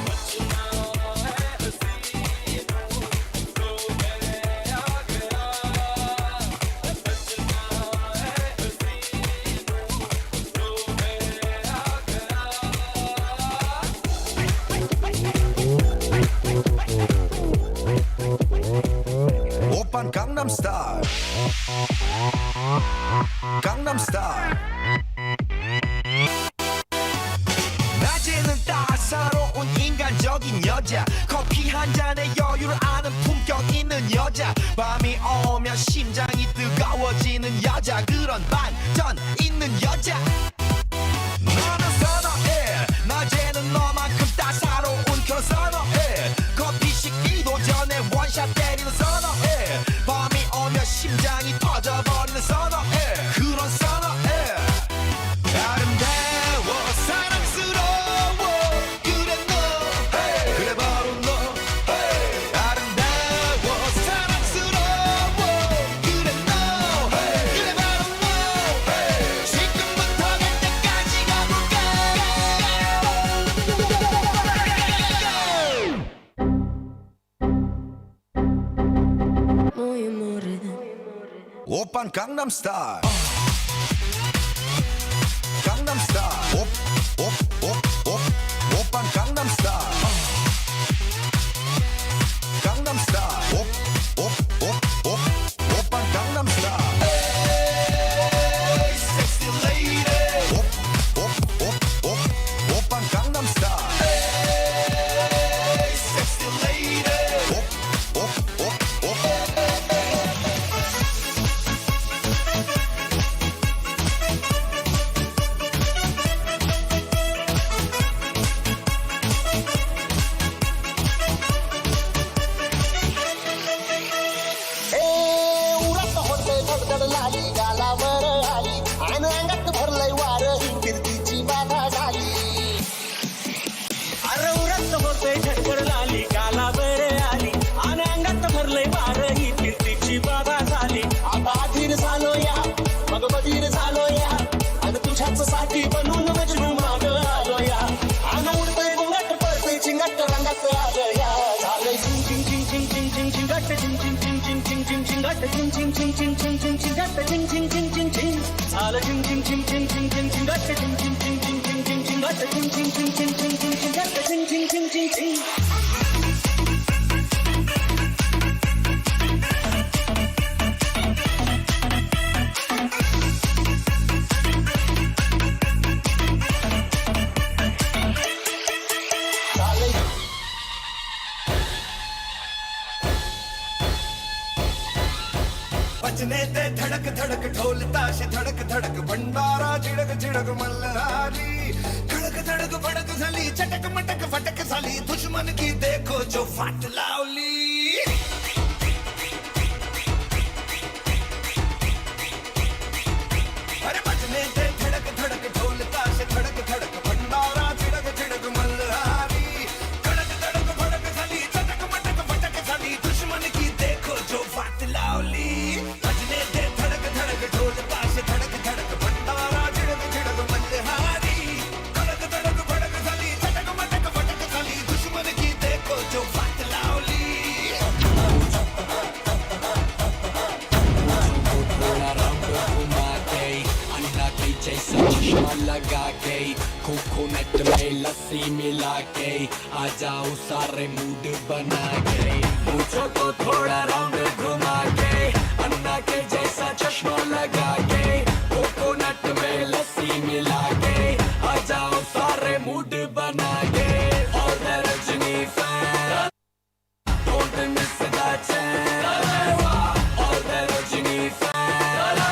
बचना ऐ हसीनो लो मैं आ गया, बचना ऐ 오빤 강남스타일 강남스타일 낮에는 따사로운 인간적인 여자 커피 한 잔에 여유를 아는 품격 있는 여자 밤이 오면 심장이 뜨거워지는 여자 그런 반전 있는 여자 너는 선어해 낮에는 너만큼 따사로운 그런 선어해 커피 식기도 전에 원샷 때리는 선어해 밤이 오면 심장이 터져버리는 선어해 그런 선어해 아름다워 사랑스러워 오빤 강남스타일. 강남스타일. 옵옵옵옵 오빤 강남스타일. 강남스타일. 옵옵옵옵 오빤 강남스타일. Hey, sexy lady. 옵옵옵옵 오빤 강남스타일. Hey, sexy lady. 옵옵옵옵. उरात होते धडधड लाली गालावर आली आणि अंगात भरलंय वार ही फिरतीची बाधा झाली. अरे उरात होते धडधड लाली गालावर आली आणि अंगात भरलंय वार ही फिरतीची बाधा झाली. आता अधीर झालो या मग बधीर झालो या आणि तुझ्याच साठी बनून मजनू माग आलो या. आणि उडतंय गुंगाट पळतंय चिंगाट रंगात आलं या. झालंय झिंग झिंग झिंग झिंग झिंग झिंग झिंगाट झिंग झिंग झिंग झिंग झिंग झिंग झिंगाट झिंग झिंग झिंग झिंग झिंग झिंग झिंगाट झिंग झिंग झिंग झिंग झिंग झालं झिंग झिंग झिंग झिंग झिंग झिंग झिंगाट झिंग झिंग झिंग झिंग झिंग झिंग झिंगाट झिंग झिंग झिंग झिंग झिंग झिंग झिंगाट झिंग झिंग झिंग झिंग झिंग. बजने ते धड़क धड़क ढोल ताशे धड़क धड़क भंडारा झिडक झिडक मल्हारी खड़क धड़क भड़क झाली चटक मटक फटक झाली दुश्मन की देखो जो फाट लावली. अरे बजने ते धड़क धड़क ढोल ताशे धड़क धड़क भंडारा झिडक झिडक मल्हारी खड़क धड़क भड़क झाली चटक मटक फटक झाली दुश्मन की देखो जो फाट लावली. बजने ते धड़क धड़क ढोल ताशे धड़क धड़क भंडारा झिडक झिडक मल्हारी खड़क धड़क भड़क झाली चटक मटक फटक झाली दुश्मन की देखो जो फाट लावली. थोड़ा राउंड घुमा के अन्ना के जैसा चश्मा लगा के कोकोनट में लस्सी मिला के आ जाओ सारे मूड बना के पूछो तो थोड़ा राउंड घुमा के अन्ना के जैसा चश्मा लगा के कोकोनट में लस्सी मिला के आ जाओ सारे मूड बना K. All the Rajini fans, don't miss the chance. All the Rajini fans,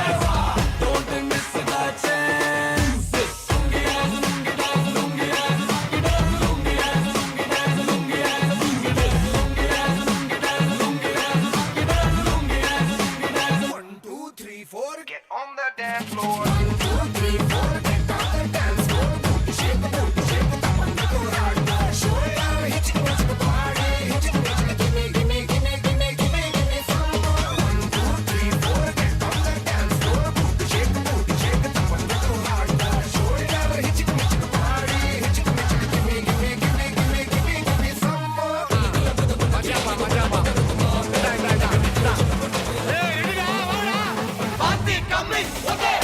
don't miss the chance. Lungi dance, lungi dance, lungi dance, lungi dance, lungi dance, lungi dance, lungi dance, lungi dance, lungi dance, lungi dance, lungi dance, lungi dance, lungi dance, lungi dance. 1 2 3 4 get on the dance floor. 1 2 3 4 get on the dance floor. Booty shake, booty shake, tapan go hard. Shoulder hitch, hitch, party, hitch, hitch, gimme, gimme, gimme, gimme, gimme, gimme some more. 1 2 3 4 get on the dance floor. Booty shake, tapan go hard. Shoulder hitch, hitch, party, hitch, hitch, gimme, gimme, gimme, gimme, gimme, gimme some more. Pajama, pajama. Party coming, okay.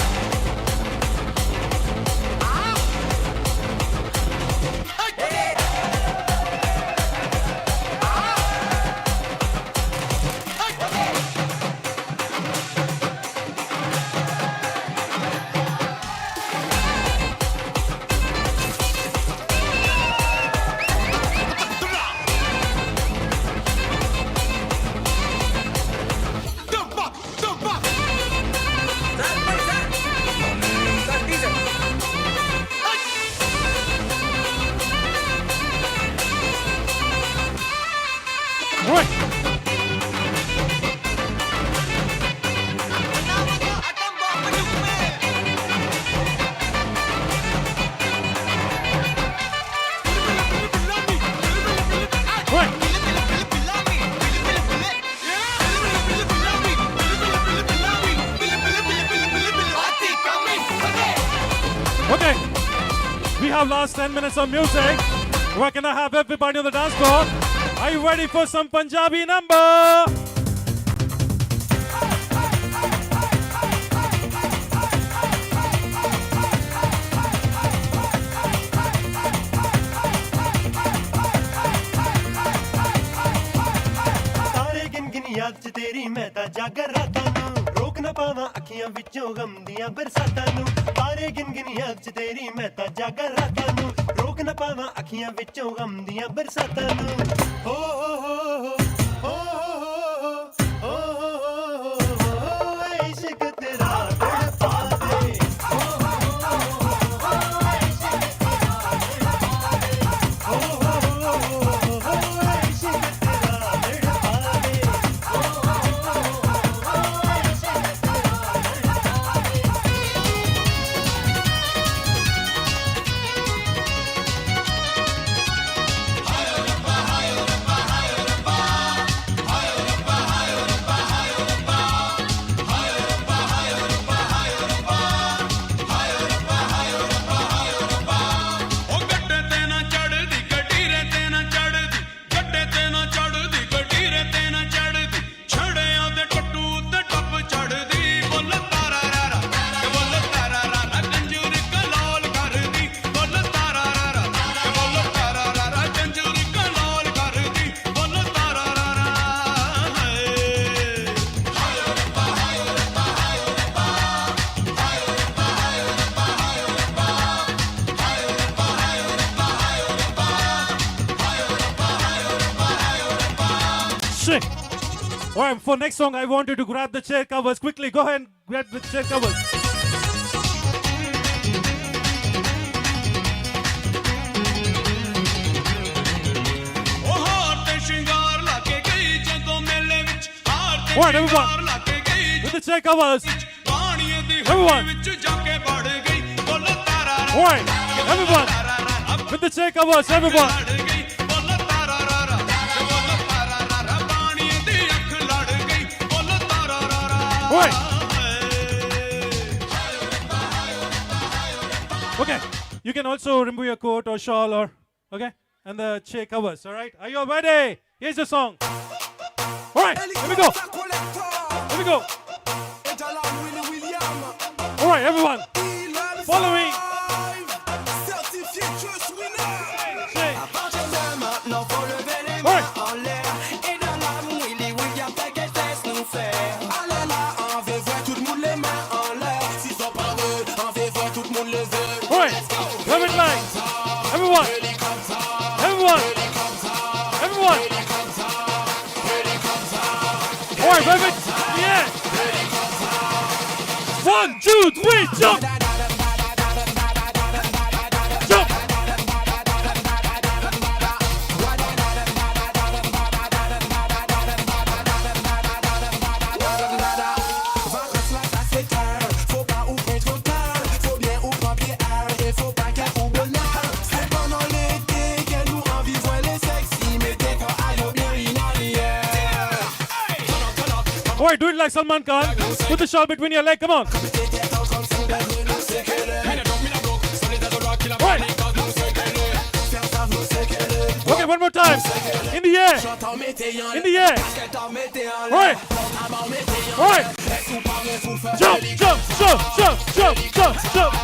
Right. Right. Okay. We have last 10 minutes of music. We're gonna have everybody on the dance floor. Are you ready for some Punjabi number? ਤੇਰੀ ਮੈਂ ਤਾਂ ਜਾਗਰ ਰਾਤਾਂ ਨੂੰ, ਰੋਕ ਨਾ ਪਾਵਾਂ ਅੱਖੀਆਂ ਵਿੱਚੋਂ ਗਮ ਦੀਆਂ ਬਰਸਾਤਾਂ ਨੂੰ। ਤਾਰੇ ਗਿਣ ਗਿਣ ਯਾਦ ਚ ਤੇਰੀ ਮੈਂ ਤਾਂ ਜਾਗਰ ਰਾਤਾਂ ਨੂੰ, ਰੋਕ ਨਾ ਪਾਵਾਂ ਅੱਖੀਆਂ ਵਿੱਚੋਂ ਗਮ ਦੀਆਂ ਬਰਸਾਤਾਂ ਨੂੰ। ਹੋ ਹੋ ਹੋ ਹੋ ਹੋ ਹੋ ਹੋ ਹੋ, ਇਸ਼ਕ ਤੇਰਾ ਤੜਪਾ ਦੇ। ਹੋ ਹੋ ਹੋ, ਇਸ਼ਕ ਤੇਰਾ ਤੜਪਾ ਦੇ। ਹੋ ਹੋ ਹੋ, ਇਸ਼ਕ ਤੇਰਾ ਤੜਪਾ ਦੇ। ਹੋ ਹੋ ਹੋ, ਇਸ਼ਕ ਤੇਰਾ ਤੜਪਾ ਦੇ। ਉਹ ਗੱਡੇ ਤੇ ਨਾ ਚੜਦੀ ਗਡੀਰੇ ਤੇ ਨਾ ਚੜਦੀ, ਗੱਡੇ ਤੇ ਨਾ ਚੜਦੀ ਗਡੀਰੇ ਤੇ ਨਾ ਚੜਦੀ, ਛੜਿਆਂ ਦੇ ਟੱਟੂ ਤੇ ਟੱਪ ਚੜਦੀ। ਬੋਲ ਤਾਰਾ ਰਾਰਾ ਤੇ ਬੋਲ ਤਾਰਾ ਰਾਰਾ, ਕੰਜੂਰ ਕਲੋਲ ਕਰਦੀ। ਬੋਲ ਤਾਰਾ ਰਾਰਾ ਤੇ ਬੋਲ ਤਾਰਾ ਰਾਰਾ, ਕੰਜੂਰ ਕਲੋਲ ਕਰਦੀ। ਬੋਲ ਤਾਰਾ ਰਾਰਾ, ਹਾਏ ਹਾਏ ਰੱਬਾ, ਹਾਏ ਰੱਬਾ, ਹਾਏ ਰੱਬਾ, ਹਾਏ ਰੱਬਾ, ਹਾਏ ਰੱਬਾ, ਹਾਏ ਰੱਬਾ, ਹਾਏ ਰੱਬਾ, ਹਾਏ ਰੱਬਾ, ਹਾਏ ਰੱਬਾ, ਹਾਏ ਰੱਬਾ, ਹਾਏ ਰੱਬਾ, ਹਾਏ ਰੱਬਾ। Shit. All right, for next song, I want you to grab the chair covers quickly. Go ahead and grab the chair covers. ਉਹ ਹਾਰ ਤੇ ਸ਼ਿੰਗਾਰ ਲਾ ਕੇ ਗਈ ਜਦੋਂ ਮੇਲੇ ਵਿੱਚ, ਹਾਰ ਤੇ All right, everyone. ਸ਼ਿੰਗਾਰ ਲਾ ਕੇ ਗਈ With the chair covers. ਪਾਣੀਏ the Everyone. Hoodie ਵਿੱਚ ਜਾ ਕੇ ਵੜ ਗਈ। ਬੋਲ ਤਾਰਾ All right, everyone. With the chair covers, everyone. ਬੋਲ ਤਾਰਾ ਰਾਰਾ, ਬੋਲ ਤਾਰਾ ਰਾਰਾ, ਪਾਣੀਏ ਦੀ ਅੱਖ ਲੜ ਗਈ। ਬੋਲ ਤਾਰਾ ਰਾਰਾ। All right. Okay, you can also remove your coat or shawl or, okay, and the chair covers. All right, are you all ready? Here's the song. All right, here we go. Here we go. All right, everyone, following. Certifié Just Winner. À partir de maintenant, faut lever les mains en l'air. Et dans la Willy William, t'inquiète, laisse-nous faire. Allez là, on veut voir tout le monde les mains en l'air. S'ils sont pas eux, on veut voir tout le monde lever. All right, grab it like everyone, everyone, everyone. All right, grab it. Yeah. 1, 2, 3, jump. Jump. Vacances là, ça c'est clair. Faut pas ou prendre trop tard. Faut bien ou prendre pied air. Et faut pas qu'elle ou bonheur. C'est pendant l'été qu'elle nous envie voir les sexy. Mettez quoi aïe bien in arrière. All right, do it like Salman Khan. Put the shawl between your leg. Come on. All right. Okay, one more time. In the air. In the air. All right. All right. Jump, jump, jump, jump, jump, jump, jump.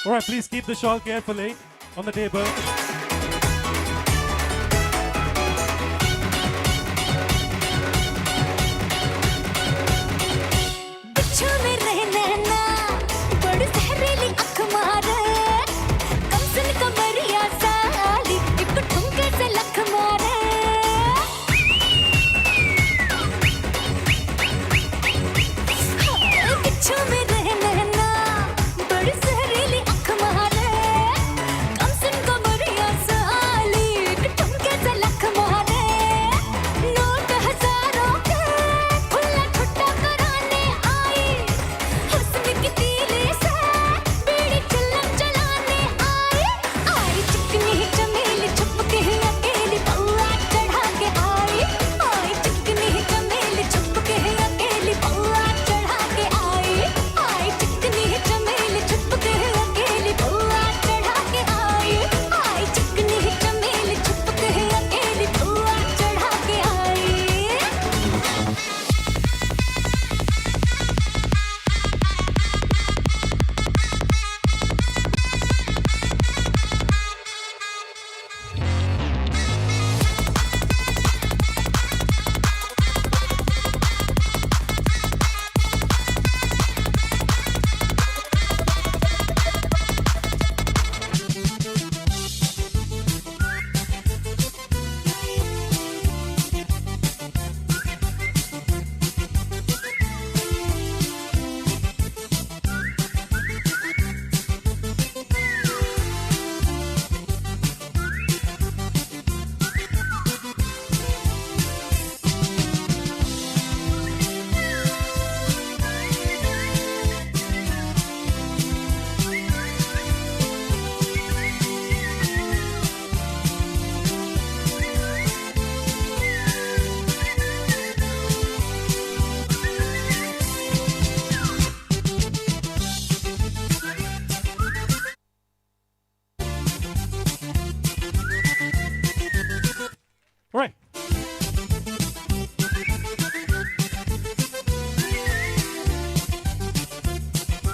All right, please keep the shawl carefully on the table. बिच्छू में रहना ना, बड़ी जहरीली अख मारे, कमसिन कमरिया साली, एक ठुमके से लख मारे। हाँ, बिच्छू में रहना ना, बड़ी जहरीली अख मारे, कमसिन कमरिया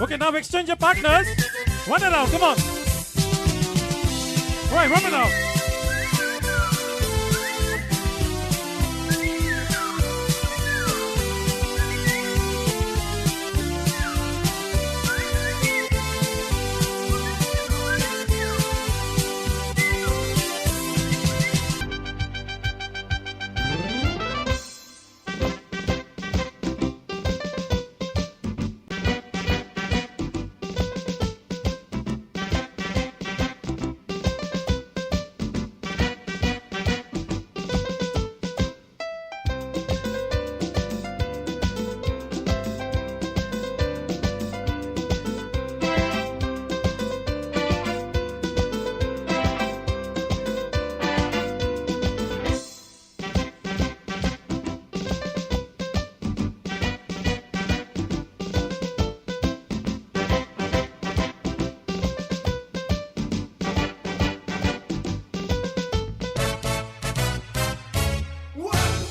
Okay, now exchange your partners. One around, come on. All right, one around.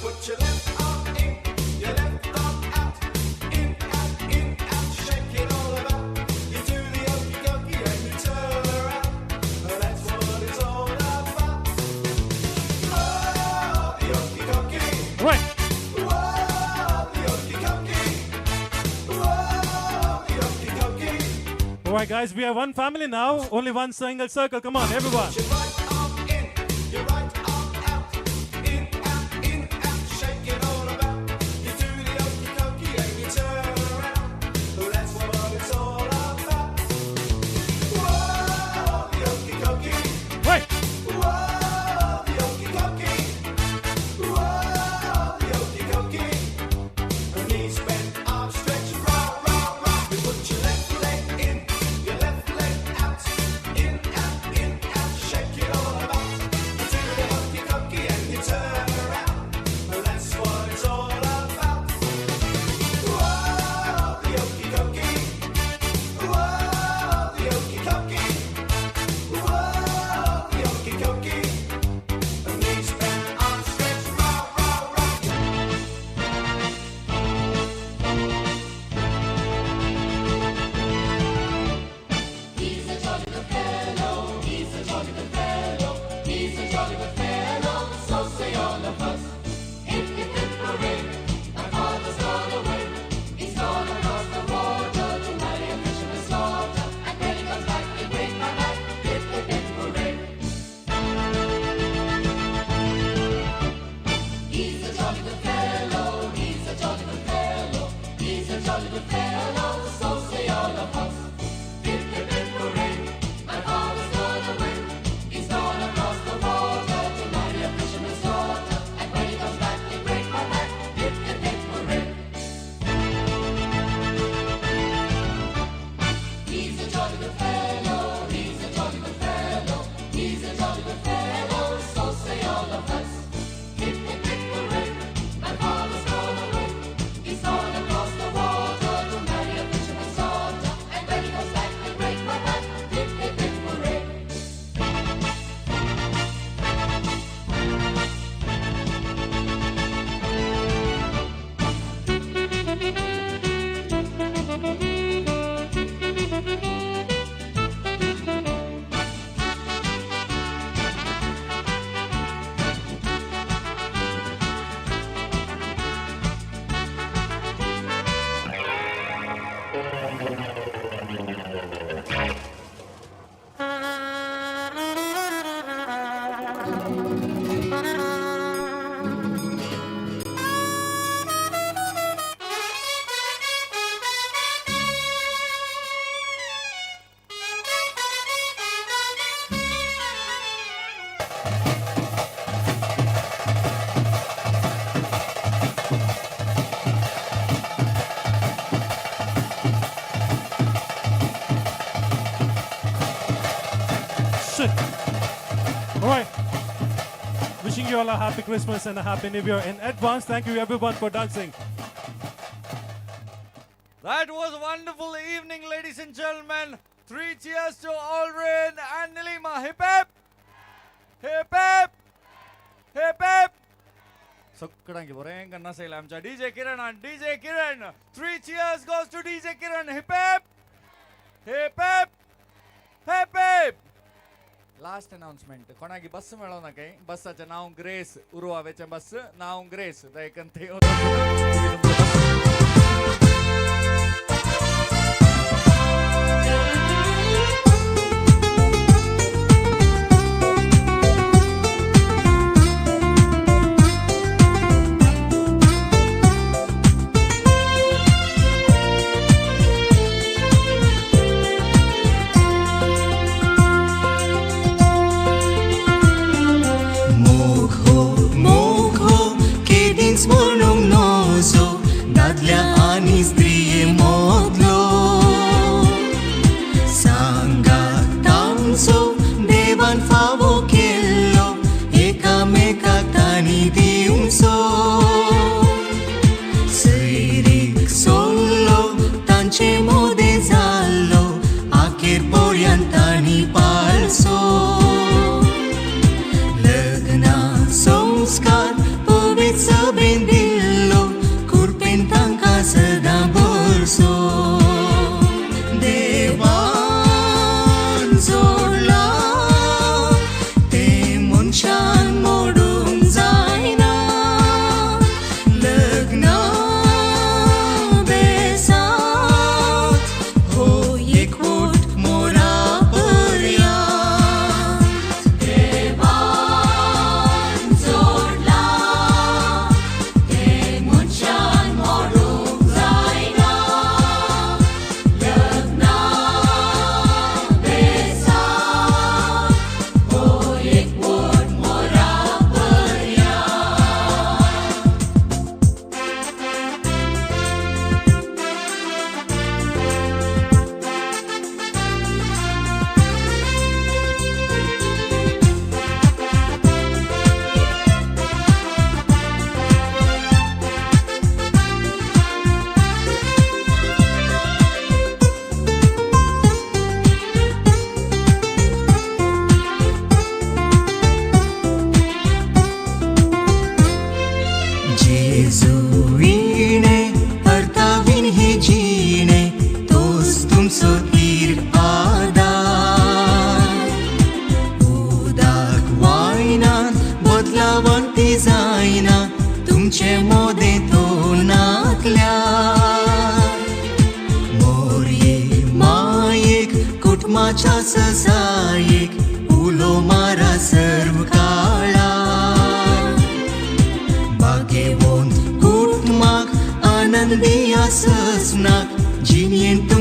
Put your left arm in, your left arm out, in, out, in, out, shake it all about. You do the okey dokey and you turn around. That's what it's all about. Oh, the okey dokey. Right. Whoa, the okey dokey. Whoa, the okey dokey. All right, guys, we are one family now. Only one single circle. Come on, everyone. Your right arm in, your right arm out, in, out, in, out, shake it all about. You do the okey dokey and you turn around. That's what it's all about. Whoa, the okey dokey. Right. Whoa, the okey dokey. Whoa, the okey dokey. Knees bent, arms stretched, round, round, round. You put your left leg in, your left leg out, in, out, in, out, shake it all about. You do the okey dokey and you turn around. That's what it's all about. Whoa, the okey dokey. Whoa, the okey dokey. Whoa, the okey dokey. Knees bent, arms stretched, round, round, round. He's a jolly good fellow, he's a jolly good fellow, he's a jolly good fellow, so say all of us. Hip, hip, hip, hooray, my father's gone away. He's gone across the water to marry a fisherman's daughter. And when he comes back, he'll break my back. Hip, hip, hip, hooray. He's a jolly good fellow, he's a jolly good fellow, he's a jolly good fellow, so say all of us. Hip, hip, hip, hooray, my father's gone away. He's gone across the water to marry a fisherman's daughter. And when he comes back, he'll break my back. Hip, hip, hip, hooray. He's a jolly good fellow, he's a jolly good fellow, he's a jolly good fellow, so say all of us. Hip, hip, hip, hooray, my father's gone away. He's gone across the water to marry a fisherman's daughter. And when he comes back, he'll break my back. Hip, hip, hip, hooray. Shit. All right. Wishing you all a happy Christmas and a happy New Year in advance. Thank you, everyone, for dancing. That was a wonderful evening, ladies and gentlemen. Three cheers to Aldrin and Nilima. Hip hip! Hip hip! Hip hip! सगळ्यांकी बरें करना सयला आमच्या DJ Kiran. DJ Kiran, three cheers goes to DJ Kiran. Hip hip! Hip hip hip hip. Last announcement, कोणाकी बस मेळो नाका. बसाचें नांव grace, उरुवावेचें बस नांव grace. दयकन थंय जिन्हें